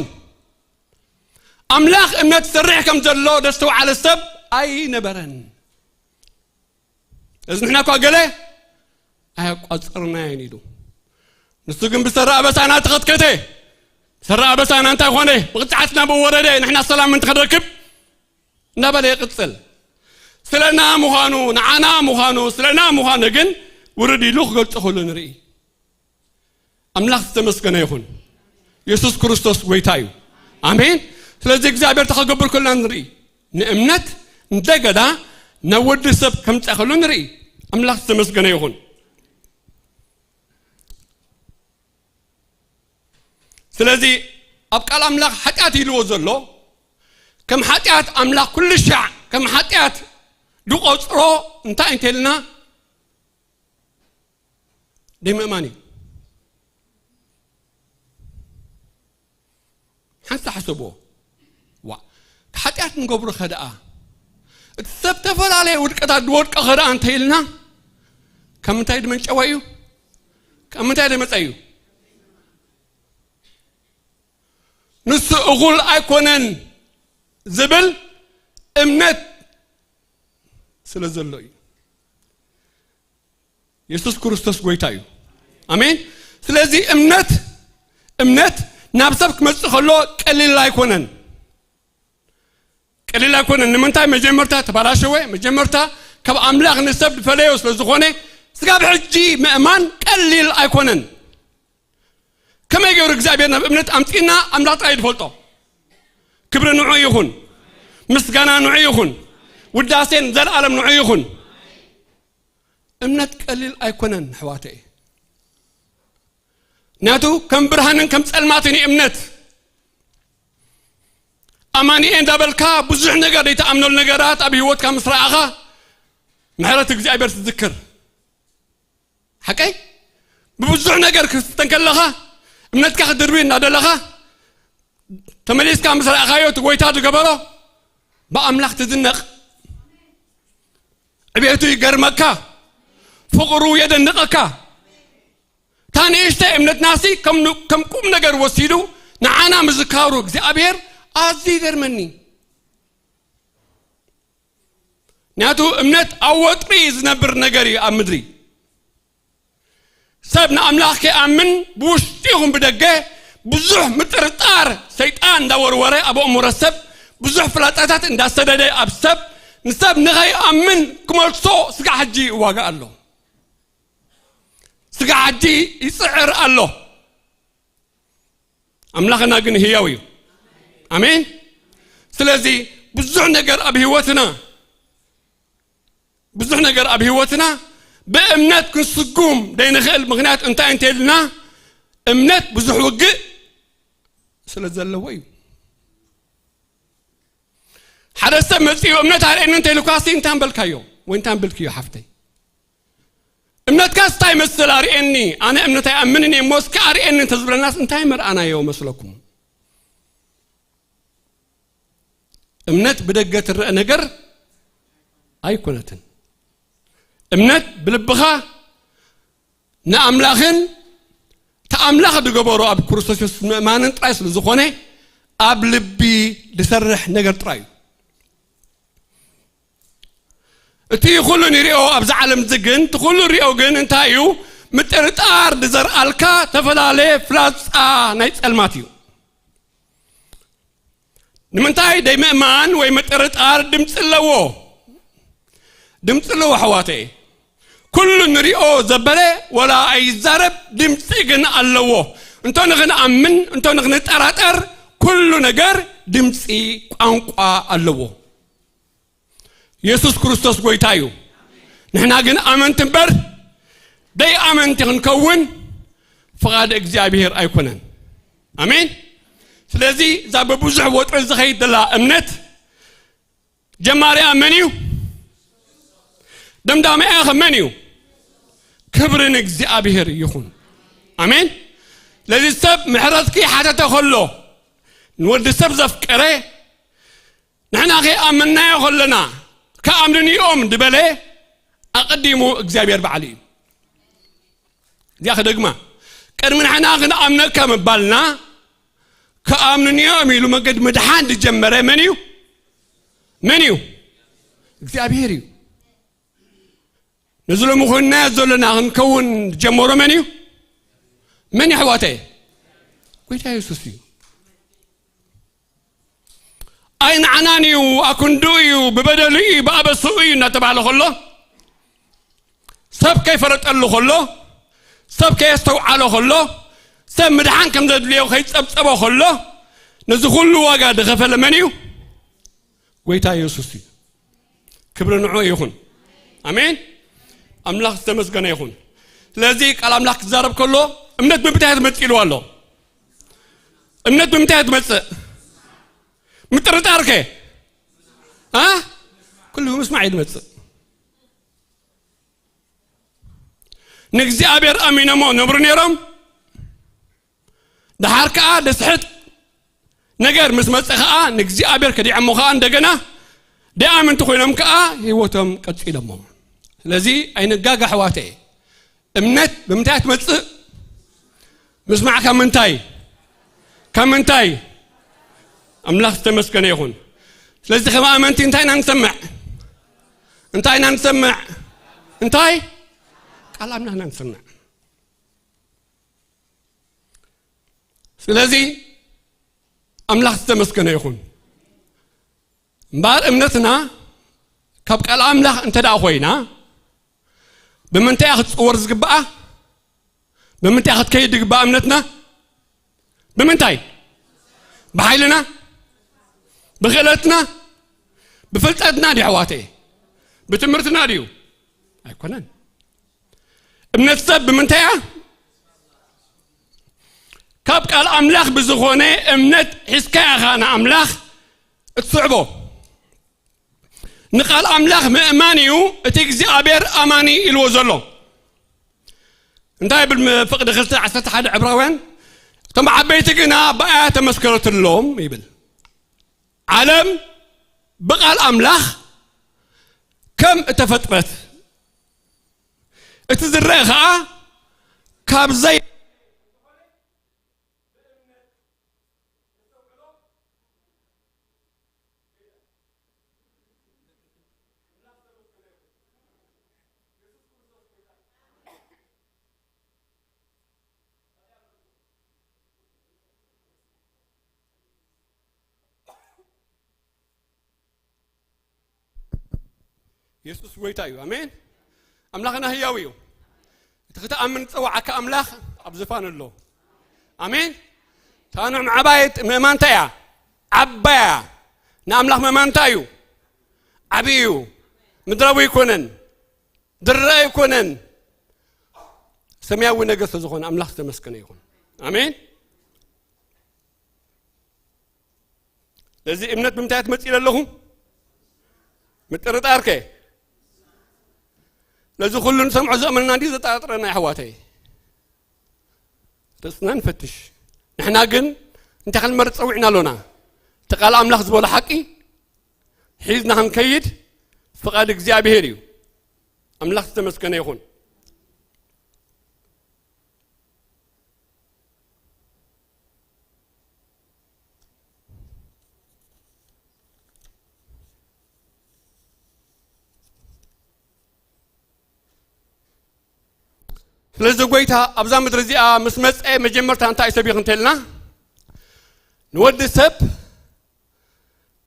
ኣምላኽ እምነት ዝሰርሕ ከም ዘሎ ዘስተውዓለ ሰብ ኣይነበረን። እዚ ንሕና እኳ ገለ ኣያቋጸርናዮን ኢሉ። ንሱ ግን ብሰረ ኣበሳና ተኸትከተ። ሰረ ኣበሳና እንታይ ኾነ? ብቕጽዓትና ብወረደ፣ ንሕና ሰላም ምእንቲ ክንረክብ እናበለ ይቕጽል። ስለና ምዃኑ፣ ንዓና ምዃኑ፣ ስለና ምዃኑ ግን ውርድ ኢሉ ክገልጾ ከሎ ንርኢ። ኣምላኽ ዝተመስገነ ይኹን። የሱስ ክርስቶስ ጎይታ እዩ። ኣሜን። ስለዚ እግዚኣብሔር ተኸገብር ከለና ንርኢ። ንእምነት እንደገና ናብ ወዲ ሰብ ከምጻእ ከሎ ንርኢ። ኣምላኽ ዝተመስገነ ይኹን። ስለዚ ኣብ ቃል ኣምላኽ ሓጢኣት ኢልዎ ዘሎ፣ ከም ሓጢኣት ኣምላኽ ኩሉ ሻዕ ከም ሓጢኣት ዝቖጽሮ እንታይ እንተልና፣ ደይ ምእማን እዩ። ሓንሳ ሓሰብዎ። ዋ፣ እቲ ሓጢኣት ንገብሮ ኸ ደኣ፣ እቲ ሰብ ዝተፈላለየ ውድቀታት ዝወድቀ ኸ ደኣ እንተ ኢልና፣ ካብ ምንታይ ዝመንጨወ እዩ? ካብ ምንታይ ዝመጸ እዩ? ንሱ እኹል ኣይኮነን ዝብል እምነት ስለ ዘሎ እዩ። የሱስ ክርስቶስ ጎይታ እዩ። ኣሜን። ስለዚ እምነት፣ እምነት ናብ ሰብ ክመጽእ ከሎ ቀሊል ኣይኮነን። ቀሊል ኣይኮነን። ንምንታይ? መጀመርታ ተባላሸወ። መጀመርታ ካብ ኣምላኽ ንሰብ ዝፈለዮ ስለ ዝኾነ፣ ስጋብ ሕጂ ምእማን ቀሊል ኣይኮነን። ከመይ ገይሩ እግዚኣብሔር ናብ እምነት ኣምጺእና ኣምላኽ ጥራይ ዝፈልጦ። ክብሪ ንዑ ይኹን። ምስጋና ንዑ ይኹን። ውዳሴን ዘለዓለም ንዑ ይኹን። እምነት ቀሊል ኣይኮነን ኣሕዋተይ። ምኽንያቱ ከም ብርሃንን ከም ጸልማትን እዩ እምነት። ኣማኑኤል እንዳበልካ ብዙሕ ነገር ዘይትኣምነሉ ነገራት ኣብ ህይወትካ ምስ ረኣኻ ምሕረት እግዚኣብሔር ትዝክር። ሓቀይ? ብብዙሕ ነገር ክትፍተን ከለኻ እምነትካ ክትድርቢ እናደለኻ ተመሊስካ ምስ ረኣኻዮ እቲ ጎይታ ዝገበሮ ብኣምላኽ ትድነቕ። ዕቤቱ ይገርመካ፣ ፍቕሩ የደንቐካ። እታ ንእሽተይ እምነትናሲ ከም ን-፣ ከም ቁም ነገር ወሲዱ ንዓና ምዝካሩ እግዚኣብሔር ኣዝዩ ይገርመኒ። ምኽንያቱ እምነት ኣብ ወጥሪ ዝነብር ነገር እዩ። ኣብ ምድሪ ሰብ ንኣምላኽ ከይኣምን ብውሽጢ ይኹን ብደገ ብዙሕ ምጥርጣር ሰይጣን እንዳወርወረ ኣብ ኣእምሮ ሰብ፣ ብዙሕ ፍላጻታት እንዳሰደደ ኣብ ሰብ፣ ንሰብ ንኸይኣምን ክመልሶ ስጋዕ ሕጂ ይዋጋእ ኣሎ። ስጋዕ ሕጂ ይጽዕር ኣሎ። ኣምላኽና ግን ህያው እዩ። ኣሜን። ስለዚ ብዙሕ ነገር ኣብ ህይወትና ብዙሕ ነገር ኣብ ህይወትና ብእምነት ክንስጉም ዘይንኽእል ምኽንያት እንታይ እንተልና፣ እምነት ብዙሕ ውግእ ስለ ዘለዎ እዩ። ሓደ ሰብ መጺኡ እምነት ኣርእየኒ እንተኢሉካ ሲ እንታይ ምበልካዮ ወይ እንታይ ምበልክዮ ሓፍተይ? እምነትካስ እንታይ ይመስል ኣርእየኒ፣ ኣነ እምነት ኣይኣምንን እየ እሞ እስኪ ኣርእየኒ እንተዝብለናስ እንታይ መርኣናዮ መስለኩም? እምነት ብደገ ትረአ ነገር ኣይኮነትን። እምነት ብልብኻ ንኣምላኽን እቲ ኣምላኽ ዝገበሮ ኣብ ክርስቶስ የሱስ ምእማንን ጥራይ ስለ ዝኾነ ኣብ ልቢ ዝሰርሕ ነገር ጥራይ እዩ። እቲ ኩሉ ንሪኦ ኣብዚ ዓለም እዚ ግን እቲ ኩሉ ንሪኦ ግን እንታይ እዩ? ምጥርጣር ዝዘርኣልካ ተፈላለየ ፍላጻ ናይ ጸልማት እዩ። ንምንታይ ደይምእማን ወይ ምጥርጣር ድምፂ ኣለዎ? ድምፂ ኣለዎ ኣሕዋተይ። ኩሉ ንሪኦ ዘበለ ወላ ኣይዛረብ ድምፂ ግን ኣለዎ። እንቶ ንኽንኣምን እንቶ ንኽንጠራጠር ኩሉ ነገር ድምፂ ቋንቋ ኣለዎ። የሱስ ክርስቶስ ጎይታ እዩ። ንሕና ግን ኣመንቲ እምበር ደይ ኣመንቲ ክንከውን ፍቓድ እግዚኣብሔር ኣይኮነን። ኣሜን። ስለዚ እዛ ብብዙሕ ወጥሪ ዝኸይድ ዘላ እምነት ጀማሪኣ መን እዩ? ደምዳሚኣ ኸ መን እዩ? ክብሪ ንእግዚኣብሔር ይኹን። ኣሜን። ስለዚ ሰብ ምሕረት ክይሓተተ ከሎ ንወዲ ሰብ ዘፍቀረ ንሕና ከይኣመንናዮ ከለና ክኣምንንዮም ዝበለ ኣቐዲሙ እግዚኣብሔር ባዕሉ እዩ። እዚኣ ክደግማ፣ ቅድሚ ንሕና ክንኣምነካ ምባልና ክኣምንንዮም ኢሉ መንገዲ ምድሓን ዝጀመረ መን እዩ? መን እዩ? እግዚኣብሔር እዩ። ነዚ ሎሚ ኮይንናዮ ዘለና ክንከውን ዝጀመሮ መን እዩ? መን እዩ ኣሕዋተይ? ጎይታ የሱስ እዩ። ኣይ ንዓናን እዩ፣ ኣክንዱ እዩ፣ ብበደሉ እዩ፣ ብኣበስኡ እዩ እናተባህለ ከሎ፣ ሰብ ከይፈለጠሉ ከሎ፣ ሰብ ከየስተውዓሎ ከሎ፣ ሰብ ምድሓን ከም ዘድልዮ ከይጸብጸቦ ከሎ፣ ነዚ ኩሉ ዋጋ ዝኸፈለ መን እዩ? ጎይታ የሱስ እዩ። ክብሪ ንዑ ይኹን። ኣሜን። ኣምላኽ ዝተመስገነ ይኹን። ስለዚ ቃል ኣምላኽ ክዛረብ ከሎ እምነት ብምንታይ ትመጽእ ኢልዋ ኣሎ? እምነት ብምንታይ ትመጽእ? ምጥርጣር ከ? ኣ? ኩሉ ምስማዕ እዩ ዝመጽእ። ንእግዚኣብሔር ኣሚኖሞ ነብሩ ነይሮም። ደሓር ከኣ ደስሕት ነገር ምስ መጸ ከኣ ንእግዚኣብሔር ከዲዖሞ ከኣ እንደገና ደኣምንቲ ኮይኖም ከኣ ህይወቶም ቀጺሎሞ። ስለዚ ኣይንጋጋ ኣሕዋተይ። እምነት ብምንታይ ትመጽእ? ምስማዕ ካብ ምንታይ? ካብ ምንታይ? ኣምላኽ ዝተመስገነ ይኹን። ስለዚ ከም ኣመንቲ እንታይ ኢና ንሰምዕ? እንታይ ኢና ንሰምዕ? እንታይ? ቃል ኣምላኽ ኢና ንሰምዕ። ስለዚ ኣምላኽ ዝተመስገነ ይኹን። እምበኣር እምነትና ካብ ቃል ኣምላኽ እንተ ደኣ ኮይና ብምንታይ እያ ክትጽወር ዝግብኣ? ብምንታይ ክትከይድ ዝግብኣ እምነትና? ብምንታይ? ብሓይልና? ብኽእለትና? ብፍልጠትና ድዩ ኣሕዋተይ? ብትምህርትና ድዩ? ኣይኮነን። እምነት ሰብ ብምንታይ እያ? ካብ ቃል ኣምላኽ ብዝኾነ እምነት ሒዝካ ኢኻ ንኣምላኽ እትስዕቦ። ንቃል ኣምላኽ ምእማን እዩ እቲ እግዚኣብሔር ኣማኒ ኢልዎ ዘሎ። እንታይ ይብል ም- ፍቕዲ ክልተ ዓሰርተ ሓደ ዕብራውያን? እቶም ዓበይቲ ግና ብኣያ ተመስከረትሎም ይብል። ዓለም ብቓል ኣምላኽ ከም እተፈጥረት እቲ ዝረአ ኸዓ ካብ ዘይ የሱስ ጎይታ እዩ። ኣሜን። ኣምላኽና ህያው እዩ። እቲ ክትኣምን ዝጸዋዓካ ኣምላኽ ኣብ ዝፋን ኣሎ። ኣሜን። ታኑዕ ምዕባይ ምእማን እንታይ እያ? ዓባያ ንኣምላኽ ምእማን እንታይ እዩ? ዓብዪ እዩ። ምድራዊ ኣይኮነን፣ ድረ ኣይኮነን፣ ሰማያዊ ነገር ስለ ዝኾነ ኣምላኽ ዝተመስገነ ይኹን። ኣሜን። ለዚ እምነት ብምንታይ ትመጽእ ኣለኹ? ምጥርጣርከ ለዚ ኩሉ ንሰምዖ ዘእመንና እንዲ ዘጠራጥረና ኣሕዋተይ፣ ርእስና ንፈትሽ። ንሕና ግን እንታይ ክንመርጽ ጸዊዕና ኣሎና? እቲ ቃል ኣምላኽ ዝበሎ ሓቂ ሒዝና ክንከይድ ፍቓድ እግዚኣብሔር እዩ። ኣምላኽ ዝተመስገነ ይኹን። ስለዚ ጎይታ ኣብዛ ምድሪ እዚኣ ምስ መጸ መጀመርታ እንታይ ሰቢኽ እንተልና፣ ንወዲ ሰብ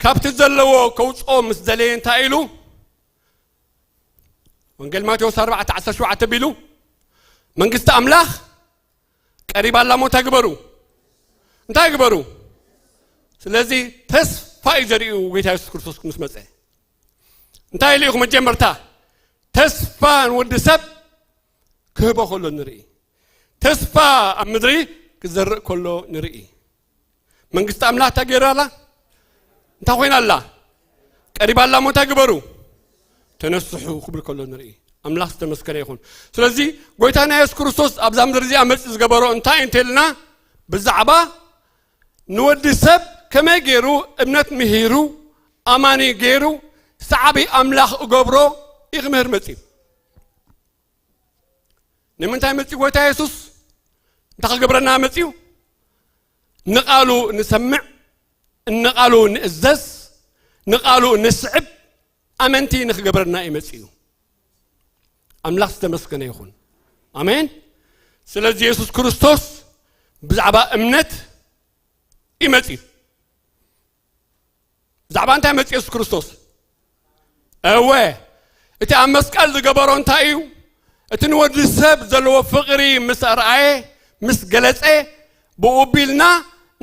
ካብቲ ዘለዎ ከውፅኦ ምስ ደለየ እንታይ ኢሉ? ወንጌል ማቴዎስ ኣርባዕተ ዓሰርተ ሸውዓተ ቢሉ፣ መንግስቲ ኣምላኽ ቀሪባ ኣላ እሞ እንታይ ግበሩ? እንታይ ግበሩ? ስለዚ ተስፋ እዩ ዘርእዩ ጎይታ የሱስ ክርስቶስ ምስ መጸ። እንታይ ኢሉ ኢኹ መጀመርታ? ተስፋ ንወዲ ሰብ ክህቦ ከሎ ንርኢ። ተስፋ ኣብ ምድሪ ክዘርእ ከሎ ንርኢ። መንግስቲ ኣምላኽ እንታይ ገይራ ኣላ? እንታይ ኮይና ኣላ? ቀሪባ ኣላ እሞ እንታይ ግበሩ? ተነስሑ ክብል ከሎ ንርኢ። ኣምላኽ ዝተመስገነ ይኹን። ስለዚ ጎይታና የሱስ ክርስቶስ ኣብዛ ምድሪ እዚኣ መጽእ ዝገበሮ እንታይ እንተልና፣ ብዛዕባ ንወዲ ሰብ ከመይ ገይሩ እምነት ምሂሩ ኣማኒ ገይሩ ሰዓቢ ኣምላኽ እገብሮ እዩ ክምህር መጽዩ። ንምንታይ መጽዩ ጎይታ የሱስ? እንታይ ክገብረና መጽዩ? ንቓሉ ንሰምዕ፣ ንቓሉ ንእዘዝ፣ ንቓሉ ንስዕብ ኣመንቲ ንኽገብረና እዩ መጽዩ። ኣምላኽ ዝተመስገነ ይኹን። ኣሜን። ስለዚ የሱስ ክርስቶስ ብዛዕባ እምነት እዩ መጽዩ። ብዛዕባ እንታይ መጽእ የሱስ ክርስቶስ? እወ፣ እቲ ኣብ መስቀል ዝገበሮ እንታይ እዩ? እቲ ንወዲ ሰብ ዘለዎ ፍቕሪ ምስ ኣርኣየ፣ ምስ ገለጸ፣ ብኡ ኣቢልና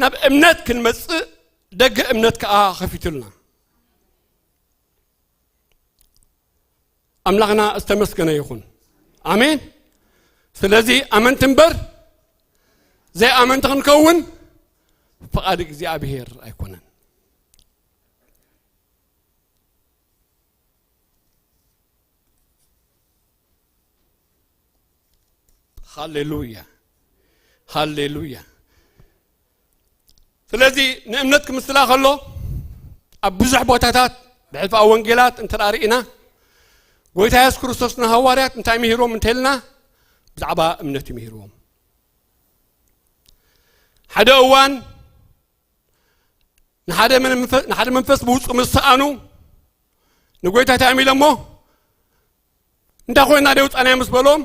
ናብ እምነት ክንመጽእ ደገ እምነት ከኣ ከፊቱልና። ኣምላኽና ዝተመስገነ ይኹን። ኣሜን። ስለዚ ኣመንቲ እምበር ዘይኣመንቲ ክንከውን ፍቓድ እግዚኣብሔር ኣይኮነን። ሃሌሉያ፣ ሃሌሉያ። ስለዚ ንእምነት ክምስላ ከሎ ኣብ ብዙሕ ቦታታት ብሕልፊ ኣብ ወንጌላት እንተ ደኣ ርኢና፣ ጎይታ የሱስ ክርስቶስ ንሃዋርያት እንታይ ምሂርዎም እንተልና፣ ብዛዕባ እምነት እዩ ምሂርዎም። ሓደ እዋን ንሓደ መንፈ-፣ ንሓደ መንፈስ ብውጹእ ምስ ሰኣኑ፣ ንጎይታ እንታይ እዮም ኢሎሞ? እንታይ ኮይና ደይ ውጻናዮ ምስ በልዎም፣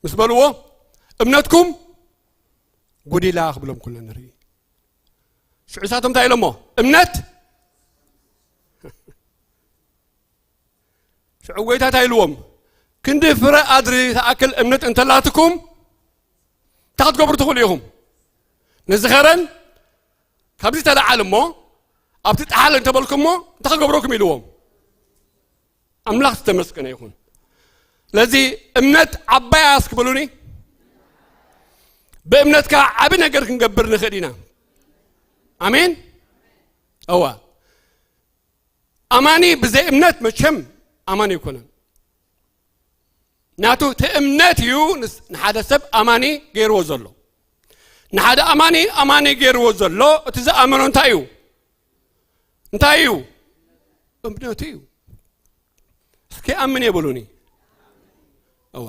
ምስ በልዎ፣ እምነትኩም ጎዲላ ክብሎም ከሎ ንርኢ። ሽዑ ንሳቶም እንታይ ኢሎሞ? እምነት። ሽዑ ጎይታ እንታይ ኢልዎም? ክንዲ ፍረ ኣድሪ ትኣክል እምነት እንተላትኩም፣ እንታይ ክትገብሩ ትኽእሉ ኢኹም? ነዚ ኸረን ካብዚ ተለዓል እሞ፣ ኣብቲ ጠሓል እንተበልኩሞ፣ እንታይ ክገብረኩም ኢልዎም? ኣምላኽ ዝተመስገነ ይኹን። ስለዚ እምነት ዓባይ ኣስክብሉኒ። ብእምነትካ ዓቢ ነገር ክንገብር ንኽእል ኢና። ኣሜን። እዋ። ኣማኒ ብዘይ እምነት መቸም ኣማኒ ኣይኮነን። ናቱ እቲ እምነት እዩ ንስ-፣ ንሓደ ሰብ ኣማኒ ገይርዎ ዘሎ። ንሓደ ኣማኒ ኣማኒ ገይርዎ ዘሎ እቲ ዝኣመኖ እንታይ እዩ? እንታይ እዩ? እምነቱ እዩ። እስኪ ኣምን የብሉኒ። እዋ።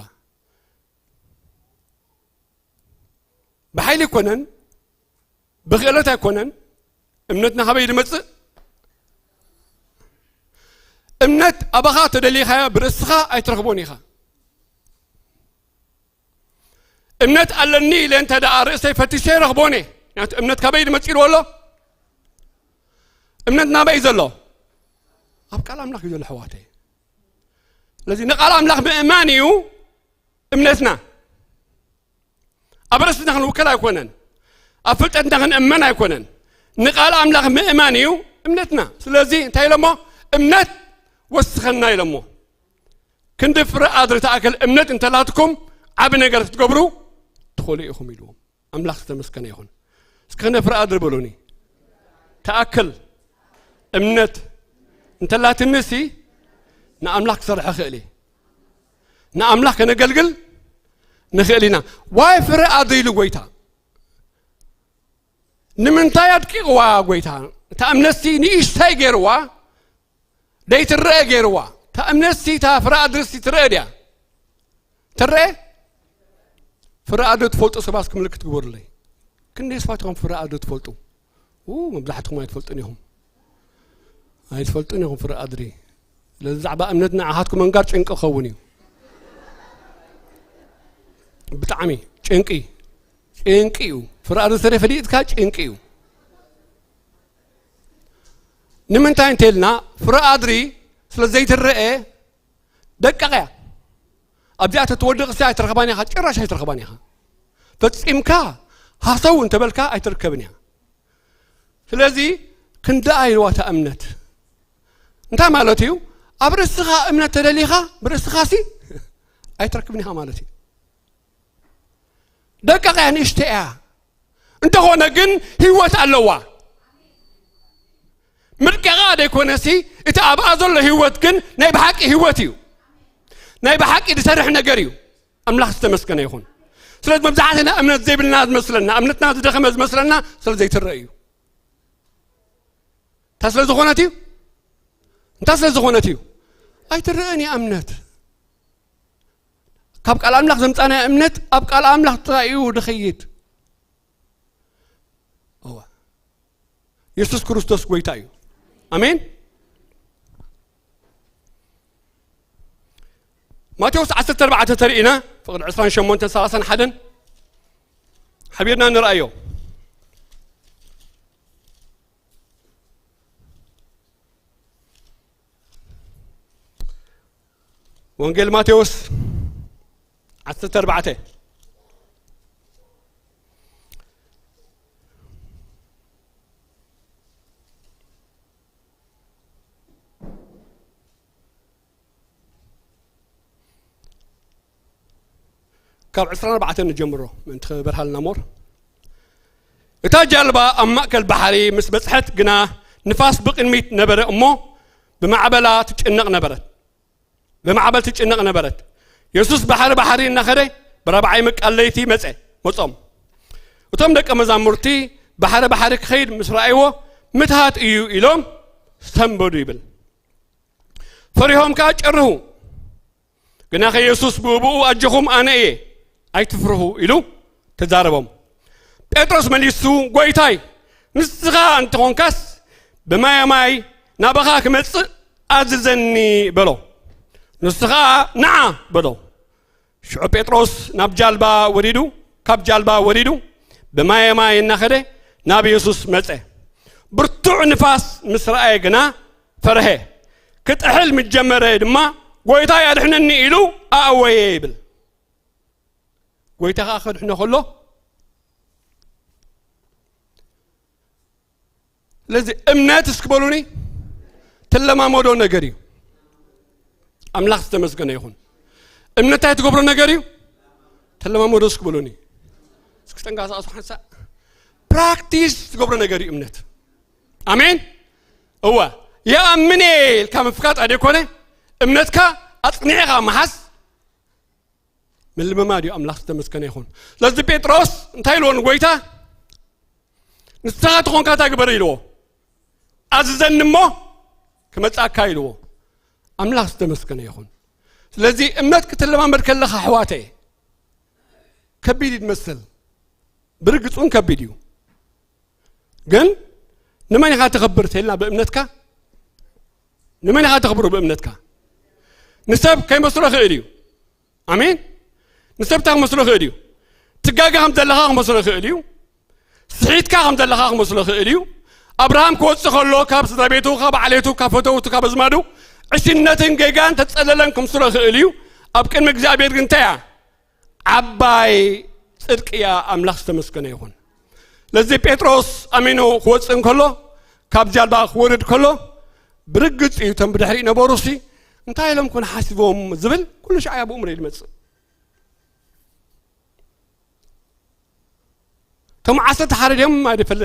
ብሓይሊ ኣይኮነን፣ ብክእለት ኣይኮነን። እምነትና ካበይ ዝመጽእ? እምነት ኣባኻ ተደሊኻዮ ብርእስኻ ኣይትረኽቦን ኢኻ። እምነት ኣለኒ ኢለ እንተ ደኣ ርእሰይ ፈቲሸ ይረኽቦን እየ። ምክንያቱ እምነት ካበይ ዝመጽእ ኢልዎ ኣሎ? እምነት ናበይ ዘሎ? ኣብ ቃል ኣምላኽ እዩ ዘሎ፣ ኣሕዋተይ። ስለዚ ንቃል ኣምላኽ ምእማን እዩ እምነትና። ኣብ ርእስና ክንውከል ኣይኮነን። ኣብ ፍልጠትና ክንእመን ኣይኮነን። ንቃል ኣምላኽ ምእማን እዩ እምነትና። ስለዚ እንታይ ኢሎሞ? እምነት ወስኸና ኢሎሞ። ክንዲ ፍረ ኣድሪ ትኣክል እምነት እንተላትኩም ዓቢ ነገር ክትገብሩ ትኽእሉ ኢኹም ኢልዎም። ኣምላኽ ዝተመስገነ ይኹን። እስኪ ክንዲ ፍረ ኣድሪ በሉኒ። ትኣክል እምነት እንተላትኒ ሲ ንኣምላኽ ክሰርሕ እኽእል እየ። ንኣምላኽ ከነገልግል ንኽእል ኢና። ዋይ ፍረ ኣድሪ ኢሉ ጎይታ። ንምንታይ ኣድቂቕዋ ጎይታ? እታ እምነትሲ ንእሽተይ ገይርዋ፣ ደይትረአ ገይርዋ። እታ እምነትሲ እታ ፍረ ኣድርሲ ትረአ ድያ? ትረአ? ፍረ ኣድሪ ትፈልጡ ሰባት እስኪ ምልክት ግበሩለይ። ክንደይ ሰባት ኢኹም ፍረ ኣድሪ ትፈልጡ? ኡ፣ መብዛሕትኹም ኣይትፈልጡን ኢኹም። ኣይትፈልጡን ኢኹም ፍረ ኣድሪ። ስለዚ ብዛዕባ እምነት ንዓኻትኩም መንጋር ጭንቂ ክኸውን እዩ። ብጣዕሚ ጭንቂ፣ ጭንቂ እዩ። ፍረ ኣድሪ ተረፈ ዲእትካ ጭንቂ እዩ። ንምንታይ እንተልና ፍረ ኣድሪ ስለ ዘይትረአ ደቀቕ እያ። ኣብዚኣ ተትወድቕ ሲ ኣይትረኽባን ኢኻ፣ ጭራሽ ኣይትረኽባን ኢኻ። ፈጺምካ ሃሰው እንተበልካ ኣይትርከብን እያ። ስለዚ ክንደኣ ኢልዋ እታ እምነት። እንታይ ማለት እዩ? ኣብ ርእስኻ እምነት ተደሊኻ ብርእስኻ ሲ ኣይትረክብን ኢኻ ማለት እዩ። ደቀቕ እያ፣ ንእሽተይ እያ። እንተኾነ ግን ህይወት ኣለዋ። ምድቀቓ ደይኮነሲ እቲ ኣብኣ ዘሎ ህይወት ግን ናይ ብሓቂ ህይወት እዩ። ናይ ብሓቂ ዝሰርሕ ነገር እዩ። ኣምላኽ ዝተመስገነ ይኹን። ስለዚ መብዛሕትና እምነት ዘይብልና ዝመስለና፣ እምነትና ዝደኸመ ዝመስለና ስለ ዘይትረአ እዩ። እንታይ ስለ ዝኾነት እዩ? እንታይ ስለ ዝኾነት እዩ? ኣይትረአን እያ እምነት። ካብ ቃል ኣምላኽ ዘምጻናያ እምነት ኣብ ቃል ኣምላኽ ጥራይ እዩ ድኸይድ። እዋ። የሱስ ክርስቶስ ጎይታ እዩ። ኣሜን። ማቴዎስ ዓሰርተ ኣርባዕተ ተሪእና ፍቕዲ ዕስራን ሸሞንተን ሰላሳን ሓደን ሓቢርና ንርኣዮ። ወንጌል ማቴዎስ ዓሰርተ ኣርባዕተ። ካብ ዕስራን ኣርባዕተን ንጀምሮ፣ ምእንቲ ክበርሃልና ሞር። እታ ጃልባ ኣብ ማእከል ባሕሪ ምስ በጽሐት ግና፣ ንፋስ ብቕድሚት ነበረ እሞ፣ ብማዕበላ ትጭነቕ ነበረት። ብማዕበል ትጭነቕ ነበረት። የሱስ ባሕሪ ባሕሪ እናኸደ፣ ብራብዓይ መቃል ለይቲ መጸ፣ መጾም። እቶም ደቀ መዛሙርቲ ባሕሪ ባሕሪ ክኸይድ ምስ ረኣይዎ፣ "ምትሃት እዩ" ኢሎም ሰንበዱ ይብል። ፈሪሆም ከኣ ጨርሁ። ግናኸ የሱስ ብእብኡ፣ "ኣጆኹም፣ ኣነ እየ፣ ኣይትፍርሁ" ኢሉ ተዛረቦም። ጴጥሮስ መሊሱ፣ "ጐይታይ፣ ንስኻ እንተኾንካስ፣ ብማየ ማይ ናባኻ ክመጽእ ኣዝዘኒ" በሎ። ንሱ ኸኣ፣ "ንዓ" በሎ። ሽዑ ጴጥሮስ ናብ ጃልባ ወሪዱ፣ ካብ ጃልባ ወሪዱ፣ ብማየ ማይ እናኸደ ናብ የሱስ መጸ። ብርቱዕ ንፋስ ምስ ረኣየ ግና ፈርሀ። ክጥሕል ምስ ጀመረ ድማ፣ "ጐይታይ ኣድሕነኒ" ኢሉ ኣእወየ ይብል። ጐይታ ኸኣ ከድሕኖ ከሎ፣ ስለዚ እምነት እስኪ በሉኒ፣ ትለማመዶ ነገር እዩ። ኣምላኽ ዝተመስገነ ይኹን። እምነት እንታይ ትገብሮ ነገር እዩ? ተለማመዶ እስኪ በሉኒ። እስኪ ተንቀሳቐሱ ሓንሳእ። ፕራክቲስ ትገብሮ ነገር እዩ እምነት። ኣሜን። እወ፣ ይኣምን እየ ኢልካ ምፍካጥ ኣይኮነ፣ እምነትካ ኣጽኒዕኻ ምሓዝ ምልምማድ እዩ። ኣምላኽ ዝተመስገነ ይኹን። ስለዚ ጴጥሮስ እንታይ ኢልዎ ንጎይታ? "ንስኻ ተኾንካ እንታይ ግበር?" ኢልዎ። "ኣዝዘኒ እሞ ክመጽኣካ" ኢልዎ። ኣምላኽ ዝተመስገነ ይኹን። ስለዚ እምነት ክትለማመድ ከለኻ ኣሕዋተየ፣ ከቢድ እዩ ዝመስል። ብርግጽ እውን ከቢድ እዩ። ግን ንመን ኢኻ ተኽብር ተልና ብእምነትካ? ንመን ኢኻ ተኽብሮ ብእምነትካ? ንሰብ ከይመስሎ ይኽእል እዩ። ኣሜን። ንሰብ እንታይ ክመስሎ ይኽእል እዩ? ትጋገ ከም ዘለኻ ክመስሎ ይኽእል እዩ። ስሒትካ ከም ዘለኻ ክመስሎ ይኽእል እዩ። ኣብርሃም ክወጽእ ከሎ ካብ ስድራ ቤቱ፣ ካብ ዓሌቱ፣ ካብ ፈተውቱ፣ ካብ ኣዝማዱ ዕሽነትን ጌጋን ተጸለለን ክምስሎ ይኽእል እዩ። ኣብ ቅድሚ እግዚኣብሔር ግን እንታይ እያ? ዓባይ ጽድቂ እያ። ኣምላኽ ዝተመስገነ ይኹን። ለዚ ጴጥሮስ ኣሚኑ ክወፅእ እንከሎ፣ ካብ ጃልባ ክወርድ ከሎ፣ ብርግፅ እዩ እቶም ብድሕሪኡ ነበሩሲ እንታይ ኢሎም ኮን ሓሲቦም ዝብል ኩሉ ሻዕ ኣብ ኣእምሮይ ዝመፅእ። እቶም ዓሰርተ ሓደ ድዮም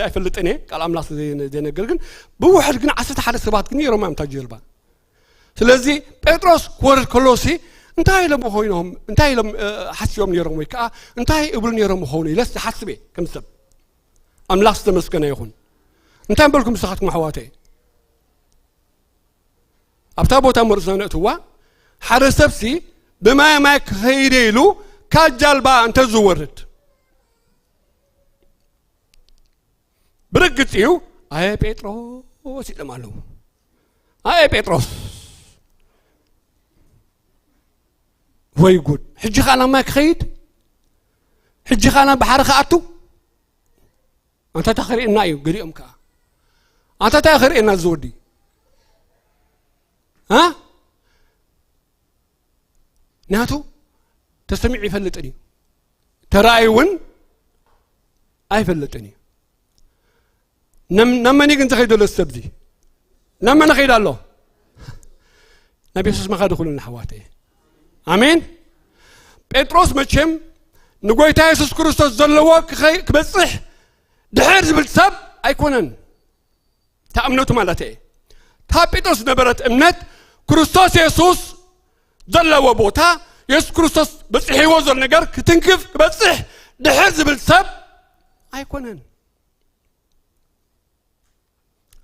ኣይፈልጥን እየ፣ ቃል ኣምላኽ ዘይነገር ግን፣ ብውሕድ ግን ዓሰርተ ሓደ ሰባት ግን ነይሮም ኣብታ ጀልባ። ስለዚ ጴጥሮስ ክወርድ ከሎሲ እንታይ ኢሎም ኮይኖም፣ እንታይ ኢሎም ሓሲቦም ነይሮም፣ ወይ ከዓ እንታይ እብሉ ነይሮም ይኸውን ኢለስ ዝሓስብ እየ ከም ሰብ። ኣምላኽ ዝተመስገነ ይኹን። እንታይ በልኩም ንስኻትኩም ኣሕዋተይ? ኣብታ ቦታ መርሶ ነእትዋ፣ ሓደ ሰብሲ ብማይ ማይ ክኸይደ ኢሉ ካብ ጃልባ እንተዝወርድ፣ ብርግጽ እዩ፣ ኣየ ጴጥሮስ ኢሎም ኣለዉ። ኣየ ጴጥሮስ፣ ወይ ጉድ! ሕጂ ኸኣ ናብ ማይ ክኸይድ? ሕጂ ኸኣ ናብ ባሕሪ ክኣቱ? ኣንታ እንታይ ክርእየና እዩ? ገሊኦም ከኣ ኣንታ እንታይ ክርእየና እዚ ወዲ? እ? ናቱ ተሰሚዑ ይፈልጥን እዩ፣ ተራእዩ እውን ኣይፈልጥን እዩ። ናብ መን ግን ዝኸይድ ዘሎ ሰብዚ? ናብ መን ኸይድ ኣሎ? ናብ የሱስ መኻዲ ኩሉ ንኣሕዋተ። ኣሜን። ጴጥሮስ መቸም ንጎይታ የሱስ ክርስቶስ ዘለዎ ክበፅሕ ድሕር ዝብል ሰብ ኣይኮነን። እታ እምነቱ ማለት እየ። እታ ጴጥሮስ ዝነበረት እምነት ክርስቶስ የሱስ ዘለዎ ቦታ፣ የሱስ ክርስቶስ በፂሕዎ ዘሎ ነገር ክትንክፍ ክበፅሕ ድሕር ዝብል ሰብ ኣይኮነን።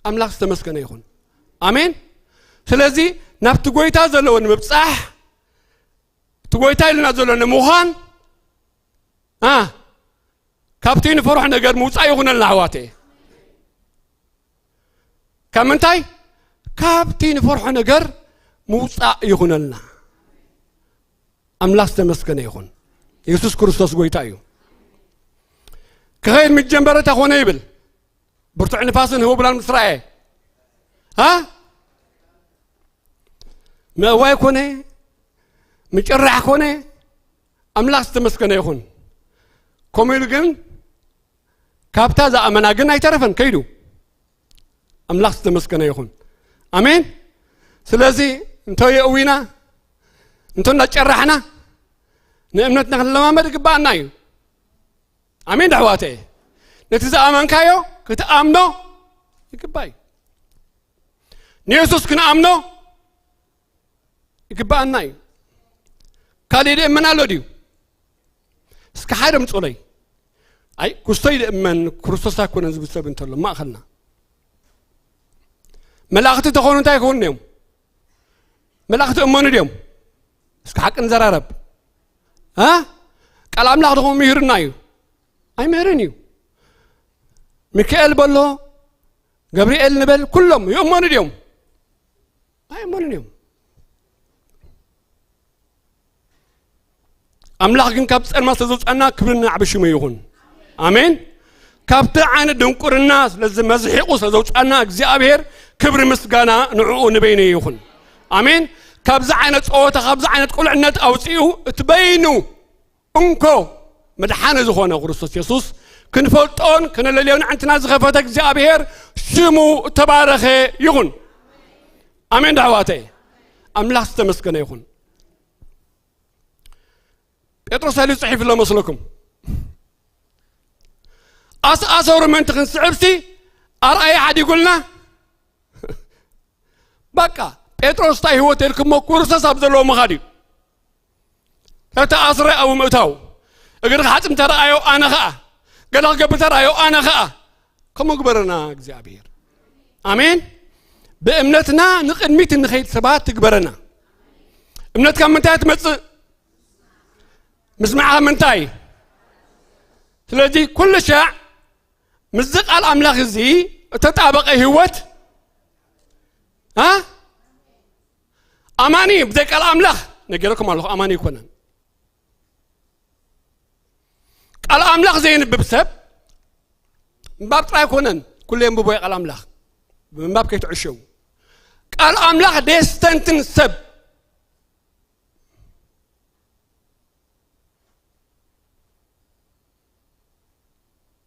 ኣምላኽ ዝተመስገነ ይኹን። ኣሜን። ስለዚ ናብቲ ጎይታ ዘለዎ ንምብፃሕ፣ እቲ ጎይታ ኢልና ዘሎ ንምዃን፣ እ፣ ካብቲ ንፈርሖ ነገር ምውፃእ ይኹነልና ኣሕዋተ። ካብ ምንታይ? ካብቲ ንፈርሖ ነገር ምውፃእ ይኹነልና። ኣምላኽ ዝተመስገነ ይኹን። የሱስ ክርስቶስ ጎይታ እዩ። ክኸይድ ምስ ጀመረ እንታይ ኮነ ይብል? ብርቱዕ ንፋስን ህቦብላን ምስ ረኣየ፣ እ፣ ምእዋይ ኮነ፣ ምጭራሕ ኮነ፣ ኣምላኽ ዝተመስገነ ይኹን። ከምኡ ኢሉ ግን ካብታ ዝኣመና ግን ኣይተረፈን፣ ከይዱ። ኣምላኽ ዝተመስገነ ይኹን። ኣሜን። ስለዚ እንቶ የእዊና፣ እንቶ እናጨራሕና ንእምነትና ክንለማመድ ይግባኣና እዩ። ኣሜን ኣሕዋተ። ነቲ ዝኣመንካዮ ክትኣምኖ ይግባእ እዩ። ንየሱስ ክንኣምኖ ይግባኣና እዩ። ካሊእ ድእመን ኣሎ ድዩ? እስኪ ሓደ ምፁለይ። ኣይ፣ ክስቶ ይድእመን፣ ክርስቶስ ኣይኮነን ዝብል ሰብ እንተሎ ማእኸልና። መላእኽቲ ተኾኑ እንታይ ይኾኑ እዮም? መላእኽቲ እመኑ ድዮም? እስኪ ሓቂ ንዘራረብ። እ? ቃል ኣምላኽ ዶ ምሂርና እዩ? ኣይምህርን እዩ። ሚካኤል በሎ፣ ገብርኤል ንበል፣ ኩሎም ይእመኑ ድዮም? ኣይእመኑን እዮም። ኣምላኽ ግን ካብ ጸልማት ስለዘውጻና ክብሪ ንዓቢ ሽሙ ይኹን። ኣሜን። ካብቲ ዓይነት ድንቁርና ስለዚ መዝሒቑ ስለዘውጻና እግዚኣብሔር ክብሪ ምስጋና ንዕኡ ንበይኑ ይኹን። ኣሜን። ካብዚ ዓይነት ጸወታ፣ ካብዚ ዓይነት ቁልዕነት ኣውጺኡ እቲ በይኑ እንኮ መድሓኒ ዝኾነ ክርስቶስ የሱስ ክንፈልጦን ክነለልዮን ኣዕንትና ዝኸፈተ እግዚኣብሔር ሽሙ እተባረኸ ይኹን። ኣሜን ዶ ኣሕዋተይ? ኣምላኽ ዝተመስገነ ይኹን። ጴጥሮስ ኣልዩ ጽሒፍ ኣሎ መስለኩም? ኣስኣሰሩ ምእንቲ ክንስዕብሲ ኣርኣያ ሓዲጉልና። በቃ ጴጥሮስ እንታይ ህይወት የልክሞ ክርስቶስ ኣብ ዘለዎ ምኻድ እዩ። ተተኣስረ ኣብ ምእታው፣ እግሪ ክሓጽብ ተረኣዮ ኣነ ኸኣ፣ ገለ ክገብር ተረኣዮ ኣነ ኸኣ። ከምኡ ግበረና እግዚኣብሔር። ኣሜን። ብእምነትና ንቕድሚት እንኸይድ ሰባት ትግበረና። እምነትካ ምንታይ ትመጽእ? ምስማዕኻ ምንታይ? ስለዚ ኩሉ ሻዕ ምስዚ ቃል ኣምላኽ እዚ እተጣበቐ ህይወት፣ እ? ኣማኒ ብዘይ ቃል ኣምላኽ፣ ነጊረኩም ኣለኹ፣ ኣማኒ ኣይኮነን። ቃል ኣምላኽ ዘየንብብ ሰብ ምንባብ ጥራይ ኣይኮነን፣ ኩሉ የንብቦ እዩ ቃል ኣምላኽ። ብምንባብ ከይትዕሸው። ቃል ኣምላኽ ደየስተንትን ሰብ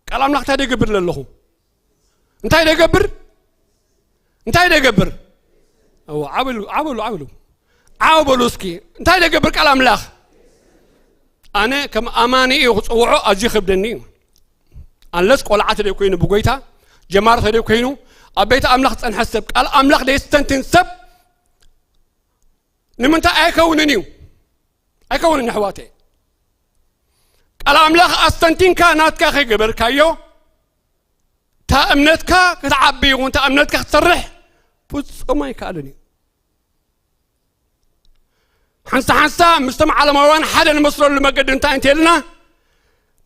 ቃል ኣምላኽ እንታይ ደገብር ኣለኹ? እንታይ ደገብር? እንታይ ደገብር? እዎ፣ ዓበሉ፣ ዓበሉ፣ ዓበሉ። ዓበሉ እስኪ። እንታይ ደገብር ቃል ኣምላኽ? ኣነ ከም ኣማኒ እዩ ክጽውዖ ኣዝዩ ይኸብደኒ እዩ። ኣንለስ ቆልዓ ተደይ ኮይኑ ብጎይታ፣ ጀማሪ ተደይ ኮይኑ፣ ኣብ ቤት ኣምላኽ ጸንሐ ሰብ፣ ቃል ኣምላኽ ደየስተንትን ሰብ፣ ንምንታይ ኣይከውንን እዩ? ኣይከውንን ኣሕዋተይ። ቃል ኣምላኽ ኣስተንቲንካ ናትካ ከይገበርካዮ፣ እታ እምነትካ ክትዓቢ ይኹን እታ እምነትካ ክትሰርሕ ፍጹም ኣይከኣልን እዩ። ሓንሳ ሓንሳ ምስቶም ዓለማውያን ሓደ ንመስለሉ መገዲ እንታይ እንተልና፣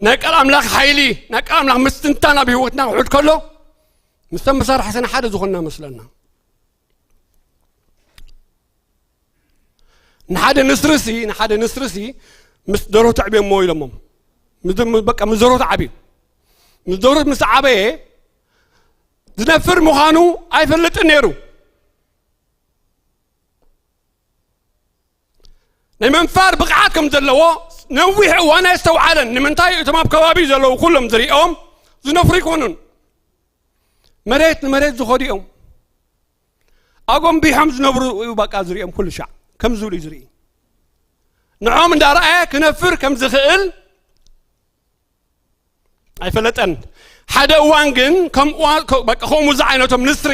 ናይ ቃል ኣምላኽ ሓይሊ፣ ናይ ቃል ኣምላኽ ምስትንታን ኣብ ህይወትና ክውሕድ ከሎ፣ ምስቶም መሳርሕትና ሓደ ዝኾንና መስለና። ንሓደ ንስርሲ፣ ንሓደ ንስርሲ ምስ ደርሆ ተዕብዮሞ ኢሎሞም። ምስ ደ-፣ በቃ ምስ ደርሆ ተዓብዩ። ምስ ደርሆ ምስ ዓበየ ዝነፍር ምዃኑ ኣይፈልጥን ነይሩ። ናይ ምንፋር ብቕዓት ከም ዘለዎ ነዊሕ እዋን ኣየስተውዓለን። ንምንታይ? እቶም ኣብ ከባቢ ዘለዉ ኩሎም ዝሪኦም ዝነፍሩ ይኮኑን። መሬት ንመሬት ዝኸዱ እዮም። ኣጎንቢሖም ዝነብሩ እዩ በቃ ዝሪኦም ኩሉ ሻዕ ከም ዝብሉ እዩ ዝርኢ። ንዖም እንዳረኣየ ክነፍር ከም ዝኽእል ኣይፈለጠን። ሓደ እዋን ግን ከም እዋ-፣ ከ-፣ በቃ ከምኡ ዝዓይነቶም ንስሪ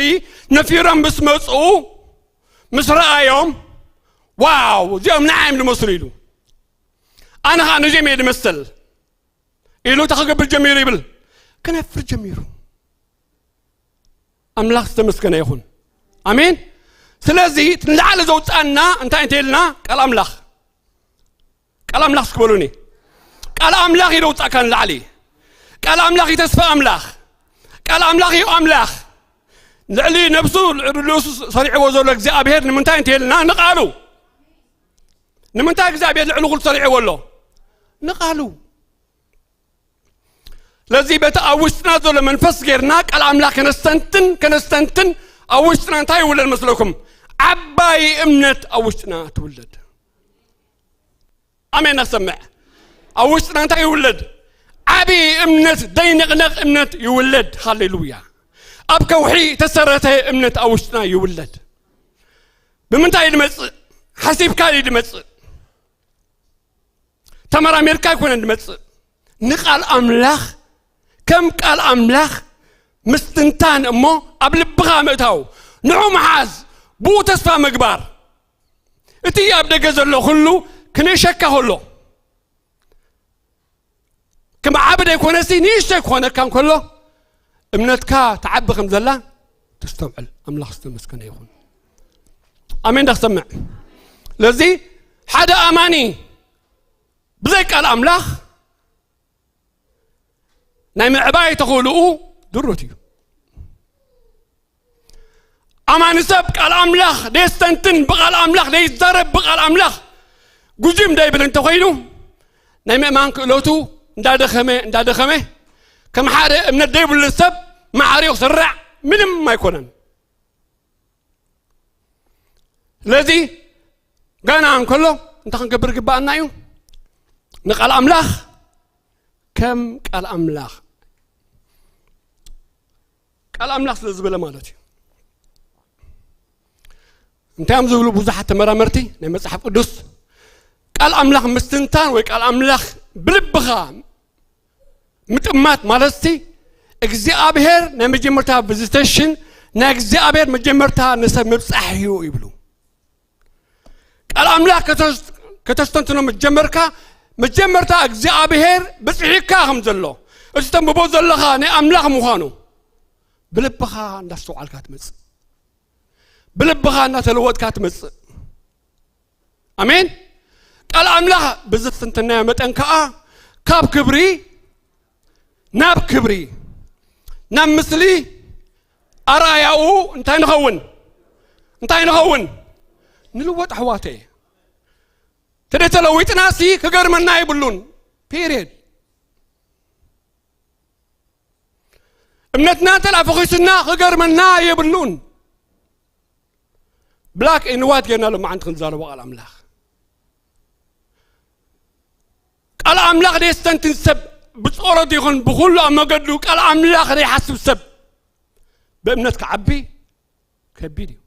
ነፊሮም ምስ መጹ፣ ምስ ረኣዮም፣ "ዋው፣ እዚኦም ንዓይ እዮም ዝመስሉ" ኢሉ። "ኣነ ኸኣ ነዚኦም እየ ዝመስል" ኢሉ እንታይ ክገብር ጀሚሩ ይብል? ክነፍር ጀሚሩ። ኣምላኽ ዝተመስገነ ይኹን። ኣሜን። ስለዚ እቲ ንላዕሊ ዘውፅኣና እንታይ እንተ ኢልና፣ ቃል ኣምላኽ፣ ቃል ኣምላኽ እስኪ በሉኒ። ቃል ኣምላኽ እዩ ዘውፅኣካ ንላዕሊ። ቃል ኣምላኽ እዩ ተስፋ ኣምላኽ። ቃል ኣምላኽ እዩ ኣምላኽ። ልዕሊ ነብሱ፣ ልዕሊ ርእሱ ሰሪዕዎ ዘሎ እግዚኣብሔር ንምንታይ እንተ ኢልና፣ ንቃሉ። ንምንታይ እግዚኣብሔር ልዕሊ ኩሉ ሰሪዕዎ ኣሎ? ንቃሉ። ስለዚ በቲ ኣብ ውሽጥና ዘሎ መንፈስ ጌርና ቃል ኣምላኽ ከነስተንትን፣ ከነስተንትን፣ ኣብ ውሽጥና እንታይ ይውለድ መስለኩም? ዓባይ እምነት ኣብ ውሽጥና ትውለድ። ኣሜን ኣሰምዕ። ኣብ ውሽጥና እንታይ ይውለድ? ዓቢ እምነት፣ ደይንቕነቕ እምነት ይውለድ። ሃሌሉያ። ኣብ ከውሒ ተሰረተ እምነት ኣብ ውሽጥና ይውለድ። ብምንታይ እዩ ዝመጽእ? ሓሲብካ እዩ ዝመጽእ። ተመራሚርካ ኣይኮነን ዝመጽእ። ንቃል ኣምላኽ፣ ከም ቃል ኣምላኽ ምስትንታን እሞ ኣብ ልብኻ ምእታው፣ ንዑ ምሓዝ፣ ብኡ ተስፋ ምግባር። እቲ ኣብ ደገ ዘሎ ኩሉ ክንእሸካ ከሎ፣ ከም ዓቢ ዘይኮነሲ ንእሽተይ ክኾነካ እንከሎ፣ እምነትካ ትዓቢ ከም ዘላ ተስተውዕል። ኣምላኽ ዝተመስገነ ይኹን። ኣሜን ዶ ክሰምዕ? ስለዚ ሓደ ኣማኒ ብዘይ ቃል ኣምላኽ ናይ ምዕባይ ተኽእልኡ ድሩት እዩ። ኣማኒ ሰብ ቃል ኣምላኽ ደየስተንትን፣ ብቃል ኣምላኽ ደይዛረብ፣ ብቃል ኣምላኽ ጉጅም ደይብል እንተኾይኑ፣ ናይ ምእማን ክእለቱ እንዳደኸመ፣ እንዳደኸመ፣ ከም ሓደ እምነት ደይብሉ ሰብ ማዕሪኡ ክስራዕ ምንም ኣይኮነን። ስለዚ ጋና እንከሎ እንታይ ክንገብር ግባኣና እዩ? ንቃል ኣምላኽ ከም ቃል ኣምላኽ፣ ቃል ኣምላኽ ስለ ዝበለ ማለት እዩ። እንታይ እዮም ዝብሉ ብዙሓት ተመራመርቲ ናይ መጽሓፍ ቅዱስ? ቃል ኣምላኽ ምስትንታን ወይ ቃል ኣምላኽ ብልብኻ ምጥማት ማለት ሲ እግዚኣብሔር ናይ መጀመርታ ቪዚቴሽን፣ ናይ እግዚኣብሔር መጀመርታ ንሰብ ምብጻሕ እዩ ይብሉ። ቃል ኣምላኽ ከተስ-፣ ከተስተንትኖ ምስ ጀመርካ፣ መጀመርታ እግዚኣብሔር ብጽሒካ ከም ዘሎ፣ እቲ ተንብቦ ዘለኻ ናይ ኣምላኽ ምዃኑ ብልብኻ እንዳስተውዓልካ ትመጽእ፣ ብልብኻ እንዳተለወጥካ ትመጽእ። ኣሜን። ቃል ኣምላኽ ብዝትንትናዮ መጠን ከኣ ካብ ክብሪ ናብ ክብሪ፣ ናብ ምስሊ ኣርኣያኡ እንታይ ንኸውን? እንታይ ንኸውን? ንልወጥ ኣሕዋተይ። ተደተለዊጥና ሲ ክገርመና የብሉን። ፔሪየድ። እምነትና እንተ ደኣ ፈኺሱና ክገርመና የብሉን። ብላክ ኤንድ ዋይት ጌርና ሎማዓንቲ ክንዛረቦ ቃል ኣምላኽ። ቃል ኣምላኽ ደየስተንትን ሰብ ብጸሎት ይኹን ብኹሉ ኣብ መገዱ ቃል ኣምላኽ ዘይሓስብ ሰብ ብእምነት ክዓቢ ከቢድ እዩ።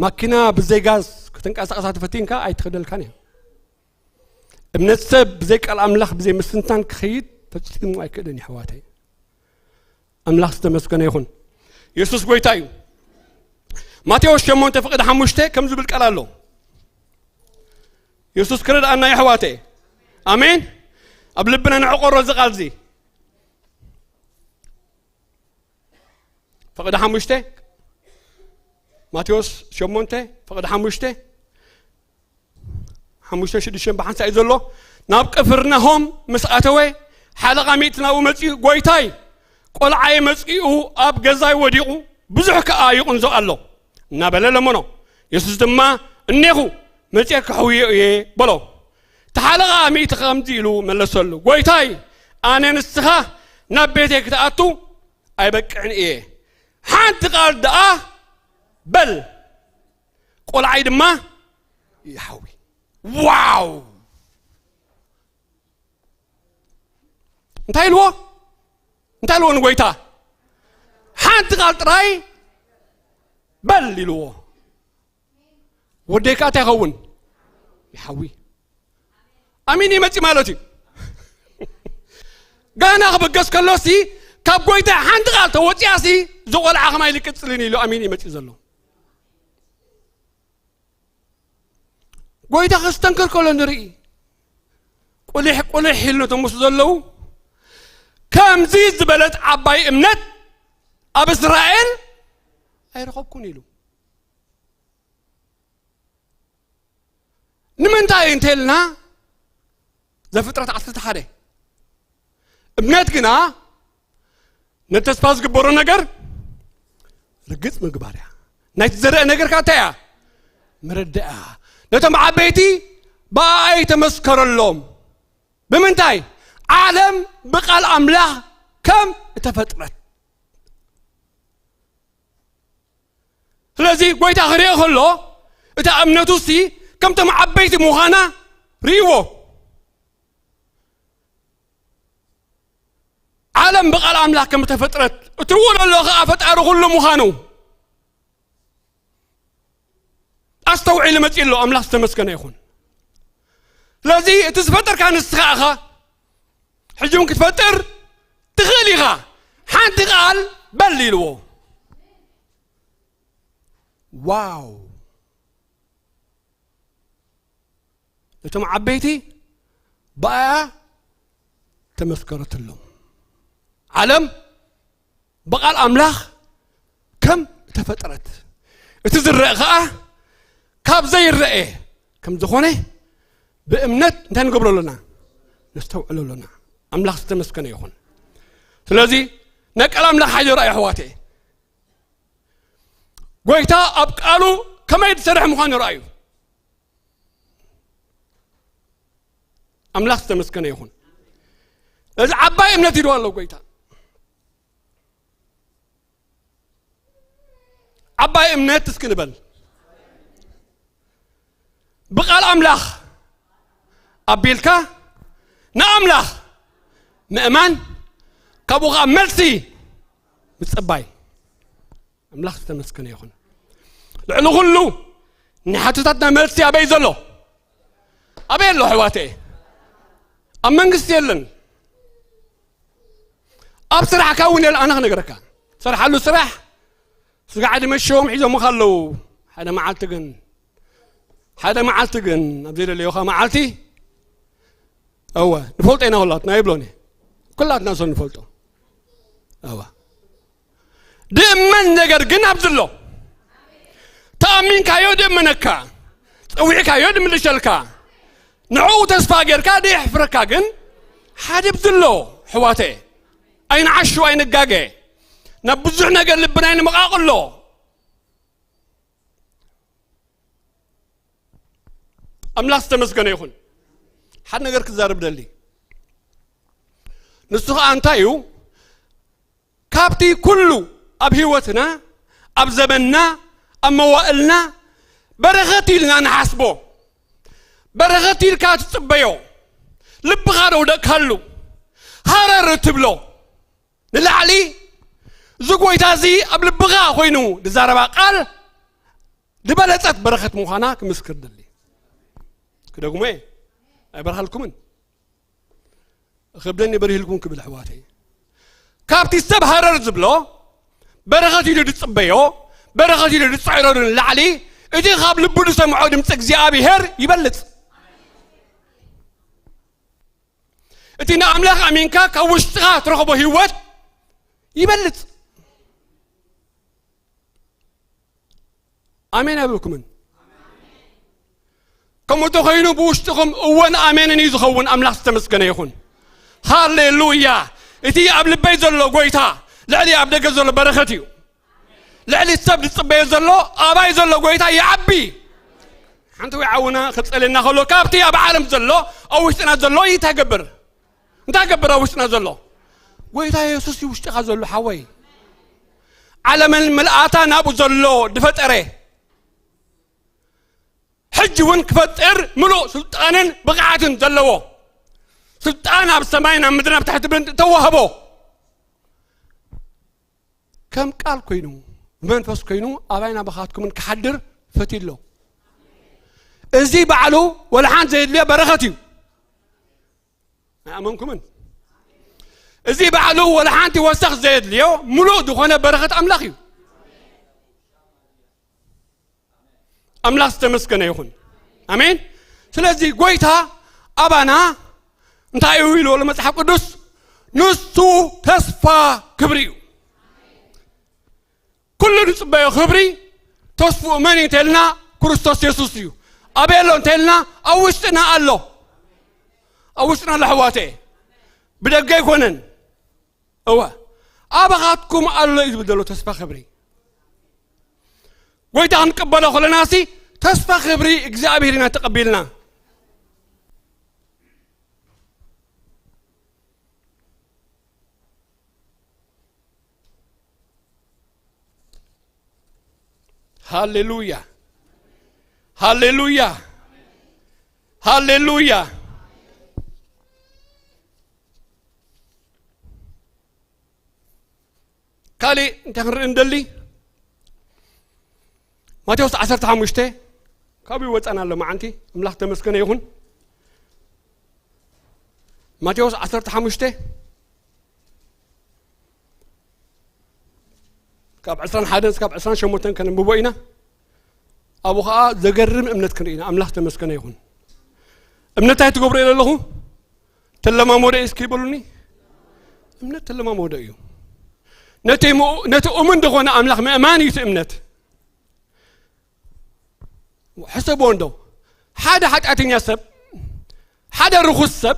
ማኪና ብዘይ ጋዝ ክትንቀሳቐሳ ተፈቲንካ ኣይትኸደልካን እያ። እምነት ሰብ ብዘይ ቃል ኣምላኽ ብዘይ ምስትንታን ክኸይድ ፈጺሙ ኣይክእልን እዩ ኣሕዋተይ። ኣምላኽ ዝተመስገነ ይኹን። የሱስ ጎይታ እዩ። ማቴዎስ ሸሞንተ ፍቕዲ ሓሙሽተ ከም ዝብል ቃል ኣሎ። የሱስ ክረድኣና እዩ ኣሕዋተይ። ኣሜን። ኣብ ልብና ንዕቆሮ እዚ ቃል እዚ። ፍቕዲ ሓሙሽተ፣ ማቴዎስ ሸሞንተ ፍቕዲ ሓሙሽተ፣ ሓሙሽተ ሽዱሽተ ብሓንሳእ እዩ ዘሎ። ናብ ቅፍርናሆም ምስ ኣተወ ሓለቓ ሚእቲ ናብኡ መጺኡ፣ ጎይታይ፣ ቆልዓይ መጺኡ ኣብ ገዛይ ወዲቑ ብዙሕ ከኣ ይቕንዞ ኣሎ እናበለ ለመኖ። የሱስ ድማ፣ እኔኹ መጺኤ ከሕውዮ እየ በሎ። እቲ ሓለቓ ሚእቲ ከምዚ ኢሉ መለሰሉ፣ ጎይታይ፣ ኣነ ንስኻ ናብ ቤተይ ክትኣቱ ኣይበቅዕን እየ፣ ሓንቲ ቃል ደኣ በል፣ ቆልዓይ ድማ ይሓዊ። ዋው! እንታይ ኢልዎ? እንታይ ኢልዎ ንጎይታ? ሓንቲ ቃል ጥራይ በል ኢልዎ። ወደይ ከኣ እንታይ ይኸውን? ይሓዊ። ኣሚን ይመጺ ማለት እዩ። ጋና ክብገስ ከሎሲ ካብ ጎይታ ሓንቲ ቃል ተወፂኣሲ፣ ዝቆልዓ ከማይ ልቅፅልን ኢሉ ኣሚን ይመጺ ዘሎ። ጎይታ ክስተንክር ከሎ ንርኢ። ቁሊሕ ቁሊሕ ኢሉ ነቶም ምስ ዘለዉ፣ ከምዚ ዝበለት ዓባይ እምነት ኣብ እስራኤል ኣይረኸብኩን ኢሉ። ንምንታይ እንተልና፣ ዘፍጥረት ዓሰርተ ሓደ፣ እምነት ግና ነተስፋ ዝግበሮ ነገር ርግጽ ምግባር እያ። ናይቲ ዝረአ ነገር ከኣ እንታይ እያ? መረዳእ እያ። ነቶም ዓበይቲ ብኣይ ተመስከረሎም። ብምንታይ? ዓለም ብቓል ኣምላኽ ከም እተፈጥረት። ስለዚ ጎይታ ክርኢ ከሎ፣ እታ እምነቱ ሲ ከምቶም ዓበይቲ ምዃና ርእይዎ። ዓለም ብቓል ኣምላኽ ከም እተፈጥረት፣ እትርእዎ ዘሎ ከኣ ፈጣሪ ኩሉ ምዃኑ ኣስተውዒሉ መጺኡ ኣሎ። ኣምላኽ ዝተመስገነ ይኹን። ስለዚ እቲ ዝፈጠርካ ንስኻ ኢኻ። ሕጂ እውን ክትፈጥር ትኽእል ኢኻ። ሓንቲ ቃል በል ኢልዎ። ዋው! እቶም ዓበይቲ ብኣያ ተመስከረትሎም። ዓለም ብቓል ኣምላኽ ከም እተፈጠረት፣ እቲ ዝረአ ኸኣ ካብ ዘይረአ ከም ዝኾነ ብእምነት እንታይ ንገብሮ ኣሎና? ነስተውዕሎ ኣሎና። ኣምላኽ ዝተመስገነ ይኹን። ስለዚ ናይ ቃል ኣምላኽ ሓይሊ ረኣዩ፣ ኣሕዋተይ። ጎይታ ኣብ ቃሉ ከመይ ዝሰርሕ ምዃኑ ረኣዩ። ኣምላኽ ዝተመስገነ ይኹን። እዚ ዓባይ እምነት ሂቡ ኣሎ ጎይታ። ዓባይ እምነት እስኪ ንበል። ብቓል ኣምላኽ ኣቢልካ ንኣምላኽ ምእማን፣ ካብኡ ኸዓ መልሲ ምጽባይ። ኣምላኽ ዝተመስገነ ይኹን። ልዕሊ ኩሉ ንሓቶታትና መልሲ ኣበይ ዘሎ? ኣበይ ኣሎ ኣሕዋተይ? ኣብ መንግስቲ የለን። ኣብ ስራሕካ እውን የለ። ኣነ ክነግረካ፣ ሰርሓሉ ስራሕ ስጋዕ ድመሸዎም ሒዞምኻ ኣለዉ። ሓደ መዓልቲ ግን፣ ሓደ መዓልቲ ግን፣ ኣብ ዘይደለዮኻ መዓልቲ፣ እወ፣ ንፈልጦ ኢና ኩላትና፣ ይብሎኒ። ኩላትና ሰው ንፈልጦ። እወ። ድእመን ነገር ግን ኣብዚ ኣሎ። ተኣሚንካዮ ድእመነካ፣ ጸዊዕካዮ ድምልሸልካ፣ ንዕኡ ተስፋ ጌርካ ድየሕፍረካ ግን ሓደ ኣብዚ ኣሎ። ኣሕዋተ፣ ኣይንዓሹ፣ ኣይንጋገ። ናብ ብዙሕ ነገር ልብና ኣይንመቓቕሎ። ኣምላኽ ዝተመስገነ ይኹን። ሓደ ነገር ክዛረብ ደሊ። ንሱ ኸኣ እንታይ እዩ? ካብቲ ኩሉ ኣብ ህይወትና፣ ኣብ ዘመንና፣ ኣብ መዋእልና በረኸት ኢልና ንሓስቦ፣ በረኸት ኢልካ ትጽበዮ፣ ልብኻ ደውደቕካሉ፣ ሃረር ትብሎ ንላዕሊ፣ እዚ ጎይታ እዚ ኣብ ልብኻ ኮይኑ ዝዛረባ ቃል ዝበለጸት በረኸት ምዃና ክምስክር ደሊ። ክደግሞ እየ፣ ኣይበርሃልኩምን። እኸብደኒ በሪህልኩም ክብል ኣሕዋተይ። ካብቲ ሰብ ሃረር ዝብሎ፣ በረኸት ኢሉ ዝጽበዮ፣ በረኸት ኢሉ ዝጽዕረሉ ንላዕሊ፣ እቲ ካብ ልቡ ዝሰምዖ ድምፂ እግዚኣብሔር ይበልጽ። እቲ ንኣምላኽ ኣሚንካ ካብ ውሽጥኻ ትረኽቦ ህይወት ይበልጽ። ኣሜን ኣይብልኩምን? ከምኡ እንተኾይኑ ብውሽጥኹም እወን ኣሜንን እዩ ዝኸውን። ኣምላኽ ዝተመስገነ ይኹን። ሃሌሉያ። እቲ ኣብ ልበይ ዘሎ ጎይታ ልዕሊ ኣብ ደገ ዘሎ በረኸት እዩ። ልዕሊ ሰብ ዝጽበዮ ዘሎ ኣባይ ዘሎ ጎይታ ይዓቢ። ሓንቲ ወይ ዓውና ክጸልየና ከሎ ካብቲ ኣብ ዓለም ዘሎ ኣብ ውሽጥና ዘሎ እንታይ ገብር? እንታይ ገብር ኣብ ውሽጥና ዘሎ? ጎይታ የሱስ እዩ ውሽጥኻ ዘሎ ሓወይ። ዓለምን ምልኣታ ናብኡ ዘሎ ዝፈጠረ፣ ሕጂ እውን ክፈጥር ምሉእ ስልጣንን ብቕዓትን ዘለዎ፣ ስልጣን ኣብ ሰማይን ኣብ ምድርን ኣብ ትሕቲ ምድርን ተዋህቦ፣ ከም ቃል ኮይኑ ብመንፈስ ኮይኑ ኣባይን ኣባኻትኩምን ክሓድር ፈትዩ ኣሎ። እዚ ባዕሉ ወላ ሓንቲ ዘየድልዮ በረኸት እዩ። ኣይኣመንኩምን? እዚ ባዕሉ ወላ ሓንቲ ወሰኽ ዘየድልዮ ምሉእ ዝኾነ በረኸት ኣምላኽ እዩ። ኣምላኽ ዝተመስገነ ይኹን። ኣሜን። ስለዚ ጎይታ ኣባና እንታይ እዩ ኢሉ ኣሎ መጽሓፍ ቅዱስ? ንሱ ተስፋ ክብሪ እዩ። ኩሉ ንጽበዮ ክብሪ ተስፍኡ መን እዩ እንተልና ክርስቶስ የሱስ እዩ። ኣበይ ኣሎ እንተልና ኣብ ውሽጥና ኣሎ። ኣብ ውሽጥና ኣሎ ኣሕዋተ፣ ብደገ ኣይኮነን። እወ ኣባኻትኩም ኣሎ እዩ ዝብል ዘሎ ተስፋ ክብሪ። ጎይታ ክንቀበሎ ከለና ሲ ተስፋ ክብሪ እግዚኣብሔር ኢና ተቐቢልና። ሃሌሉያ፣ ሃሌሉያ፣ ሃሌሉያ። ካልእ እንታይ ክንርኢ እንደሊ? ማቴዎስ ዓሰርተ ሓሙሽተ ካብኡ ይወፃና ኣሎ መዓንቲ። ኣምላኽ ተመስገነ ይኹን። ማቴዎስ ዓሰርተ ሓሙሽተ ካብ ዕስራን ሓደን እስካብ ዕስራን ሸሞንተን ከነንብቦ ኢና። ኣብኡ ኸዓ ዘገርም እምነት ክንርኢ ኢና። ኣምላኽ ተመስገነ ይኹን። እምነት እንታይ ትገብሩ ኢለ ኣለኹ? ተለማመዶ እስኪ በሉኒ። እምነት ተለማመዶ እዩ። ነቲ ምኡ-፣ ነቲ እሙን ዝኾነ ኣምላኽ ምእማን እዩ እቲ እምነት። ሕሰብዎ እንዶ፣ ሓደ ሓጢኣተኛ ሰብ፣ ሓደ ርኹስ ሰብ፣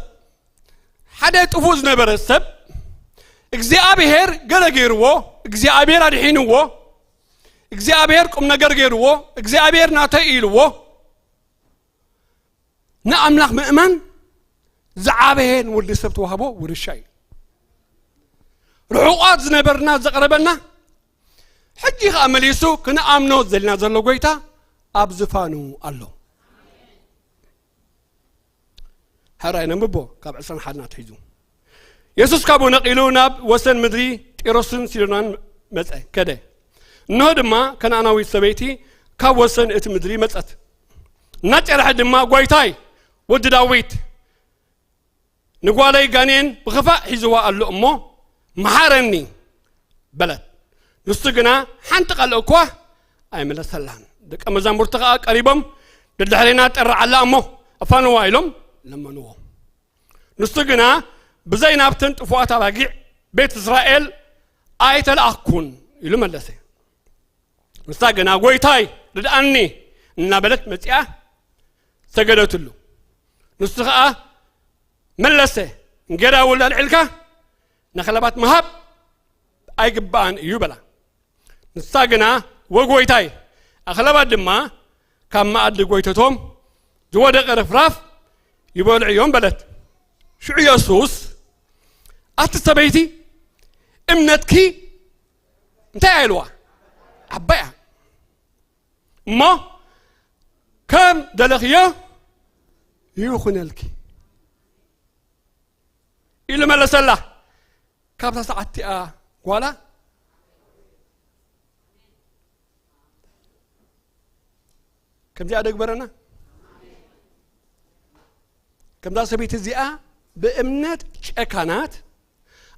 ሓደ ጥፉእ ዝነበረ ሰብ እግዚኣብሔር ገለ ገይርዎ፣ እግዚኣብሔር ኣድሒንዎ፣ እግዚኣብሔር ቁም ነገር ገይርዎ፣ እግዚኣብሔር ናተይ ኢልዎ፣ ንኣምላኽ ምእማን ዝዓበየ ንወዲ ሰብ ተዋህቦ ውርሻ እዩ። ርሑቓት ዝነበርና ዘቕረበና፣ ሕጂ ኸኣ መሊሱ ክንኣምኖ ዘልና ዘሎ ጐይታ ኣብ ዝፋኑ ኣሎ። ሕራይ ነንብቦ ካብ ዕስራን ሓደን ኣትሒዙ። የሱስ ካብኡ ነቒሉ ናብ ወሰን ምድሪ ጢሮስን ሲዶናን መጸ፣ ከደ። እንሆ ድማ ከነኣናዊት ሰበይቲ ካብ ወሰን እቲ ምድሪ መጸት። እናጨርሐ ድማ፣ "ጐይታይ፣ ወዲ ዳዊት፣ ንጓለይ ጋኔን ብኽፋእ ሒዝዋ ኣሎ እሞ፣ መሓረኒ" በለት። ንሱ ግና ሓንቲ ቃል እኳ ኣይመለሰላን። ደቀ መዛሙርቲ ኸኣ ቀሪቦም፣ "ደድሕሬና ጠርዓላ እሞ ኣፋንዋ" ኢሎም ለመንዎ። ንሱ ግና፣ "ብዘይ ናብተን ጥፉኣት ኣባጊዕ ቤት እስራኤል ኣይተላኣኽኩን" ኢሉ መለሰ። ንሳ ግና፣ "ጐይታይ፣ ርድኣኒ" እናበለት መጺኣ ሰገደትሉ። ንሱ ኸኣ መለሰ፣ "እንጌራ እውን ኣልዒልካ ንኣኽላባት ምሃብ ኣይግባእን እዩ" በላ። ንሳ ግና፣ "ወ ጐይታይ፣ ኣኽላባት ድማ ካብ መኣዲ ጐይተቶም ዝወደቐ ርፍራፍ ይበልዑ እዮም" በለት። ሽዑ የሱስ፣ "ኣቲ ሰበይቲ፣ እምነትኪ እንታይ ኢልዋ? ዓባይ እያ። እሞ ከም ደለኽዮ ይኹነልኪ ኢሉ መለሰላ። ካብታ ሰዓት እቲኣ ጓላ ከምዚኣ ደግበረና። ከምዛ ሰበይቲ እዚኣ ብእምነት ጨካናት።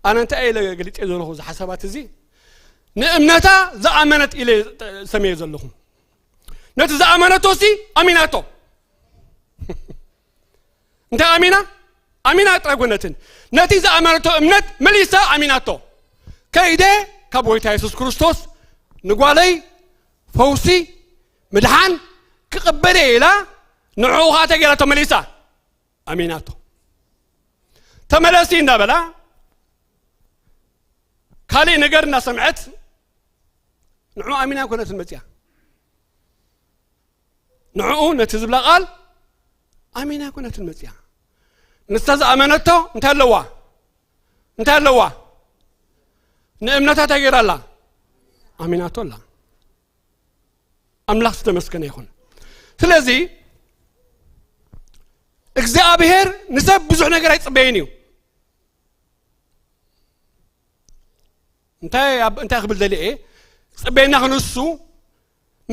ኣነ እንታይ ኢለ ገሊጸ ዘለኹ እዚ ሓሳባት እዚ ንእምነታ ዝኣመነት ኢለ ሰመየ ዘለኹ። ነቲ ዝኣመነቶ ሲ ኣሚናቶ። እንታይ ኣሚና? ኣሚና ጥራይ ጎነትን ነቲ ዝኣመነቶ እምነት መሊሳ ኣሚናቶ። ከይደ ካብ ጎይታ የሱስ ክርስቶስ ንጓለይ ፈውሲ ምድሓን ክቕበል እየ ኢላ ንዕኡ ኸዓ ተገይራቶ መሊሳ ኣሚናቶ። ተመለሲ እንዳበላ ካሊእ ነገር እናሰምዐት ንዕኡ ኣሚና ኣይኮነትን መፅያ። ንዕኡ ነቲ ዝብላ ቃል ኣሚና ኣይኮነትን መፅያ። ንሳ ዝኣመነቶ እንታይ ኣለዋ? እንታይ ኣለዋ? ንእምነታ እንታይ ገይራ ኣላ? ኣሚናቶ ኣላ። ኣምላኽ ዝተመስገነ ይኹን። ስለዚ እግዚኣብሔር ንሰብ ብዙሕ ነገር ኣይጽበይን እዩ። እንታይ ኣብ-፣ እንታይ ክብል ደልየ? ጽበየና ክንሱ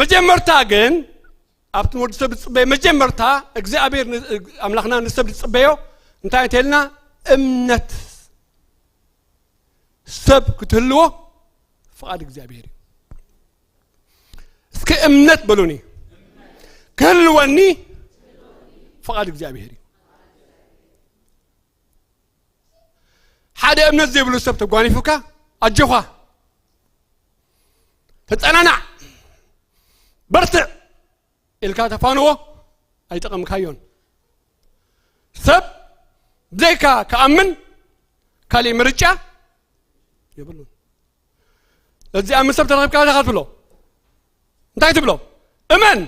መጀመርታ ግን ኣብቲ ንወዲ ሰብ ዝጽበየ መጀመርታ እግዚኣብሔር ን-፣ ኣምላኽና ንሰብ ዝጽበዮ እንታይ እንተልና እምነት ሰብ ክትህልዎ ፍቓድ እግዚኣብሔር እዩ። እስኪ እምነት በሉኒ። ክህልወኒ ፍቓድ እግዚኣብሔር እዩ። ሓደ እምነት ዘይብሉ ሰብ ተጓኒፉካ ኣጆኻ፣ ተጸናናዕ፣ በርትዕ ኢልካ ተፋንዎ ኣይጠቐምካዮን። ሰብ ብዘይካ ክኣምን ካሊእ ምርጫ የብሉን። ለዚ ዝኣምን ሰብ ተረኺብካ እንታይ ትብሎ? እንታይ ትብሎ? እመን።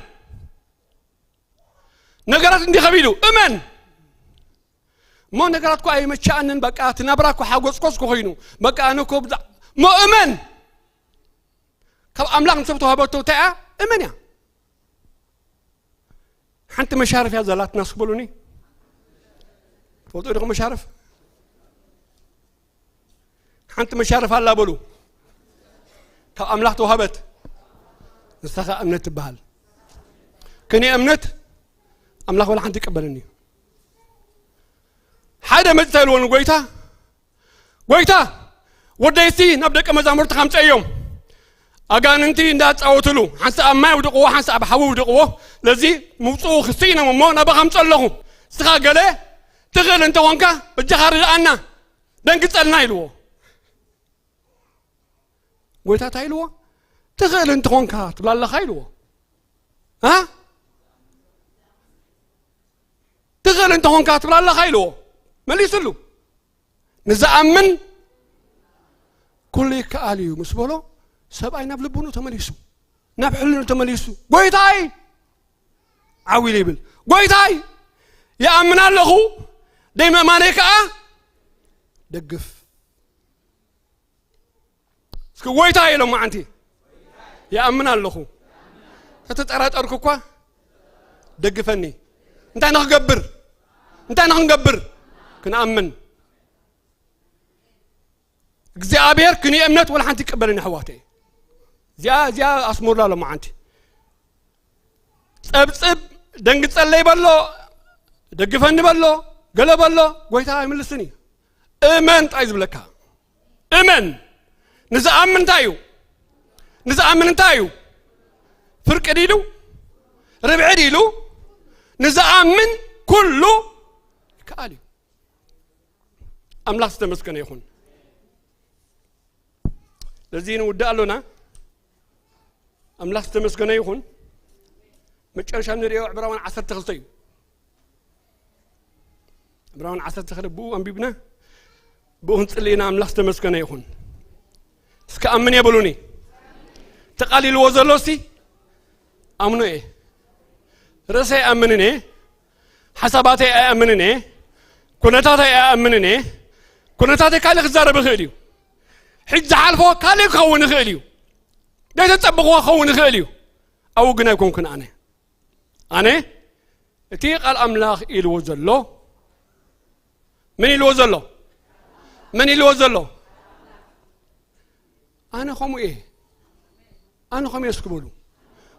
ነገራት እንዲህ ከቢዱ እመን። እሞ ነገራት እኮ ኣይመቻኣንን፣ በቃ እቲ ናብራ እኮ ሓጎስኮስ እኮ ኮይኑ፣ በቃ ኣነ እኮ ብዛ-፣ እሞ እመን። ካብ ኣምላኽ ንሰብ ተዋህበቶ እንታይ እያ? እመን እያ። ሓንቲ መሻርፍ እያ ዘላትና እስኪ በሉኒ። ትፈልጡ ዲኹም መሻርፍ? ሓንቲ መሻርፍ ኣላ በሉ። ካብ ኣምላኽ ተዋህበት። ንሳ ኸኣ እምነት ትበሃል። ከኔ እምነት ኣምላኽ ወላ ሓንቲ ይቀበለኒ እዩ። ሓደ መጽእ እንታይ ኢልዎ ንጎይታ? ጎይታ፣ ወደይሲ ናብ ደቀ መዛሙርትኻ ኣምጽኣዮም። ኣጋንንቲ እንዳጻወትሉ፣ ሓንሳእ ኣብ ማይ ኣውድቕዎ፣ ሓንሳእ ኣብ ሓዊ ኣውድቕዎ። ለዚ ምውጽኡ ክስኢኖም እሞ ናባኻ ኣምጽእ ኣለኹ። ንስኻ ገለ ትኽእል እንተኾንካ በጃኻ ርድኣና፣ ደንግጸልና ኢልዎ። ጎይታ እንታይ ኢልዎ? ትኽእል እንተኾንካ ትብላ ኣለኻ ኢልዎ። እ? ትኽእል እንተኾንካ ትብላ ኣለኻ ኢልዎ። መሊሱሉ። ንዝኣምን ኩሉ ይከኣል እዩ ምስ በሎ፣ ሰብኣይ ናብ ልቡኑ ተመሊሱ፣ ናብ ሕልኑ ተመሊሱ፣ ጎይታይ ዓው ኢሉ ይብል፣ ጎይታይ ይኣምን ኣለኹ፣ ደይ ምእማነይ ከኣ ደግፍ። እስኪ ጎይታ ኢሎም መዓንቲ ይኣምን ኣለኹ። ተተጠራጠርኩ እኳ ደግፈኒ። እንታይ ንኽገብር? እንታይ ንኽንገብር? ክንኣምን። እግዚኣብሔር ክንዮ እምነት ወላ ሓንቲ ይቀበልን ኣሕዋተይ። እዚኣ፣ እዚኣ ኣስምሩላ ሎማዓንቲ። ጸብጽብ፣ ደንግጸለይ በሎ፣ ደግፈኒ በሎ፣ ገለ በሎ፣ ጎይታ ኣይምልስን እዩ። እመን ጥራይ ዝብለካ። እመን። ንዝኣምን እንታይ እዩ? ንዝኣምን እንታይ እዩ? ፍርቂ ድዩ? ርብዒ ድዩ? ንዝኣምን ኩሉ ይከኣል እዩ። ኣምላኽ ዝተመስገነ ይኹን። ለዚ ንውዳእ ኣሎና። ኣምላኽ ዝተመስገነ ይኹን። መጨረሻ ንሪኦ ዕብራውያን ዓሰርተ ክልተ እዩ። ዕብራውያን ዓሰርተ ክልተ ብኡ ኣንቢብና፣ ብኡ ክንጽሊ ኢና። ኣምላኽ ዝተመስገነ ይኹን። እስከ ኣምን የብሉኒ። ተቓሊልዎ ዘሎሲ ኣምኖ እየ። ርእሰይ ኣይኣምንን እየ። ሓሳባተይ ኣይኣምንን እየ። ኩነታተይ ኣይኣምንን እየ። ኩነታተይ ካልእ ክዛረብ ይኽእል እዩ። ሕጂ ዝሓልፎ ካልእ ክኸውን ይኽእል እዩ። ዘይተጸበቕዎ ክኸውን ይኽእል እዩ። ኣብኡ ግን ኣይኮንኩን ኣነ። ኣነ እቲ ቃል ኣምላኽ ኢልዎ ዘሎ፣ መን ኢልዎ ዘሎ? መን ኢልዎ ዘሎ? ኣነ ከምኡ እየ። ኣነ ከምኡ እየ እስኪ በሉ።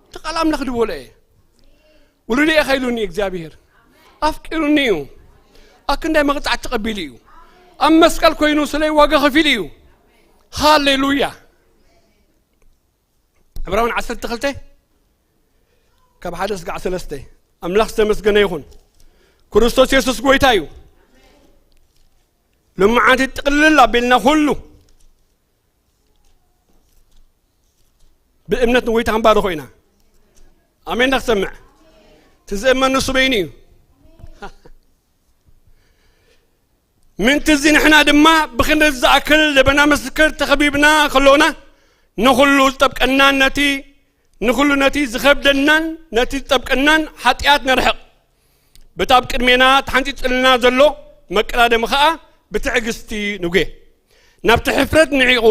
እቲ ቃል ኣምላኽ ድበሎ እየ። ውሉድ እየ ከኢሉኒ እግዚኣብሔር። ኣፍቂሩኒ እዩ። ኣብ ክንዳይ መቕጻዕቲ ተቐቢሉ እዩ። ኣብ መስቀል ኮይኑ ስለይ ዋጋ ከፊሉ እዩ። ሃሌሉያ። ዕብራውያን ዓሰርተ ክልተ ካብ ሓደ ስጋዕ ሰለስተ፣ ኣምላኽ ዝተመስገነ ይኹን። ክርስቶስ የሱስ ጎይታ እዩ። ሎማዓንቲ ጥቕልል ኣቢልና ኩሉ ብእምነት ንጎይታ ክንባርኾ ኢና። ኣሜን። ንክሰምዕ እቲ ዝእመን ንሱ በይኑ እዩ። ምእንቲ እዚ ንሕና ድማ ብኽንደዚ ዝኣክል ደበና ምስክር ተኸቢብና ከሎና፣ ንኹሉ ዝጠብቀናን ነቲ፣ ንኹሉ ነቲ ዝኸብደናን ነቲ ዝጠብቀናን ሓጢኣት ነርሕቕ። በቲ ኣብ ቅድሜና ተሓንጺጽልና ዘሎ መቀዳደሚ ኸኣ ብትዕግስቲ ንጉየ። ናብቲ ሕፍረት ንዒቑ፣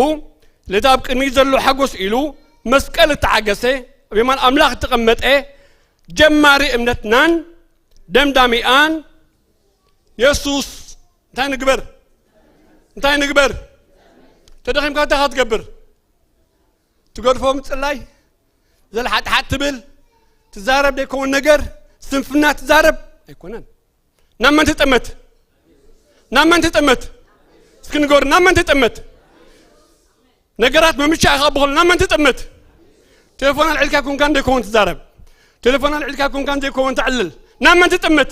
ነቲ ኣብ ቅድሚት ዘሎ ሓጎስ ኢሉ መስቀል እተዓገሰ፣ ኣብ የማን ኣምላኽ እተቐመጠ፣ ጀማሪ እምነትናን ደምዳሚኣን የሱስ። እንታይ ንግበር? እንታይ ንግበር? ተደኺምካ እንታይ ኢኻ ትገብር? ትገድፎ ምጽላይ፣ ዘለ ሓጥሓጥ ትብል፣ ትዛረብ ዘይከውን ነገር፣ ስንፍና ትዛረብ ኣይኮነን። ናብ መን ትጥምት? ናብ መን ትጥምት? እስኪ ንገሩ፣ ናብ መን ትጥምት? ነገራት ምምቻእ ኢኻ ብኸሉ ናብ መን ትጥምት? ቴሌፎን ኣልዒልካ ኮንካ እንዘይከውን ትዛረብ። ቴሌፎን ኣልዒልካ ኮንካ እንዘይከውን ተዕልል። ናብ መን ትጥምት?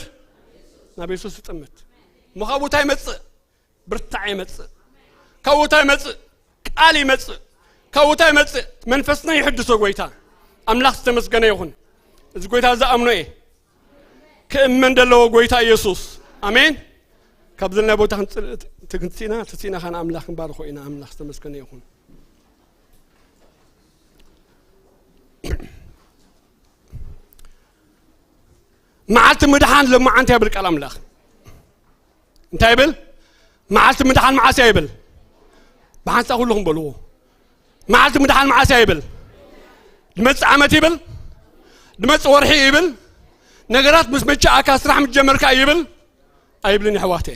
ናብ የሱስ ትጥምት። እሞ ካብኡ እንታይ ይመጽእ? ብርታዕ ይመጽእ። ካብኡ እንታይ ይመጽእ? ቃል ይመጽእ። ካብኡ እንታይ ይመጽእ? መንፈስና ይሕድሶ ጎይታ። ኣምላኽ ዝተመስገነ ይኹን። እዚ ጎይታ ዝኣምኖ እየ። ክእመን ዘለዎ ጎይታ ኢየሱስ። ኣሜን። ካብ ዘለና ቦታ ክንጽ-፣ ክንጽእና፣ ተጽእና ኻን ኣምላኽ ክንባርኾ ኢና። ኣምላኽ ዝተመስገነ ይኹን። መዓልቲ ምድሓን ሎማዓንቲ ይብል ቃል ኣምላኽ። እንታይ ይብል? መዓልቲ ምድሓን መዓስ እያ ይብል? ብሓንሳእ ኩልኹም በልዎ። መዓልቲ ምድሓን መዓስ እያ ይብል? ድመጽእ ዓመት ይብል? ድመጽእ ወርሒ ይብል? ነገራት ምስ መቻኣካ፣ ስራሕ ምስ ጀመርካ ይብል? ኣይብልን፣ የሕዋተ።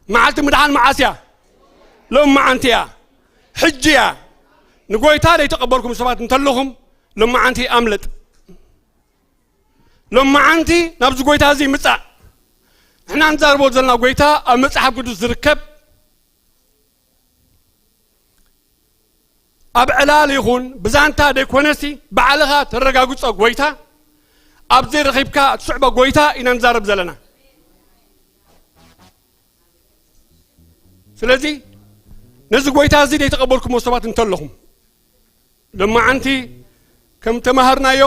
መዓልቲ ምድሓን መዓስ እያ? ሎማዓንቲ እያ። ሕጂ እያ። ንጎይታ ዘይተቐበልኩም ሰባት እንተለኹም፣ ሎማዓንቲ ኣምልጥ። ሎማዓንቲ ናብዚ ጎይታ እዚ ምጻእ። ንሕና ንዛረቦ ዘለና ጎይታ ኣብ መጽሓፍ ቅዱስ ዝርከብ፣ ኣብ ዕላል ይኹን ብዛንታ ዘይኮነሲ፣ ባዕልኻ ተረጋግጾ ጎይታ፣ ኣብ ዘይረኺብካ ትስዕቦ ጎይታ ኢና ንዛረብ ዘለና። ስለዚ ነዚ ጎይታ እዚ ዘይተቐበልኩሞ ሰባት እንተለኹም፣ ሎማዓንቲ ከም ተማሃርናዮ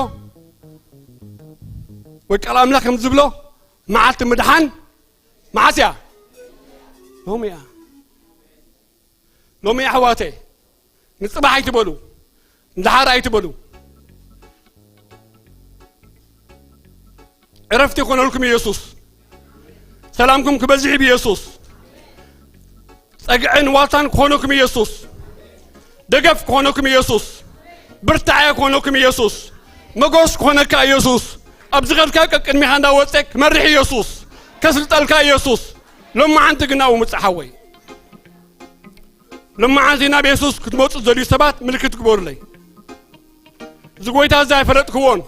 ወይ ቃል ኣምላኽ ከም ዝብሎ፣ መዓልቲ ምድሓን መዓስ እያ? ሎሚ እያ። ሎሚ እያ ኣሕዋተይ። ንጽባሕ ኣይትበሉ፣ ንደሓር ኣይትበሉ። ዕረፍቲ ይኾነልኩም ኢየሱስ። ሰላምኩም ክበዝሕ ብኢየሱስ። ጸግዕን ዋልታን ክኾነኩም ኢየሱስ። ደገፍ ክኾነኩም ኢየሱስ። ብርታዐ ክኾነኩም ኢየሱስ። መጎስ ክኾነካ ኢየሱስ። ኣብ ዝኸድካ ቀቅድሚኻ እንዳወጸ ክመርሕ ኢየሱስ። ከስልጠልካ ኢየሱስ። ሎማዓንቲ ግን ናብኡ ምጻእ ሓወይ። ሎማዓንቲ ናብ የሱስ ክትመጹ ዝደልዩ ሰባት ምልክት ግበሩለይ። እዚ ጎይታ እዚ ኣይፈለጥክዎን።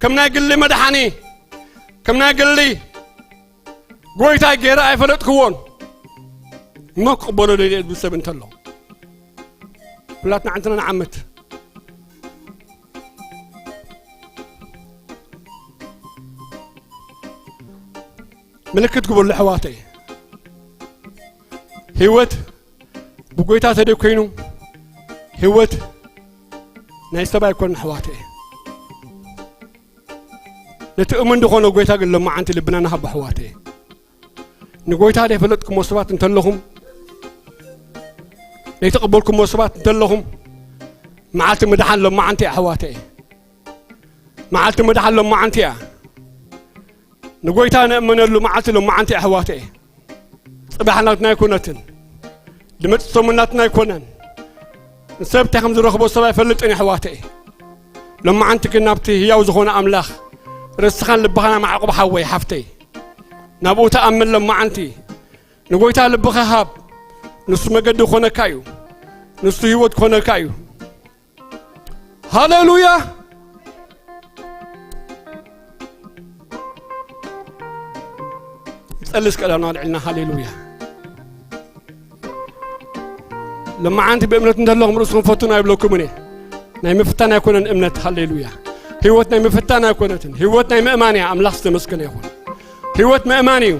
ከም ናይ ግሊ መድሓኒ፣ ከም ናይ ግሊ ጎይታ ገይረ ኣይፈለጥክዎን። እሞ ክቕበሎ ደልየ ዝብል ሰብ እንተሎ፣ ኩላትና ዓንትና ንዓምት። ምልክት ግበሉ ኣሕዋተይ። ህይወት ብጎይታ ተደይ ኮይኑ፣ ህይወት ናይ ሰብ ኣይኮነን ኣሕዋተይ። ነቲ እሙን ዝኾነ ጎይታ ግን ሎማዓንቲ ልብና ንሃቦ ኣሕዋተይ። ንጎይታ ዘይፈለጥኩሞ ሰባት እንተለኹም፣ ዘይተቐበልኩሞ ሰባት እንተለኹም፣ መዓልቲ ምድሓን ሎማዓንቲ እያ ኣሕዋተይ። መዓልቲ ምድሓን ሎማዓንቲ እያ። ንጎይታ ንእመነሉ መዓልቲ ሎማዓንቲ እያ ኣሕዋተይ። ጽባሕ ናትና ኣይኮነትን። ድመጽእ ሰሙን ናትና ኣይኮነን። ንሰብ እንታይ ከም ዝረኽቦ ሰብ ኣይፈልጥን እዩ ኣሕዋተይ። ሎማዓንቲ ግን ናብቲ ህያው ዝኾነ ኣምላኽ ርእስኻን ልብኻን ኣማዕቁብ ሓወይ ሓፍተይ። ናብኡ ተኣምን ለማዓንቲ። ንጎይታ ልብኻ ሃብ። ንሱ መገዲ ክኾነካ እዩ። ንሱ ህይወት ክኾነካ እዩ። ሃሌሉያ። ንጸሊ እስከ ዳና ኣልዕልና። ሃሌሉያ። ለማዓንቲ ብእምነት እንተለኹም ርእስኹም ፈትኑ ኣይብለኩምን እየ። ናይ ምፍታን ኣይኮነን እምነት። ሃሌሉያ። ህይወት ናይ ምፍታን ኣይኮነትን። ህይወት ናይ ምእማን እያ። ኣምላኽ ዝተመስገነ ይኹን። ህይወት ምእማን እዩ።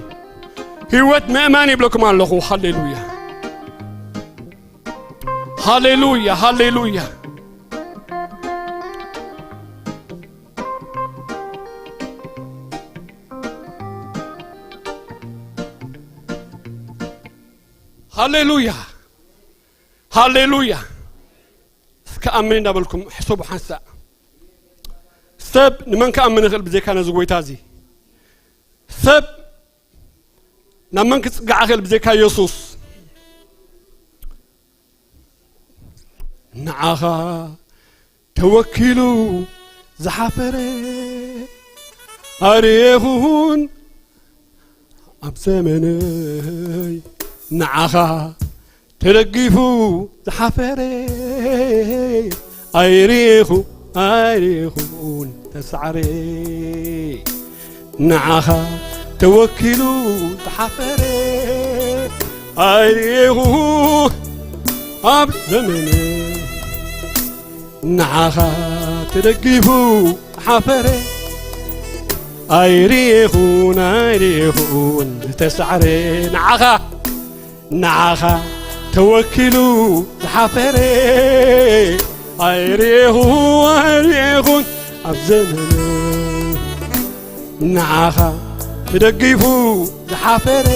ህይወት ምእማን ይብለኩም ኣለኹ። ሃሌሉያ። ሃሌሉያ። ሃሌሉያ። ሃሌሉያ። ሃሌሉያ። እስከ ኣምን እንዳበልኩም ሕሰቡ ሓንሳእ። ሰብ ንመን ክኣምን ይኽእል ብዘይካ ነዚ ጎይታ እዚ? ሰብ ናብ መን ክጽጋዕ ይኽእል ብዘይካ የሱስ? ንዓኻ ተወኪሉ ዝሓፈረ ኣርየኹን ኣብ ዘመነይ። ንዓኻ ተደጊፉ ዝሓፈረ ኣይርየኹ ኣይርየኹን ተሳዕረ። ንዓኻ ተወኪሉ ዝሓፈረ ኣይርየኹ ኣብ ዘመነይ። ንዓኻ ተደጊፉ ዝሓፈረ ኣይርየኹን ኣይርየኹን ዝተሳዕረ። ንዓኻ ንዓኻ ተወኪሉ ዝሓፈረ ኣይርየኹ ኣይርየኹን ኣብ ዘመነ። ንዓኻ ተደጊፉ ዝሓፈረ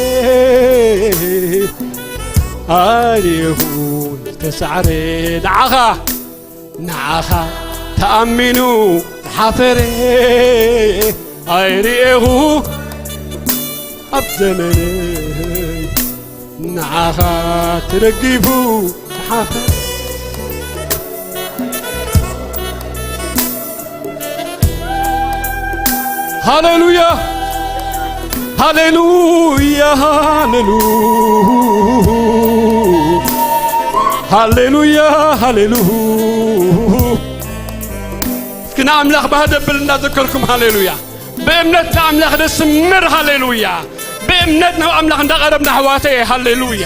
ኣይርየኹን ዝተሳዕረ። ንዓኻ ንዓኻ ተኣሚኑ ዝሓፈረ ኣይርኤኹ ኣብ ዘመነይ። ንዓኻ ተደጊፉ ዝሓፈረ። ሃሌሉያ፣ ሃሌሉያ፣ ሃሌሉ-፣ ሃሌሉያ፣ ሃሌሉ። እስኪ ንኣምላኽ ባህደብል እንዳዘከርኩም ሃሌሉያ። ብእምነት ንኣምላኽ ደስምር ሃሌሉያ። ብእምነት ናብ ኣምላኽ እንዳቐረብና ኣሕዋተየ ሃሌሉያ።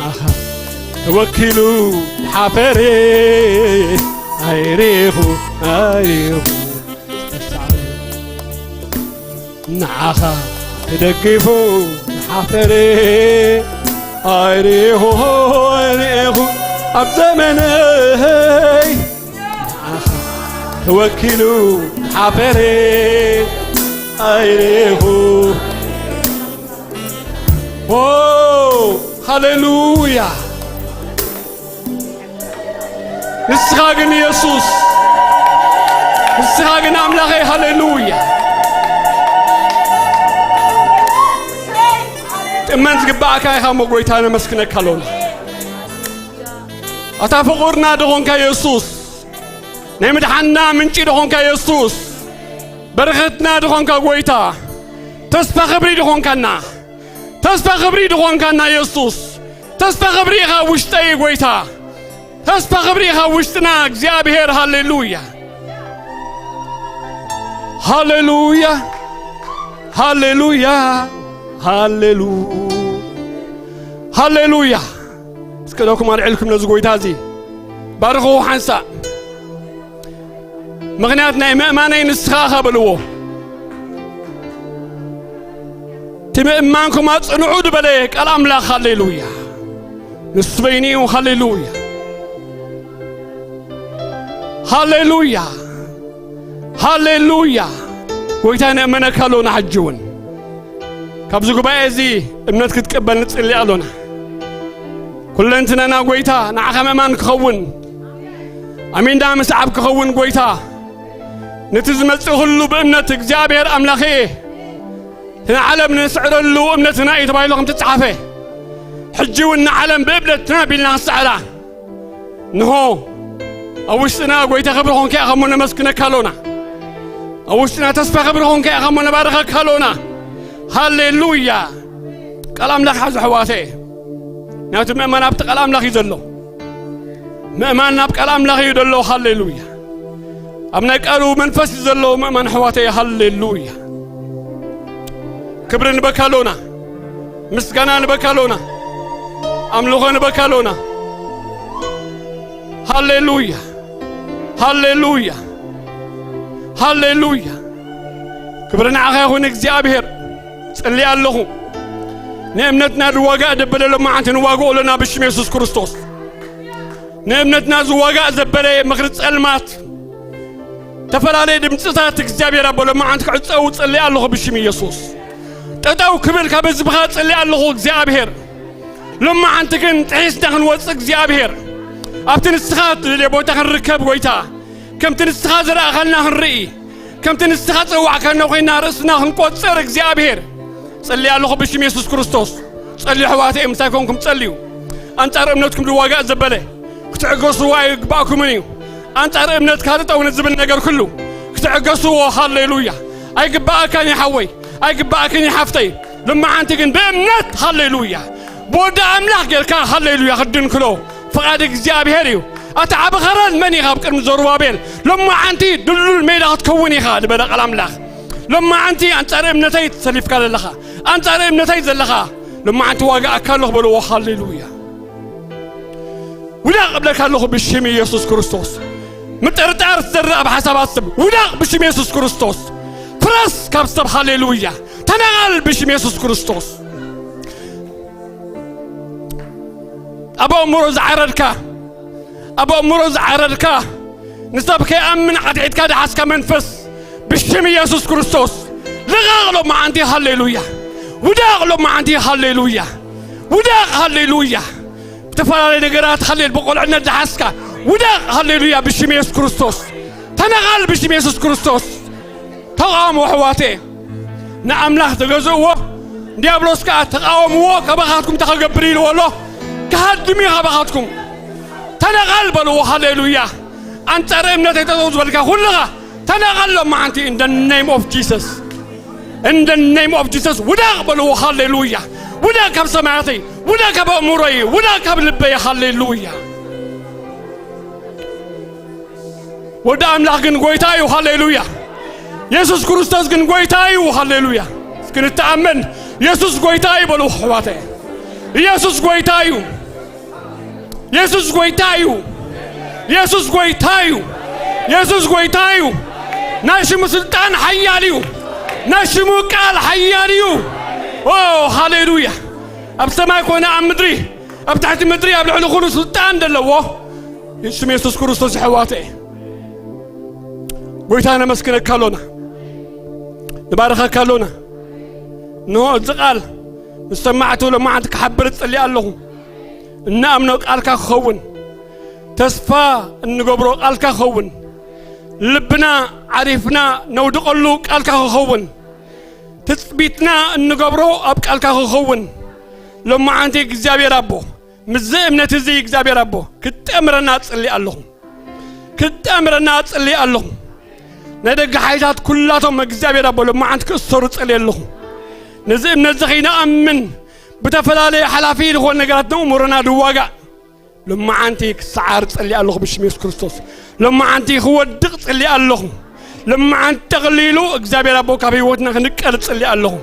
ኣኻ ተወኪሉ ሓፈረ ኣይሬኹ ኣይሬኹ ንዓኻ ተደጊፉ ሓፈረ ኣይሬኹ ኣይሬኹ ኣብ ዘመነይ ንዓኻ ተወኪሉ ሓፈረ ኣይሬኹ ኦ ሃሌሉያ። ንስኻ ግን የሱስ፣ ንስኻ ግን ኣምላኸይ፣ ሃሌሉያ። ትእመን ዝግባኣካ ኢኻ እሞ ጎይታ ነመስግነካ ኣሎና። ኣታ ፍቑርና ድኾንካ የሱስ፣ ናይ ምድሓንና ምንጪ ድኾንካ የሱስ፣ በረኸትና ድኾንካ ጎይታ፣ ተስፋ ክብሪ ድኾንካና፣ ተስፋ ክብሪ ድኾንካና የሱስ፣ ተስፋ ክብሪ ኢኻ ውሽጠይ ጎይታ፣ ተስፋ ክብሪ ኢኻ ውሽጥና እግዚኣብሔር። ሃሌሉያ፣ ሃሌሉያ፣ ሃሌሉያ፣ ሃሌሉ-፣ ሃሌሉያ። እስከ ኢዶኩም ኣልዒልኩም ነዚ ጎይታ እዚ ባርኽዎ ሓንሳእ። ምኽንያት ናይ ምእማነይ ንስኻ ኢኻ በልዎ። እቲ ምእማንኩም ኣጽንዑ ዝበለ ቃል ኣምላኽ። ሃሌሉያ። ንሱ በይኑ እዩ። ሃሌሉያ። ሃሌሉያ። ሃሌሉያ። ጎይታ ነእመነካ ኣሎና ሕጂ እውን። ካብዚ ጉባኤ እዚ እምነት ክትቅበል ንጽሊ ኣሎና። ኩለንትናና ጎይታ ንዓኻ ምእማን ክኸውን፣ ኣሚንና ምስዓብ ክኸውን ጎይታ፣ ነቲ ዝመጽእ ኩሉ ብእምነት እግዚኣብሔር ኣምላኸ፣ ንዓለም ንስዕረሉ እምነትና እዩ ተባሂሉ ከም ተጻሓፈ፣ ሕጂ እውን ንዓለም ብእምነትና ኣቢልና ክንስዕራ። እንሆ፣ ኣብ ውሽጥና ጎይታ ክብሪ ኾንካ ኢኻ እሞ ነመስግነካ ኣሎና። ኣብ ውሽጥና ተስፋ ክብሪ ኾንካ ኢኻ እሞ ነባርኸካ ኣሎና። ሃሌሉያ። ቃል ኣምላኽ ሓዙ ኣሕዋተ። ናቱ ምእመን ኣብቲ ቃል ኣምላኽ እዩ ዘሎ። ምእማን ናብ ቃል ኣምላኽ እዩ ዘሎ። ሃሌሉያ። ኣብ ናይ ቃሉ መንፈስ እዩ ዘሎ ምእማን ኣሕዋተ። ሃሌሉያ። ክብሪ ንበካ ኣሎና። ምስጋና ንበካ ኣሎና። ኣምልኾ ንበካ ኣሎና። ሃሌሉያ። ሃሌሉያ። ሃሌሉያ። ክብሪ ንዓኻ ይኹን እግዚኣብሔር። ጽልይ ኣለኹ። ንእምነትና ዝዋጋእ ዘበለ ሎማዓንቲ ንዋግኦ ኣለና ብሽም የሱስ ክርስቶስ። ንእምነትና ዝዋጋእ ዘበለ ምኽሪ ጸልማት፣ ተፈላለየ ድምጽታት እግዚኣብሔር ኣቦ ሎማዓንቲ ክዕጸው ጽልይ ኣለኹ ብሽም ኢየሱስ። ጠጠው ክብል ካብ ህዝብኻ ጽልይ ኣለኹ እግዚኣብሔር። ሎማዓንቲ ግን ጥሒስና ክንወጽእ እግዚኣብሔር፣ ኣብቲ ንስኻ ትደልዮ ቦታ ክንርከብ ጎይታ፣ ከምቲ ንስኻ ዝረኣኻልና ክንርኢ፣ ከምቲ ንስኻ ጸዋዕካና ኮይና ርእስና ክንቆጽር እግዚኣብሔር። ጸልይ ኣለኹ ብሽም የሱስ ክርስቶስ። ጸልዩ ኣሕዋተይ፣ ምሳይ ኮንኩም ጸልዩ። ኣንጻር እምነትኩም ዝዋጋእ ዘበለ ክትዕገስዎ ኣይግባእኩምን እዩ። ኣንጻር እምነትካ ጠጠው ንዝብል ነገር ኩሉ ክትዕገስዎ። ሃሌሉያ። ኣይግባኣካን እዩ ሓወይ፣ ኣይግባኣክን እዩ ሓፍተይ። ሎማዓንቲ ግን ብእምነት ሃሌሉያ፣ ብወዲ ኣምላኽ ጌርካ ሃሌሉያ ክትድንክሎ ፍቓድ እግዚኣብሔር እዩ። ኣታ ዓቢ ኸረን መን ኢኻ ኣብ ቅድሚ ዘሩባቤል? ሎማዓንቲ ድልዱል ሜዳ ክትከውን ኢኻ ዝበለ ቃል ኣምላኽ። ሎማዓንቲ ኣንጻር እምነተይ ተሰሊፍካ ዘለኻ፣ ኣንጻር እምነተይ ዘለኻ፣ ሎማዓንቲ ዋጋ ኣካ ኣለኹ በልዎ። ሃሌሉያ። ውዳቕ እብለካ ኣለኹ ብሽም ኢየሱስ ክርስቶስ። ምጥርጣር ዝዘርእ ኣብ ሓሳባት ሰብ ውዳቕ ብሽም ኢየሱስ ክርስቶስ። ፍረስ ካብ ሰብ። ሃሌሉያ። ተነቓል ብሽም ኢየሱስ ክርስቶስ። ኣብ ኣእምሮ ዝዓረድካ፣ ኣብ ኣእምሮ ዝዓረድካ፣ ንሰብ ከይኣምን ዓትዒትካ ዝሓዝካ መንፈስ ብሽም ኢየሱስ ክርስቶስ ልቐቕ ሎማዓንቲ። ሃሌሉያ። ውዳቕ ሎማዓንቲ። ሃሌሉያ። ውዳቕ። ሃሌሉያ። ብተፈላለየ ነገራት ሃሌል ብቆልዕነት ዝሓዝካ ውዳቕ። ሃሌሉያ። ብሽም ኢየሱስ ክርስቶስ ተነቓል። ብሽም ኢየሱስ ክርስቶስ ተቓወሙ ኣሕዋተ። ንኣምላኽ ተገዝእዎ፣ ዲያብሎስ ከኣ ተቓወምዎ፣ ካባኻትኩም እንታይ ክገብር ኢልዎ ኣሎ? ክሃድም እዩ ካባኻትኩም። ተነቓል በልዎ። ሃሌሉያ። ኣንጻር እምነተይ ጠጠው ዝበልካ ኩልኻ ተነቓል ሎማዓንቲ። In the name of Jesus. In the name of Jesus. ውዳቕ በልዎ። ሃሌሉያ። ውዳቕ ካብ ሰማያተይ፣ ውዳቕ ካብ ኣእምሮይ፣ ውዳቕ ካብ ልበይ። ሃሌሉያ። ወዲ ኣምላኽ ግን ጎይታ እዩ። ሃሌሉያ። የሱስ ክርስቶስ ግን ጎይታ እዩ። ሃሌሉያ። እስኪ ንተኣመን። የሱስ ጎይታ እዩ በሉ ኣሕዋተ። ኢየሱስ ጎይታ እዩ። የሱስ ጎይታ እዩ። የሱስ ጎይታ እዩ። የሱስ ጎይታ እዩ። ናይ ሽሙ ስልጣን ሓያል እዩ። ናይ ሽሙ ቃል ሓያል እዩ። ኦ፣ ሃሌሉያ። ኣብ ሰማይ ኮነ ኣብ ምድሪ፣ ኣብ ትሕቲ ምድሪ፣ ኣብ ልዕሊ ኩሉ ስልጣን ዘለዎ ሽም የሱስ ክርስቶስ ኣሕዋተ። ጎይታ ነመስግነካ ኣሎና። ንባርኸካ ኣሎና። እንሆ እዚ ቃል ምስ ሰማዕቱ ሎማዓንቲ ክሓብር እጸሊ ኣለኹ። እንኣምኖ ቃልካ ክኸውን፣ ተስፋ እንገብሮ ቃልካ ክኸውን፣ ልብና ዓሪፍና ነውድቐሉ ቃልካ ክኸውን፣ ትጽቢትና እንገብሮ ኣብ ቃልካ ክኸውን፣ ሎማዓንቲ እግዚኣብሔር ኣቦ፣ ምስዚ እምነት እዚ እግዚኣብሔር ኣቦ ክትጠምረና እጽሊ ኣለኹ። ክትጠምረና እጽሊ ኣለኹ። ናይ ደገ ሓይልታት ኩላቶም እግዚኣብሔር ኣቦ ሎማዓንቲ ክእሰሩ እጽሊ ኣለኹ። ነዚ እምነት እዚ ከይንኣምን ብተፈላለየ ሓላፊ ዝኾነ ነገራት ነእምሮና ድዋጋእ ሎማዓንቲ ክሰዓር እጽሊ ኣለኹ ብሽም የሱስ ክርስቶስ። ሎማዓንቲ ክወድቕ እጽሊ ኣለኹ። ሎማዓንቲ ጠቕሊሉ እግዚኣብሔር ኣቦ ካብ ህይወትና ክንቀል እጽሊ ኣለኹ።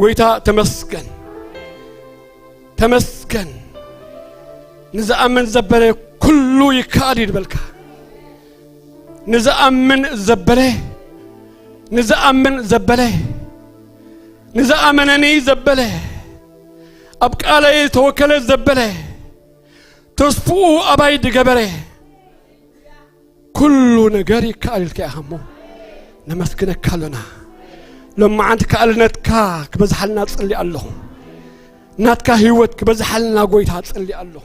ጎይታ ተመስገን። ተመስገን። ንዝኣምን ዘበለ ኩሉ ይከኣል እዩ ዝበልካ። ንዝኣምን ዘበለ፣ ንዝኣምን ዘበለ፣ ንዝኣመነኒ ዘበለ፣ ኣብ ቃለይ ዝተወከለ ዘበለ፣ ተስፍኡ ኣባይ ዝገበረ፣ ኩሉ ነገር ይከኣል ኢልካ ኢኻ እሞ ነመስግነካ ኣሎና። ሎማዓንቲ ከኣልነትካ ክበዝሓልና ጽሊ ኣለኹ። ናትካ ህይወት ክበዝሓልና ጎይታ ጽሊ ኣለኹ።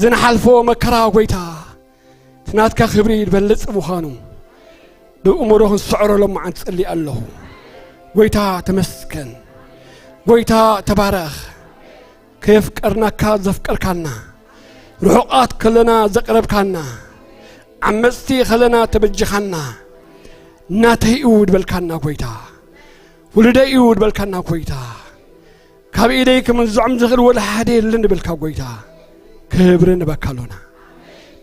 ዝንሓልፎ መከራ ጎይታ እቲ ናትካ ክብሪ ዝበልጽ ምዃኑ ብእምሮ ክንስዕሮ ሎማዓንቲ ጽሊ ኣለኹ። ጎይታ ተመስገን። ጎይታ ተባረኽ። ከየፍቀርናካ ዘፍቀርካና፣ ርሑቓት ከለና ዘቕረብካና፣ ዓመፅቲ ከለና ተበጅኻና። ናተይ እዩ ድበልካና ጎይታ፣ ውሉደይ እዩ ድበልካና ጎይታ፣ ካብ ኢደይ ክምንዝዖም ዝኽእል ወላ ሓደ የለን ድበልካ ጎይታ፣ ክብሪ ንበካ ኣሎና፣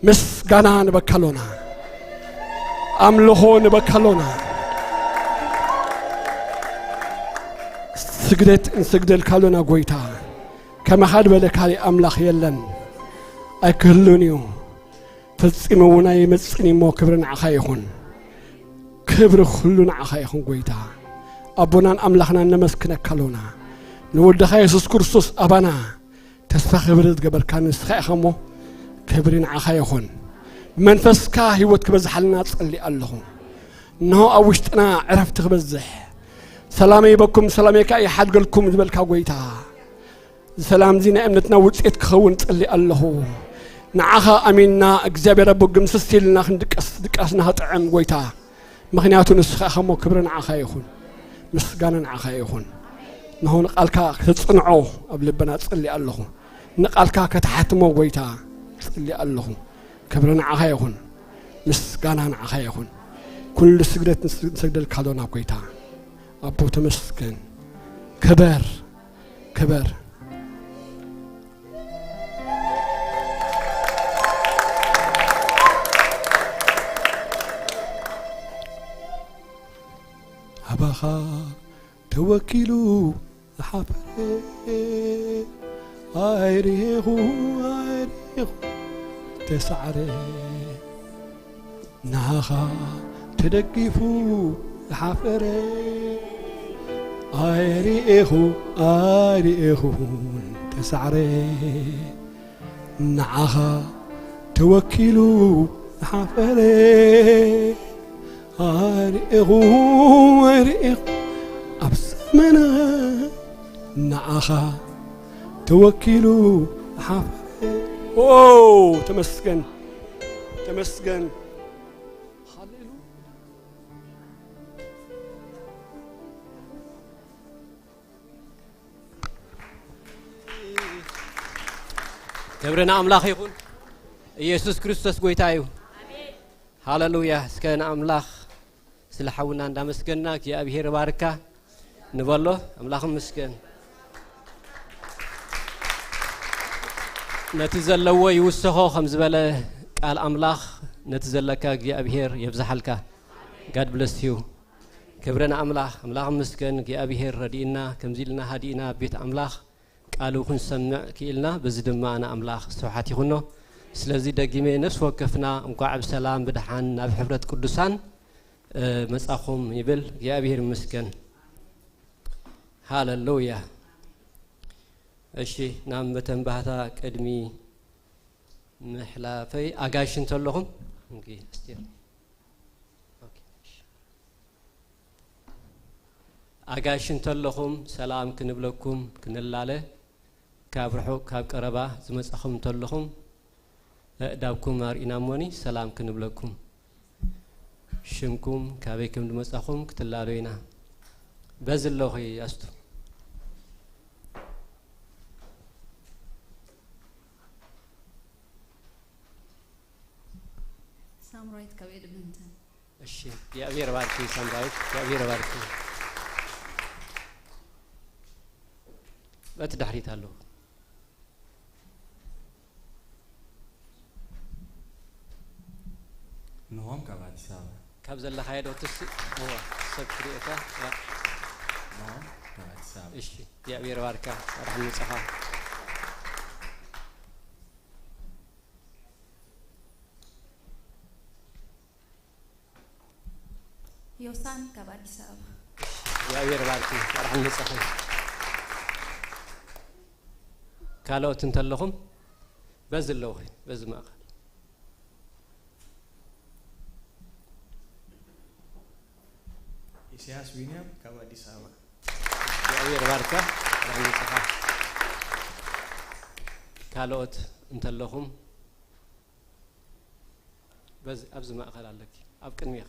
ምስጋና ንበካ ኣሎና፣ ኣምልኾ ንበካ ኣሎና። ስግደት እንሰግደልካ ኣሎና ጎይታ፣ ከማኻ ዝበለ ካሊእ ኣምላኽ የለን፣ ኣይክህሉን እዩ። ፈጺሙ እውን ኣይመጽእን እሞ ክብሪ ንዓኻ ይኹን። ክብሪ ኩሉ ንዓኻ ይኹን ጎይታ። ኣቦናን ኣምላኽናን ነመስግነካ ኣሎና። ንወድኻ የሱስ ክርስቶስ ኣባና ተስፋ ክብሪ ዝገበርካ ንስኻ ኢኻ እሞ ክብሪ ንዓኻ ይኹን። ብመንፈስካ ህይወት ክበዝሓልና ጸሊ ኣለኹ። እንሆ ኣብ ውሽጥና ዕረፍቲ ክበዝሕ፣ ሰላመይ ይበኩም ሰላመይ ከኣ ይሓድገልኩም ዝበልካ ጎይታ፣ ሰላም እዚ ናይ እምነትና ውፅኢት ክኸውን ጸሊ ኣለኹ። ንዓኻ ኣሚንና እግዚኣብሔር ኣቦ ግምስስ ኢልና ክንድቀስ ድቃስና ክጥዕም ጎይታ። ምኽንያቱ ንስኻ ኢኻ እሞ ክብሪ ንዓኻ ይኹን። ምስጋና ንዓኻ ይኹን። እንሆ ንቓልካ ክተጽንዖ ኣብ ልብና ጸሊ ኣለኹ። ንቓልካ ከተሓትሞ ጎይታ ጸሊ ኣለኹ። ክብሪ ንዓኻ ይኹን። ምስጋና ንዓኻ ይኹን። ኩሉ ስግደት ንስ-፣ ንሰግደልካ ኣሎና ጎይታ። ኣቦ ተመስገን። ክበር፣ ክበር። ኣባኻ ተወኪሉ ዝሓፈረ ኣይርኤኹ ኣይርኤኹ ተሳዕረ። ንዓኻ ተደጊፉ ዝሓፈረ ኣይርኤኹ ኣይርኤኹን ተሳዕረ። ንዓኻ ተወኪሉ ዝሓፈረ ኣይርኤኹ ኣይርኤኹ ኣብ ዘመነ ንዓኻ ተወኪሉ ዝሓፈረ። ኦ ተመስገን፣ ተመስገን። ሃሌሉያ። ክብሪ ንኣምላኽ ይኹን። ኢየሱስ ክርስቶስ ጎይታ እዩ። ሃሌሉያ። እስከ ንኣምላኽ ስለ ሓውና እንዳመስገንና እግዚኣብሔር ይባርካ ንበሎ። ኣምላኽ ይመስገን። ነቲ ዘለዎ ይውሰኾ ከም ዝበለ ቃል ኣምላኽ፣ ነቲ ዘለካ እግዚኣብሔር የብዝሓልካ። God bless you። ክብሪ ንኣምላኽ። ኣምላኽ ይመስገን። እግዚኣብሔር ረዲእና፣ ከምዚ ኢልና ሃዲእና ኣብ ቤት ኣምላኽ ቃሉ ክንሰምዕ ክኢልና፣ በዚ ድማ ንኣምላኽ ስብሓት ይኹኖ። ስለዚ ደጊመ ነፍሲ ወከፍና እንኳዕ ብሰላም ብደሓን ናብ ሕብረት ቅዱሳን፣ እ፣ መጻኹም ይብል። እግዚኣብሔር ይመስገን። ሃሌሉያ። እሺ፣ ናብ መተንባህታ ቅድሚ ምሕላፈይ ኣጋይሽ እንተለኹም፣ ኦኬ፣ ኣስቴር። ኦኬ፣ እሺ። ኣጋይሽ እንተለኹም ሰላም ክንብለኩም ክንላለ፣ ካብ ርሑቕ ካብ ቀረባ ዝመጻኹም እንተለኹም፣ ኣእዳብኩም ኣርኢና እሞኒ ሰላም ክንብለኩም። ሽምኩም ካበይ ከም ዝመጻኹም ክትላለዩ ኢና። በዚ ኣለኹ ኣስቱ። ሳምራዊት ካብ ኤድመንተን። እሺ፣ እግዚኣብሔር ባርኪ ሳምራዊት፣ እግዚኣብሔር ባርኪ። በቲ ድሕሪት ኣለኹ። ንሆም ካብ ኣዲስ ኣበባ። ካብ ዘለኻዮ ዶ ትስ-፣ እዋ፣ ሰብ ትርእየካ? ያ። ንሆም ካብ ኣዲስ ኣበባ። እሺ፣ እግዚኣብሔር ባርካ፣ ኣርሓም ንጽኻ። ዮሳን ካብ ኣዲስ ኣበባ። እግዚኣብሔር ባርኪ፣ ኣርሓም ንጽኻ። ካልኦት እንተለኹም፣ በዚ ኣለኹ፣ በዚ ማእከል። ኢሳያስ ቢንያም ካብ ኣዲስ ኣበባ። እግዚኣብሔር ባርካ፣ ኣርሓም ንጽኻ። ካልኦት እንተለኹም፣ በዚ፣ ኣብዚ ማእከል ኣለኪ፣ ኣብ ቅድሚኺ።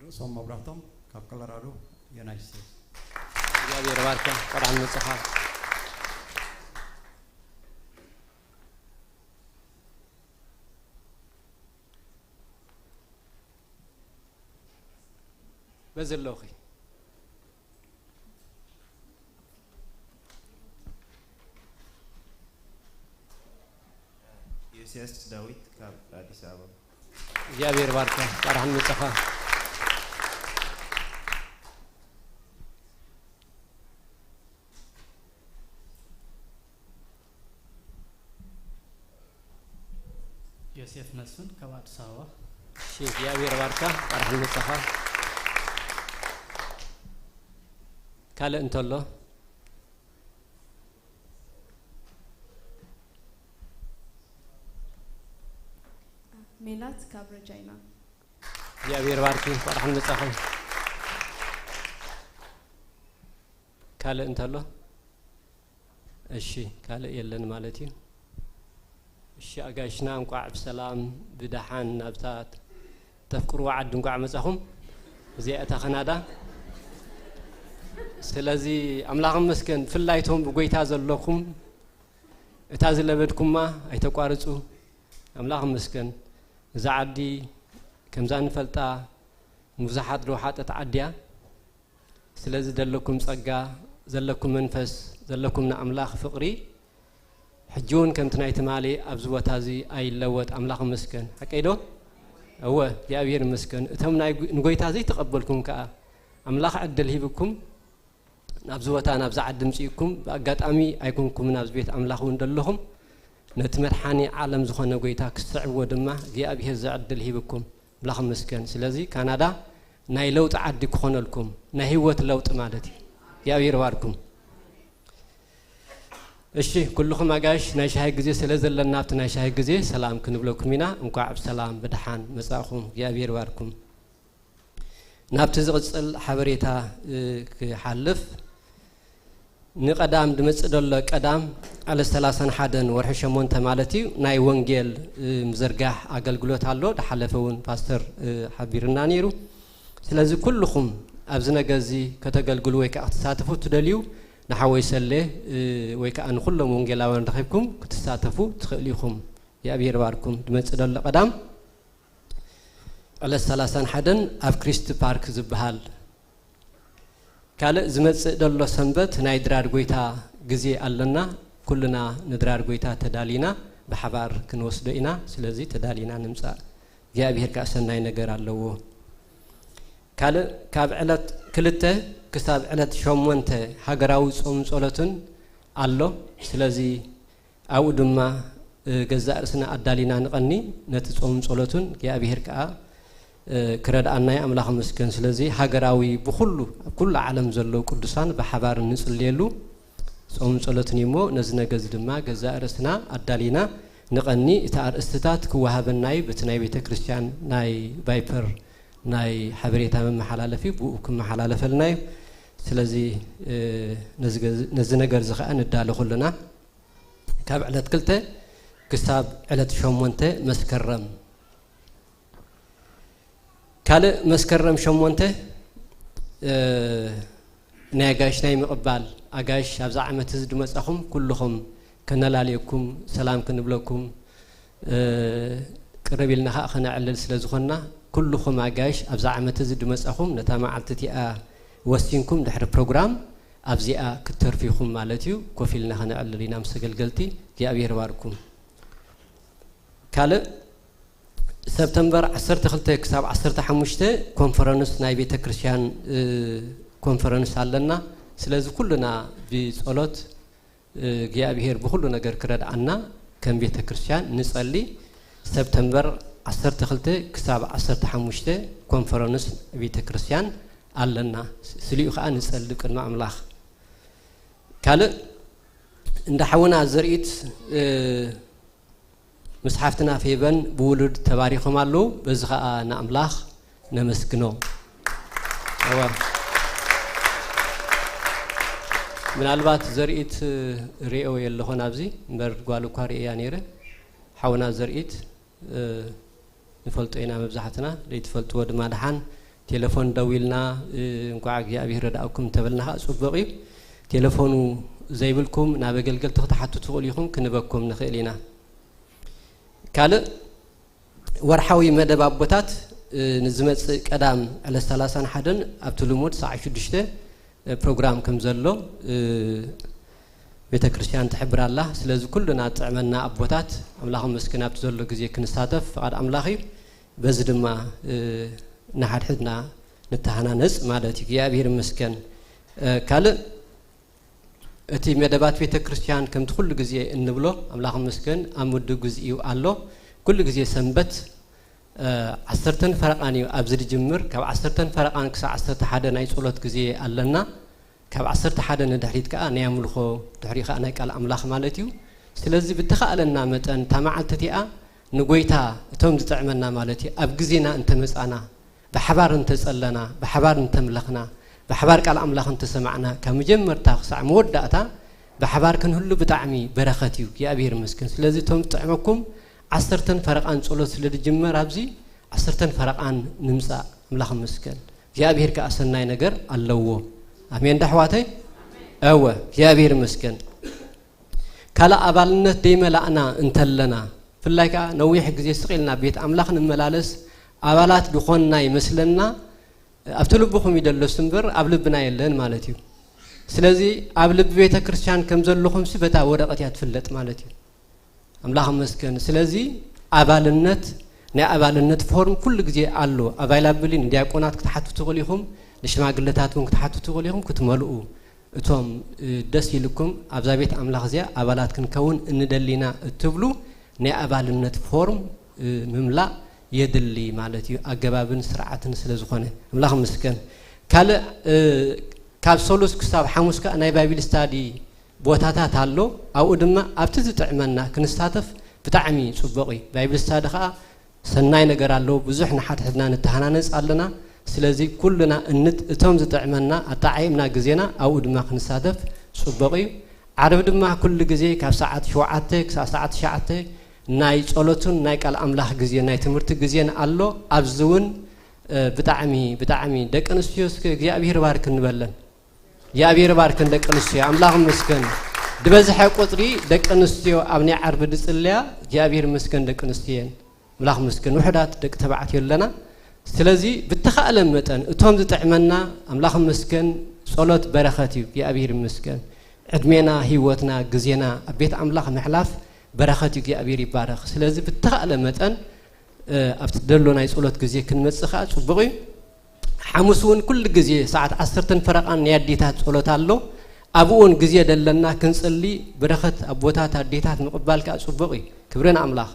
ርእሶም መብራህቶም ካብ ኮሎራዶ፣ ዩናይትድ ስቴትስ። እግዚኣብሔር ባርካ፣ ኣርሓም ንጽኻ። በዚ ኣለኹ። ዮስያስ ዳዊት ካብ ኣዲስ ኣበባ። እግዚኣብሔር ባርካ፣ ባርሃን ምጽኻ። ዮሴፍ መስፍን ካብ ኣዲስ ኣበባ። እሺ፣ እግዚኣብሔር ባርካ፣ ባርሃን ምጽኻ። ካልእ እንተሎ? ሜላት ካብ ረጃይና። እግዚኣብሔር ባርኪ፣ ባርሃን ምጽኻ። ካልእ እንተሎ? እሺ፣ ካልእ የለን ማለት እዩ። እሺ፣ ኣጋይሽና እንቋዕ ብሰላም ብደሓን ናብታ ተፍቅርዋ ዓዲ እንቋዕ መጻኹም። እዚኣ እታ ካናዳ። ስለዚ ኣምላኽ ይመስገን፣ ብፍላይ እቶም ብጎይታ ዘለኹም እታ ዝለመድኩማ ኣይተቋርጹ። ኣምላኽ ይመስገን። እዛ ዓዲ ከምዛ ንፈልጣ ንብዙሓት ዝወሓጠት ዓዲ እያ። ስለዚ ዘለኩም ጸጋ፣ ዘለኩም መንፈስ፣ ዘለኩም ንኣምላኽ ፍቕሪ ሕጂ እውን ከምቲ ናይ ትማሊ ኣብዚ ቦታ እዚ ኣይለወጥ። ኣምላኽ ይመስገን። ሓቀይ ዶ? እወ፣ እግዚኣብሔር ይመስገን። እቶም ናይ ጉ-፣ ንጎይታ ዘይተቐበልኩም ከኣ ኣምላኽ ዕድል ሂብኩም ናብዚ ቦታ ናብዚ ዓዲ ምጽእኩም ብኣጋጣሚ ኣይኮንኩምን ኣብዚ ቤት ኣምላኽ እውን ዘለኹም። ነቲ መድሓኒ ዓለም ዝኾነ ጎይታ ክትስዕብዎ ድማ እግዚኣብሔር እዚ ዕድል ሂብኩም። ኣምላኽ ይመስገን። ስለዚ ካናዳ ናይ ለውጢ ዓዲ ክኾነልኩም፣ ናይ ህይወት ለውጢ ማለት እዩ። እግዚኣብሔር ይባርኩም። እሺ፣ ኩልኹም ኣጋይሽ ናይ ሻሂ ግዜ ስለ ዘለና ኣብቲ ናይ ሻሂ ግዜ ሰላም ክንብለኩም ኢና። እንቋዕ ብሰላም ብደሓን መጻእኹም። እግዚኣብሔር ይባርኩም። ናብቲ ዝቕጽል ሓበሬታ፣ እ፣ ክሓልፍ፣ ንቐዳም ዝመጽእ ዘሎ ቀዳም ዕለት ሰላሳን ሓደን ወርሒ ሸሞንተ ማለት እዩ፣ ናይ ወንጌል፣ እ፣ ምዝርጋሕ ኣገልግሎት ኣሎ። ዝሓለፈ እውን ፓስተር፣ እ፣ ሓቢርና ነይሩ። ስለዚ ኩልኹም ኣብዚ ነገር እዚ ከተገልግሉ ወይ ከዓ ክትሳተፉ ትደልዩ ንሓወይ ሰሌ፣ እ፣ ወይ ከዓ ንኹሎም ወንጌላውያን ረኺብኩም ክትሳተፉ ትኽእሉ ኢኹም። እግዚኣብሔር ይባርኩም። ዝመጽእ ዘሎ ቀዳም ዕለት ሰላሳን ሓደን ኣብ ክሪስቲ ፓርክ ዝበሃል። ካልእ ዝመጽእ ዘሎ ሰንበት ናይ ድራር ጎይታ ግዜ ኣለና። ኩልና ንድራር ጎይታ ተዳሊና ብሓባር ክንወስዶ ኢና። ስለዚ ተዳሊና ንምጻእ። እግዚኣብሔር ከኣ ሰናይ ነገር ኣለዎ። ካልእ ካብ ዕለት ክልተ ክሳብ ዕለት ሸሞንተ ሃገራዊ ጾም ጸሎትን ኣሎ። ስለዚ ኣብኡ ድማ፣ እ፣ ገዛእ ርእስና ኣዳሊና ንቐኒ፣ ነቲ ጾም ጸሎትን እግዚኣብሔር ከኣ፣ እ፣ ክረድኣና እዩ። ኣምላኽ ይመስገን። ስለዚ ሃገራዊ ብኹሉ፣ ኣብ ኩሉ ዓለም ዘለዉ ቅዱሳን ብሓባር እንጽልየሉ ጾም ጸሎትን እዩ እሞ፣ ነዚ ነገር እዚ ድማ ገዛእ ርእስና ኣዳሊና ንቐኒ። እቲ ኣርእስትታት ክወሃበና እዩ፣ በቲ ናይ ቤተ ክርስቲያን ናይ ቫይፐር ናይ ሓበሬታ መመሓላለፊ ብኡ ክመሓላለፈልና እዩ። ስለዚ፣ እ፣ ነዚ ገ-፣ ነዚ ነገር እዚ ኸኣ ንዳሎ ኩልና። ካብ ዕለት ክልተ ክሳብ ዕለት ሸሞንተ መስከረም። ካልእ መስከረም ሸሞንተ፣ እ፣ ናይ ኣጋይሽ ናይ ምቕባል፣ ኣጋይሽ ኣብዛ ዓመት እዚ ዝመጻኹም ኩልኹም ከነላልየኩም፣ ሰላም ክንብለኩም፣ እ፣ ቅርብ ኢልና ኸኣ ከነዕልል ስለ ዝኾንና፣ ኩልኹም ኣጋይሽ ኣብዛ ዓመት እዚ ዝመጻኹም ነታ መዓልቲ እቲኣ ወሲንኩም ድሕሪ ፕሮግራም ኣብዚኣ ክትተርፉ ኢኹም ማለት እዩ። ኮፍ ኢልና ከነዕልል ኢና ምስ ኣገልገልቲ። እግዚኣብሔር ይባርኩም። ካልእ ሰፕተምበር ዓሰርተ ክልተ ክሳብ ዓሰርተ ሓሙሽተ ኮንፈረንስ ናይ ቤተ ክርስቲያን፣ እ፣ ኮንፈረንስ ኣለና። ስለዚ ኩልና ብጸሎት፣ እ፣ እግዚኣብሔር ብኹሉ ነገር ክረድኣና ከም ቤተ ክርስቲያን ንጸሊ። ሰፕተምበር ዓሰርተ ክልተ ክሳብ ዓሰርተ ሓሙሽተ ኮንፈረንስ ቤተ ክርስቲያን ኣለና። ስሊኡ ኸኣ ንጸሊ ቅድሚ ኣምላኽ። ካልእ እንዳ ሓውና ዘርኢት፣ እ፣ ምስ ሓፍትና ፌበን ብውሉድ ተባሪኾም ኣለዉ። በዚ ኸኣ ንኣምላኽ ነመስግኖ። እወ። ምናልባት ዘርኢት ርእዮ የለኹን ኣብዚ፣ እምበር ጓል እኳ ርእያ ነይረ። ሓውና ዘርኢት፣ እ፣ ንፈልጦ ኢና መብዛሕትና፣ ዘይትፈልጥዎ ድማ ደሓን ቴሌፎን ደዊልና፣ እ፣ እንኳዕ እግዚኣብሔር ረዳእኩም እንተበልና ኸዓ ጽቡቕ እዩ። ቴሌፎኑ ዘይብልኩም ናብ ኣገልገልቲ ክትሓቱ ትኽእሉ ኢኹም፣ ክንበኩም ንኽእል ኢና። ካልእ ወርሓዊ መደብ ኣቦታት ንዝመጽእ ቀዳም ዕለት ሰላሳን ሓደን ኣብቲ ልሙድ ሰዓት ሽዱሽተ ፕሮግራም ከም ዘሎ ቤተ ክርስቲያን ትሕብር ኣላ። ስለዚ ኩልና ጥዕመና ኣቦታት ኣምላኽ መስገን ኣብቲ ዘሎ ግዜ ክንሳተፍ ፍቓድ ኣምላኽ እዩ። በዚ ድማ ንሓድሕድና ንተሃናነጽ ማለት እዩ። እግዚኣብሔር ይመስገን። ካልእ እቲ መደባት ቤተ ክርስቲያን ከምቲ ኩሉ ግዜ እንብሎ ኣምላኽ መስገን ኣብ ምድብ ግዜኡ ኣሎ። ኩሉ ግዜ ሰንበት ዓሰርተን ፈረቓን እዩ ኣብዚ ዝጅምር። ካብ ዓሰርተን ፈረቓን ክሳብ ዓሰርተ ሓደ ናይ ጸሎት ግዜ ኣለና። ካብ ዓሰርተ ሓደ ንድሕሪት ከኣ ናይ ኣምልኾ፣ ድሕሪ ከኣ ናይ ቃል ኣምላኽ ማለት እዩ። ስለዚ ብተኻእለና መጠን እታ መዓልቲ እቲኣ ንጎይታ እቶም ዝጥዕመና ማለት እዩ ኣብ ግዜና እንተመጻና ብሓባር እንተጸለና፣ ብሓባር እንተምለኽና፣ ብሓባር ቃል ኣምላኽ እንተሰማዕና ካብ መጀመርታ ክሳዕ መወዳእታ ብሓባር ክንህሉ ብጣዕሚ በረኸት እዩ። እግዚኣብሔር ይመስገን። ስለዚ እቶም ዝጥዕመኩም ዓሰርተን ፈረቓን ጸሎት ስለ ዝጅመር ኣብዚ ዓሰርተን ፈረቓን ንምጻእ ኣምላኽ ይመስገን። እግዚኣብሔር ከኣ ሰናይ ነገር ኣለዎ። ኣሜን ዶ ኣሕዋተይ? እወ እግዚኣብሔር ይመስገን። ካልእ ኣባልነት ደይመላእና እንተለና፣ ብፍላይ ከኣ ነዊሕ ግዜ ስቕ ኢልና ቤት ኣምላኽ ንመላለስ ኣባላት ዝኾንና ይመስለና። ኣብቲ ልብኹም ይደለስ እምበር ኣብ ልብና የለን ማለት እዩ። ስለዚ ኣብ ልቢ ቤተ ክርስቲያን ከም ዘለኹምሲ በታ ወረቐት እያ ትፍለጥ ማለት እዩ። ኣምላኽ ይመስገን። ስለዚ ኣባልነት፣ ናይ ኣባልነት ፎርም ኩሉ ግዜ ኣሎ። ኣቫይላብል እዩ። ንዲያቆናት ክትሓቱ ትኽእሉ ኢኹም፣ ንሽማግለታት እውን ክትሓቱ ትኽእሉ ኢኹም፣ ክትመልኡ። እቶም ደስ ኢልኩም ኣብዛ ቤት ኣምላኽ እዚኣ ኣባላት ክንከውን እንደሊና እትብሉ ናይ ኣባልነት ፎርም ምምላእ የድሊ ማለት እዩ። ኣገባብን ስርዓትን ስለ ዝኾነ ኣምላኽ ይመስገን። ካልእ ካብ ሰሉስ ክሳብ ሓሙስ ከኣ ናይ ባይብል ስታዲ ቦታታት ኣሎ። ኣብኡ ድማ ኣብቲ ዝጥዕመና ክንሳተፍ ብጣዕሚ ጽቡቕ እዩ። ባይብል ስታዲ ከኣ ሰናይ ነገር ኣለዎ። ብዙሕ ንሓድሕድና ንተሃናነጽ ኣለና። ስለዚ ኩልና እንት-፣ እቶም ዝጥዕመና ኣጠዓዒምና ግዜና ኣብኡ ድማ ክንሳተፍ ጽቡቕ እዩ። ዓርቢ ድማ ኩሉ ግዜ ካብ ሰዓት ሸውዓተ ክሳብ ሰዓት ትሽዓተ ናይ ጸሎትን ናይ ቃል ኣምላኽ ግዜ፣ ናይ ትምህርቲ ግዜን ኣሎ። ኣብዚ እውን ብጣዕሚ፣ ብጣዕሚ ደቂ ኣንስትዮ እስከ እግዚኣብሔር ባርክ ንበለን። እግዚኣብሔር ባርከን ደቂ ኣንስትዮ፣ ኣምላኽ ይመስገን። ዝበዝሐ ቁጽሪ ደቂ ኣንስትዮ ኣብ ናይ ዓርቢ ዝጽልያ፣ እግዚኣብሔር ይመስገን ደቂ ኣንስትዮ እየን። ኣምላኽ ይመስገን። ውሑዳት ደቂ ተባዕትዮ ኣለና። ስለዚ ብተኻእለ መጠን እቶም ዝጥዕመና፣ ኣምላኽ ይመስገን፣ ጸሎት በረኸት እዩ። እግዚኣብሔር ይመስገን። ዕድሜና፣ ህይወትና፣ ግዜና ኣብ ቤት ኣምላኽ ምሕላፍ በረኸት እዩ። እግዚኣብሔር ይባረኽ። ስለዚ ብተኻእለ መጠን ኣብቲ ደሎ ናይ ጸሎት ግዜ ክንመጽእ ከኣ ጽቡቕ እዩ። ሓሙስ እውን ኩሉ ግዜ ሰዓት ዓሰርተን ፈረቓን ናይ ኣዴታት ጸሎት ኣሎ። ኣብኡ እውን ግዜ ደለና ክንጽሊ፣ በረኸት ኣቦታት ኣዴታት ምቕባል ከኣ ጽቡቕ እዩ። ክብሪ ንኣምላኽ።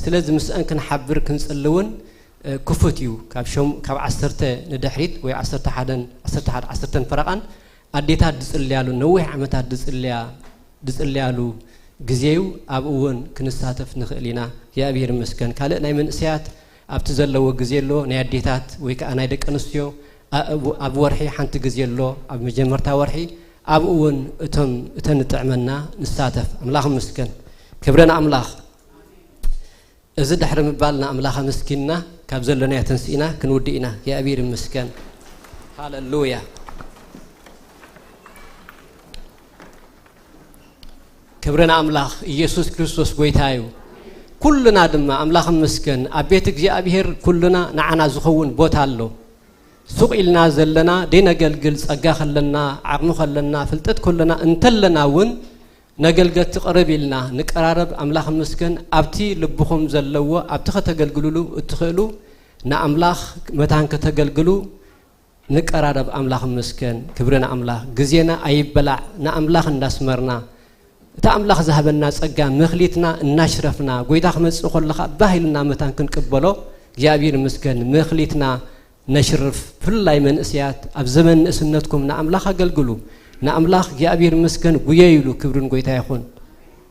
ስለዚ ምስአን ክንሓብር ክንጽሊ እውን ክፉት እዩ። ካብ ዓሰርተ ንድሕሪት ወይ ዓሰርተ ሓደን ዓሰርተ ሓደ ዓሰርተን ፈረቓን ኣዴታት ዝጽልያሉ፣ ነዊሕ ዓመታት ዝጽልያ ዝጽልያሉ ግዜዩ። ኣብኡ እውን ክንሳተፍ ንኽእል ኢና። እግዚኣብሔር ይመስገን። ካልእ ናይ መንእሰያት ኣብቲ ዘለዎ ግዜ ኣሎ፣ ናይ ኣዴታት ወይ ከኣ ናይ ደቂ ኣንስትዮ ኣብ ወርሒ ሓንቲ ግዜ ኣሎ፣ ኣብ መጀመርታ ወርሒ። ኣብኡ እውን እቶም እተን ዝጥዕመና ንሳተፍ። ኣምላኽ ይመስገን። ክብሪ ንኣምላኽ። እዚ ድሕሪ ምባል ንኣምላኽ ኣመስጊንና ካብ ዘለናዮ ተንሲእና ክንውድእ ኢና። እግዚኣብሔር ይመስገን። ሃለሉያ። ክብሪ ንኣምላኽ። ኢየሱስ ክርስቶስ ጎይታ እዩ። ኩልና ድማ ኣምላኽ ይመስገን ኣብ ቤት እግዚኣብሔር ኩልና ንዓና ዝኸውን ቦታ ኣሎ። ሱቕ ኢልና ዘለና ደይነገልግል ጸጋ ከለና፣ ዓቕሚ ከለና፣ ፍልጠት ከለና እንተለና እውን ነገልገልቲ ቅርብ ኢልና ንቀራረብ። ኣምላኽ ይመስገን ኣብቲ ልብኹም ዘለዎ ኣብቲ ከተገልግሉሉ እትኽእሉ ንኣምላኽ መታን ከተገልግሉ ንቀራረብ። ኣምላኽ ይመስገን። ክብሪ ንኣምላኽ። ግዜና ኣይበላዕ፣ ንኣምላኽ እንዳስመርና፣ እቲ ኣምላኽ ዝሃበና ጸጋ መኽሊትና እናሽረፍና፣ ጎይታ ክመጽእ ከሎ ኸኣ ባህ ኢልና መታን ክንቅበሎ እግዚኣብሔር ይመስገን። መኽሊትና ነሽርፍ። ብፍላይ መንእሰያት ኣብ ዘመን ንእስነትኩም ንኣምላኽ ኣገልግሉ። ንኣምላኽ እግዚኣብሔር ይመስገን ጉየይሉ። ክብሪ ንጎይታ ይኹን።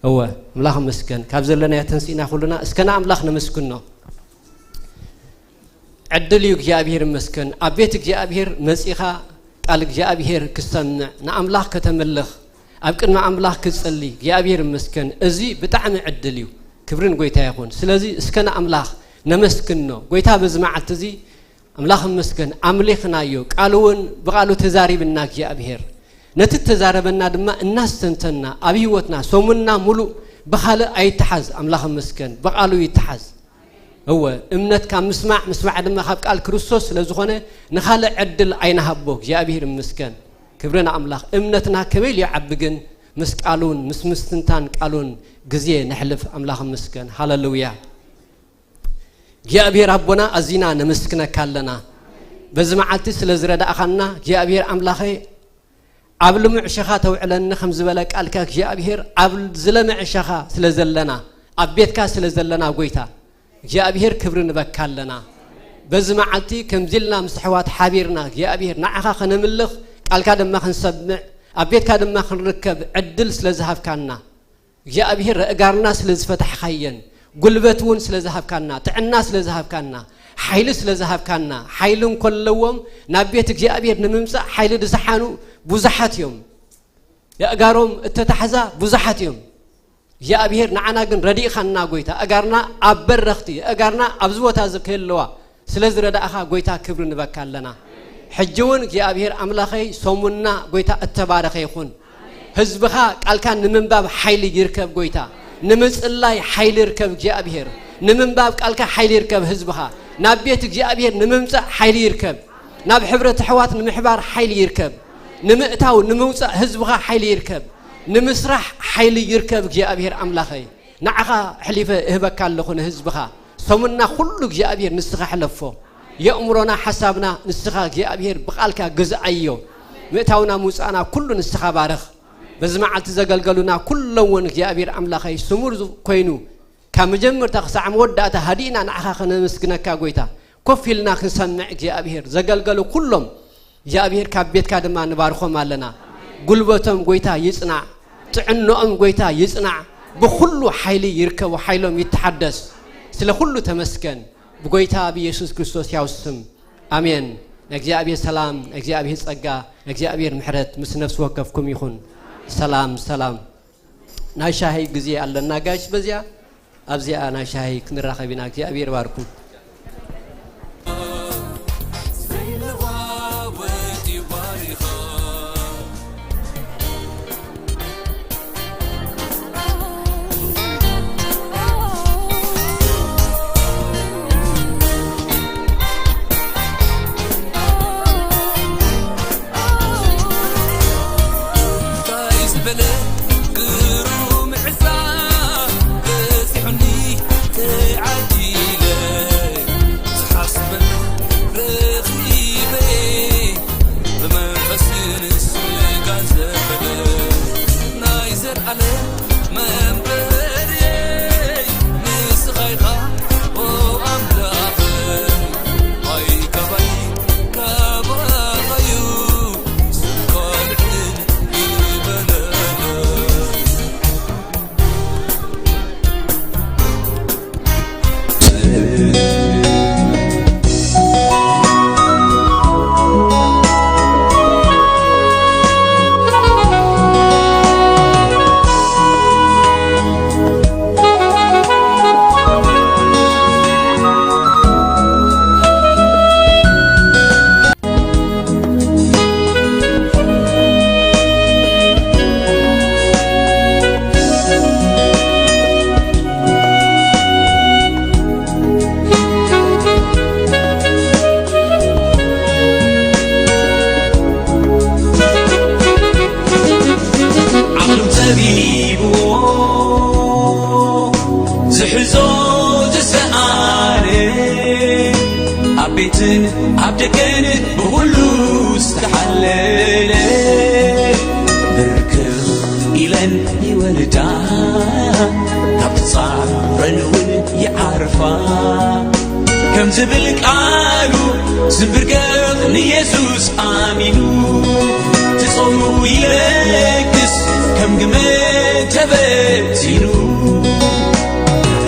እወ፣ ኣምላኽ ይመስገን። ካብ ዘለናዮ ተንሲእና ኩልና እስከ ንኣምላኽ ነመስግኖ። ዕድል እዩ። እግዚኣብሔር ይመስገን። ኣብ ቤት እግዚኣብሔር መጺኻ ቃል እግዚኣብሔር ክትሰምዕ፣ ንኣምላኽ ከተምልኽ፣ ኣብ ቅድሚ ኣምላኽ ክትጽሊ እግዚኣብሔር ይመስገን። እዚ ብጣዕሚ ዕድል እዩ። ክብሪ ንጎይታ ይኹን። ስለዚ እስከ ንኣምላኽ ነመስግኖ። ጎይታ በዚ መዓልቲ እዚ ኣምላኽ ይመስገን ኣምሊኽናዮ። ቃሉ እውን ብቓሉ ተዛሪብና እግዚኣብሔር። ነቲ እተዛረበና ድማ እናስተንተና ኣብ ህይወትና ሰሙንና ሙሉእ ብኻልእ ኣይተሓዝ። ኣምላኽ ይመስገን ብቓሉ ይተሓዝ። እወ፣ እምነት ካብ ምስማዕ፣ ምስማዕ ድማ ካብ ቃል ክርስቶስ ስለ ዝኾነ፣ ንኻልእ ዕድል ኣይንሃቦ። እግዚኣብሔር ይመስገን። ክብሪ ንኣምላኽ። እምነትና ከመይ ኢሉ ይዓቢ ግን? ምስ ቃሉን ምስ ምስትንታን ቃሉን ግዜ ነሕልፍ። ኣምላኽ ይመስገን። ሃሌሉያ። እግዚኣብሔር ኣቦና፣ ኣዚና ነመስግነካ ኣለና። በዚ መዓልቲ ስለ ዝረዳእኻና እግዚኣብሔር ኣምላኸይ፣ ኣብ ልሙዕ ሸኻ ተውዕለኒ ከም ዝበለ ቃልካ እግዚኣብሔር፣ ኣብ ዝለምዐ ሸኻ ስለ ዘለና፣ ኣብ ቤትካ ስለ ዘለና ጎይታ፣ እግዚኣብሔር ክብሪ ንበካ ኣለና። በዚ መዓልቲ ከምዚ ኢልና ምስ ኣሕዋት ሓቢርና እግዚኣብሔር ንዓኻ ከነምልኽ፣ ቃልካ ድማ ክንሰምዕ፣ ኣብ ቤትካ ድማ ክንርከብ ዕድል ስለ ዝሃብካና፣ እግዚኣብሔር ኣእጋርና ስለ ዝፈታሕካየን፣ ጉልበት እውን ስለ ዝሃብካና፣ ጥዕና ስለ ዝሃብካና፣ ሓይሊ ስለ ዝሃብካና፣ ሓይሊ እንከለዎም ናብ ቤት እግዚኣብሔር ንምምጻእ ሓይሊ ዝሰሓኑ ብዙሓት እዮም። የእጋሮም እተታሕዛ ብዙሓት እዮም። እግዚኣብሔር ንዓና ግን ረዲእኻና ጎይታ፣ ኣእጋርና ኣብ በረኽቲ፣ ኣእጋርና ኣብዚ ቦታ እዚ ክህልዋ ስለ ዝረዳእኻ ጎይታ ክብሪ ንበካ ኣለና። ሕጂ እውን እግዚኣብሔር ኣምላኸይ ሰሙንና ጎይታ እተባረኸ ይኹን። ህዝብኻ ቃልካ ንምንባብ ሓይሊ ይርከብ ጎይታ፣ ንምጽላይ ሓይሊ ይርከብ እግዚኣብሔር፣ ንምንባብ ቃልካ ሓይሊ ይርከብ ህዝብኻ፣ ናብ ቤት እግዚኣብሔር ንምምጻእ ሓይሊ ይርከብ፣ ናብ ሕብረት ኣሕዋት ንምሕባር ሓይሊ ይርከብ፣ ንምእታው ንምውጻእ ህዝብኻ ሓይሊ ይርከብ፣ ንምስራሕ ሓይሊ ይርከብ እግዚኣብሔር ኣምላኸይ። ንዓኻ ኣሕሊፈ እህበካ ኣለኹ ንህዝብኻ። ሰሙንና ኩሉ እግዚኣብሔር ንስኻ ሕለፎ። የእምሮና ሓሳብና ንስኻ እግዚኣብሔር ብቓልካ ግዝኣዮ። ምእታውና ምውጻእና ኩሉ ንስኻ ባርኽ። በዚ መዓልቲ ዘገልገሉና ኩሎም እውን እግዚኣብሔር ኣምላኸይ ስሙር ዝ-፣ ኮይኑ ካብ መጀመርታ ክሳዕ መወዳእታ ሃዲእና ንዓኻ ከነመስግነካ ጎይታ። ኮፍ ኢልና ክንሰምዕ እግዚኣብሔር ዘገልገሉ ኩሎም እግዚኣብሔር ካብ ቤትካ ድማ ንባርኾም ኣለና። ጉልበቶም ጎይታ ይጽናዕ፣ ጥዕንኦም ጎይታ ይጽናዕ። ብኹሉ ሓይሊ ይርከቡ፣ ሓይሎም ይተሓደስ። ስለ ኩሉ ተመስገን። ብጎይታ ብኢየሱስ ክርስቶስ ያው ስም ኣሜን። ንእግዚኣብሔር ሰላም፣ ንእግዚኣብሔር ጸጋ፣ ንእግዚኣብሔር ምሕረት ምስ ነፍሲ ወከፍኩም ይኹን። ሰላም ሰላም። ናይ ሻሂ ግዜ ኣለና ጋሽ፣ በዚያ ኣብዚኣ ናይ ሻሂ ክንራኸብ ኢና። እግዚኣብሔር ባርኩም። ዓቕሉ ጸቢብዎ ዝሕዞ ዝሰኣነ፣ ኣብ ቤትን ኣብ ደገን ብኹሉ ዝተሓለለ፣ ብርክኽ ኢለን ይወልዳ፣ ካብ ጻዕረን እውን ይዓርፋ። ከም ዝብል ቃሉ ዝንብርከኽ ንየሱስ ኣሚኑ፣ ትጸውሩ ይለግስ ከም ግመ ተበትዩ።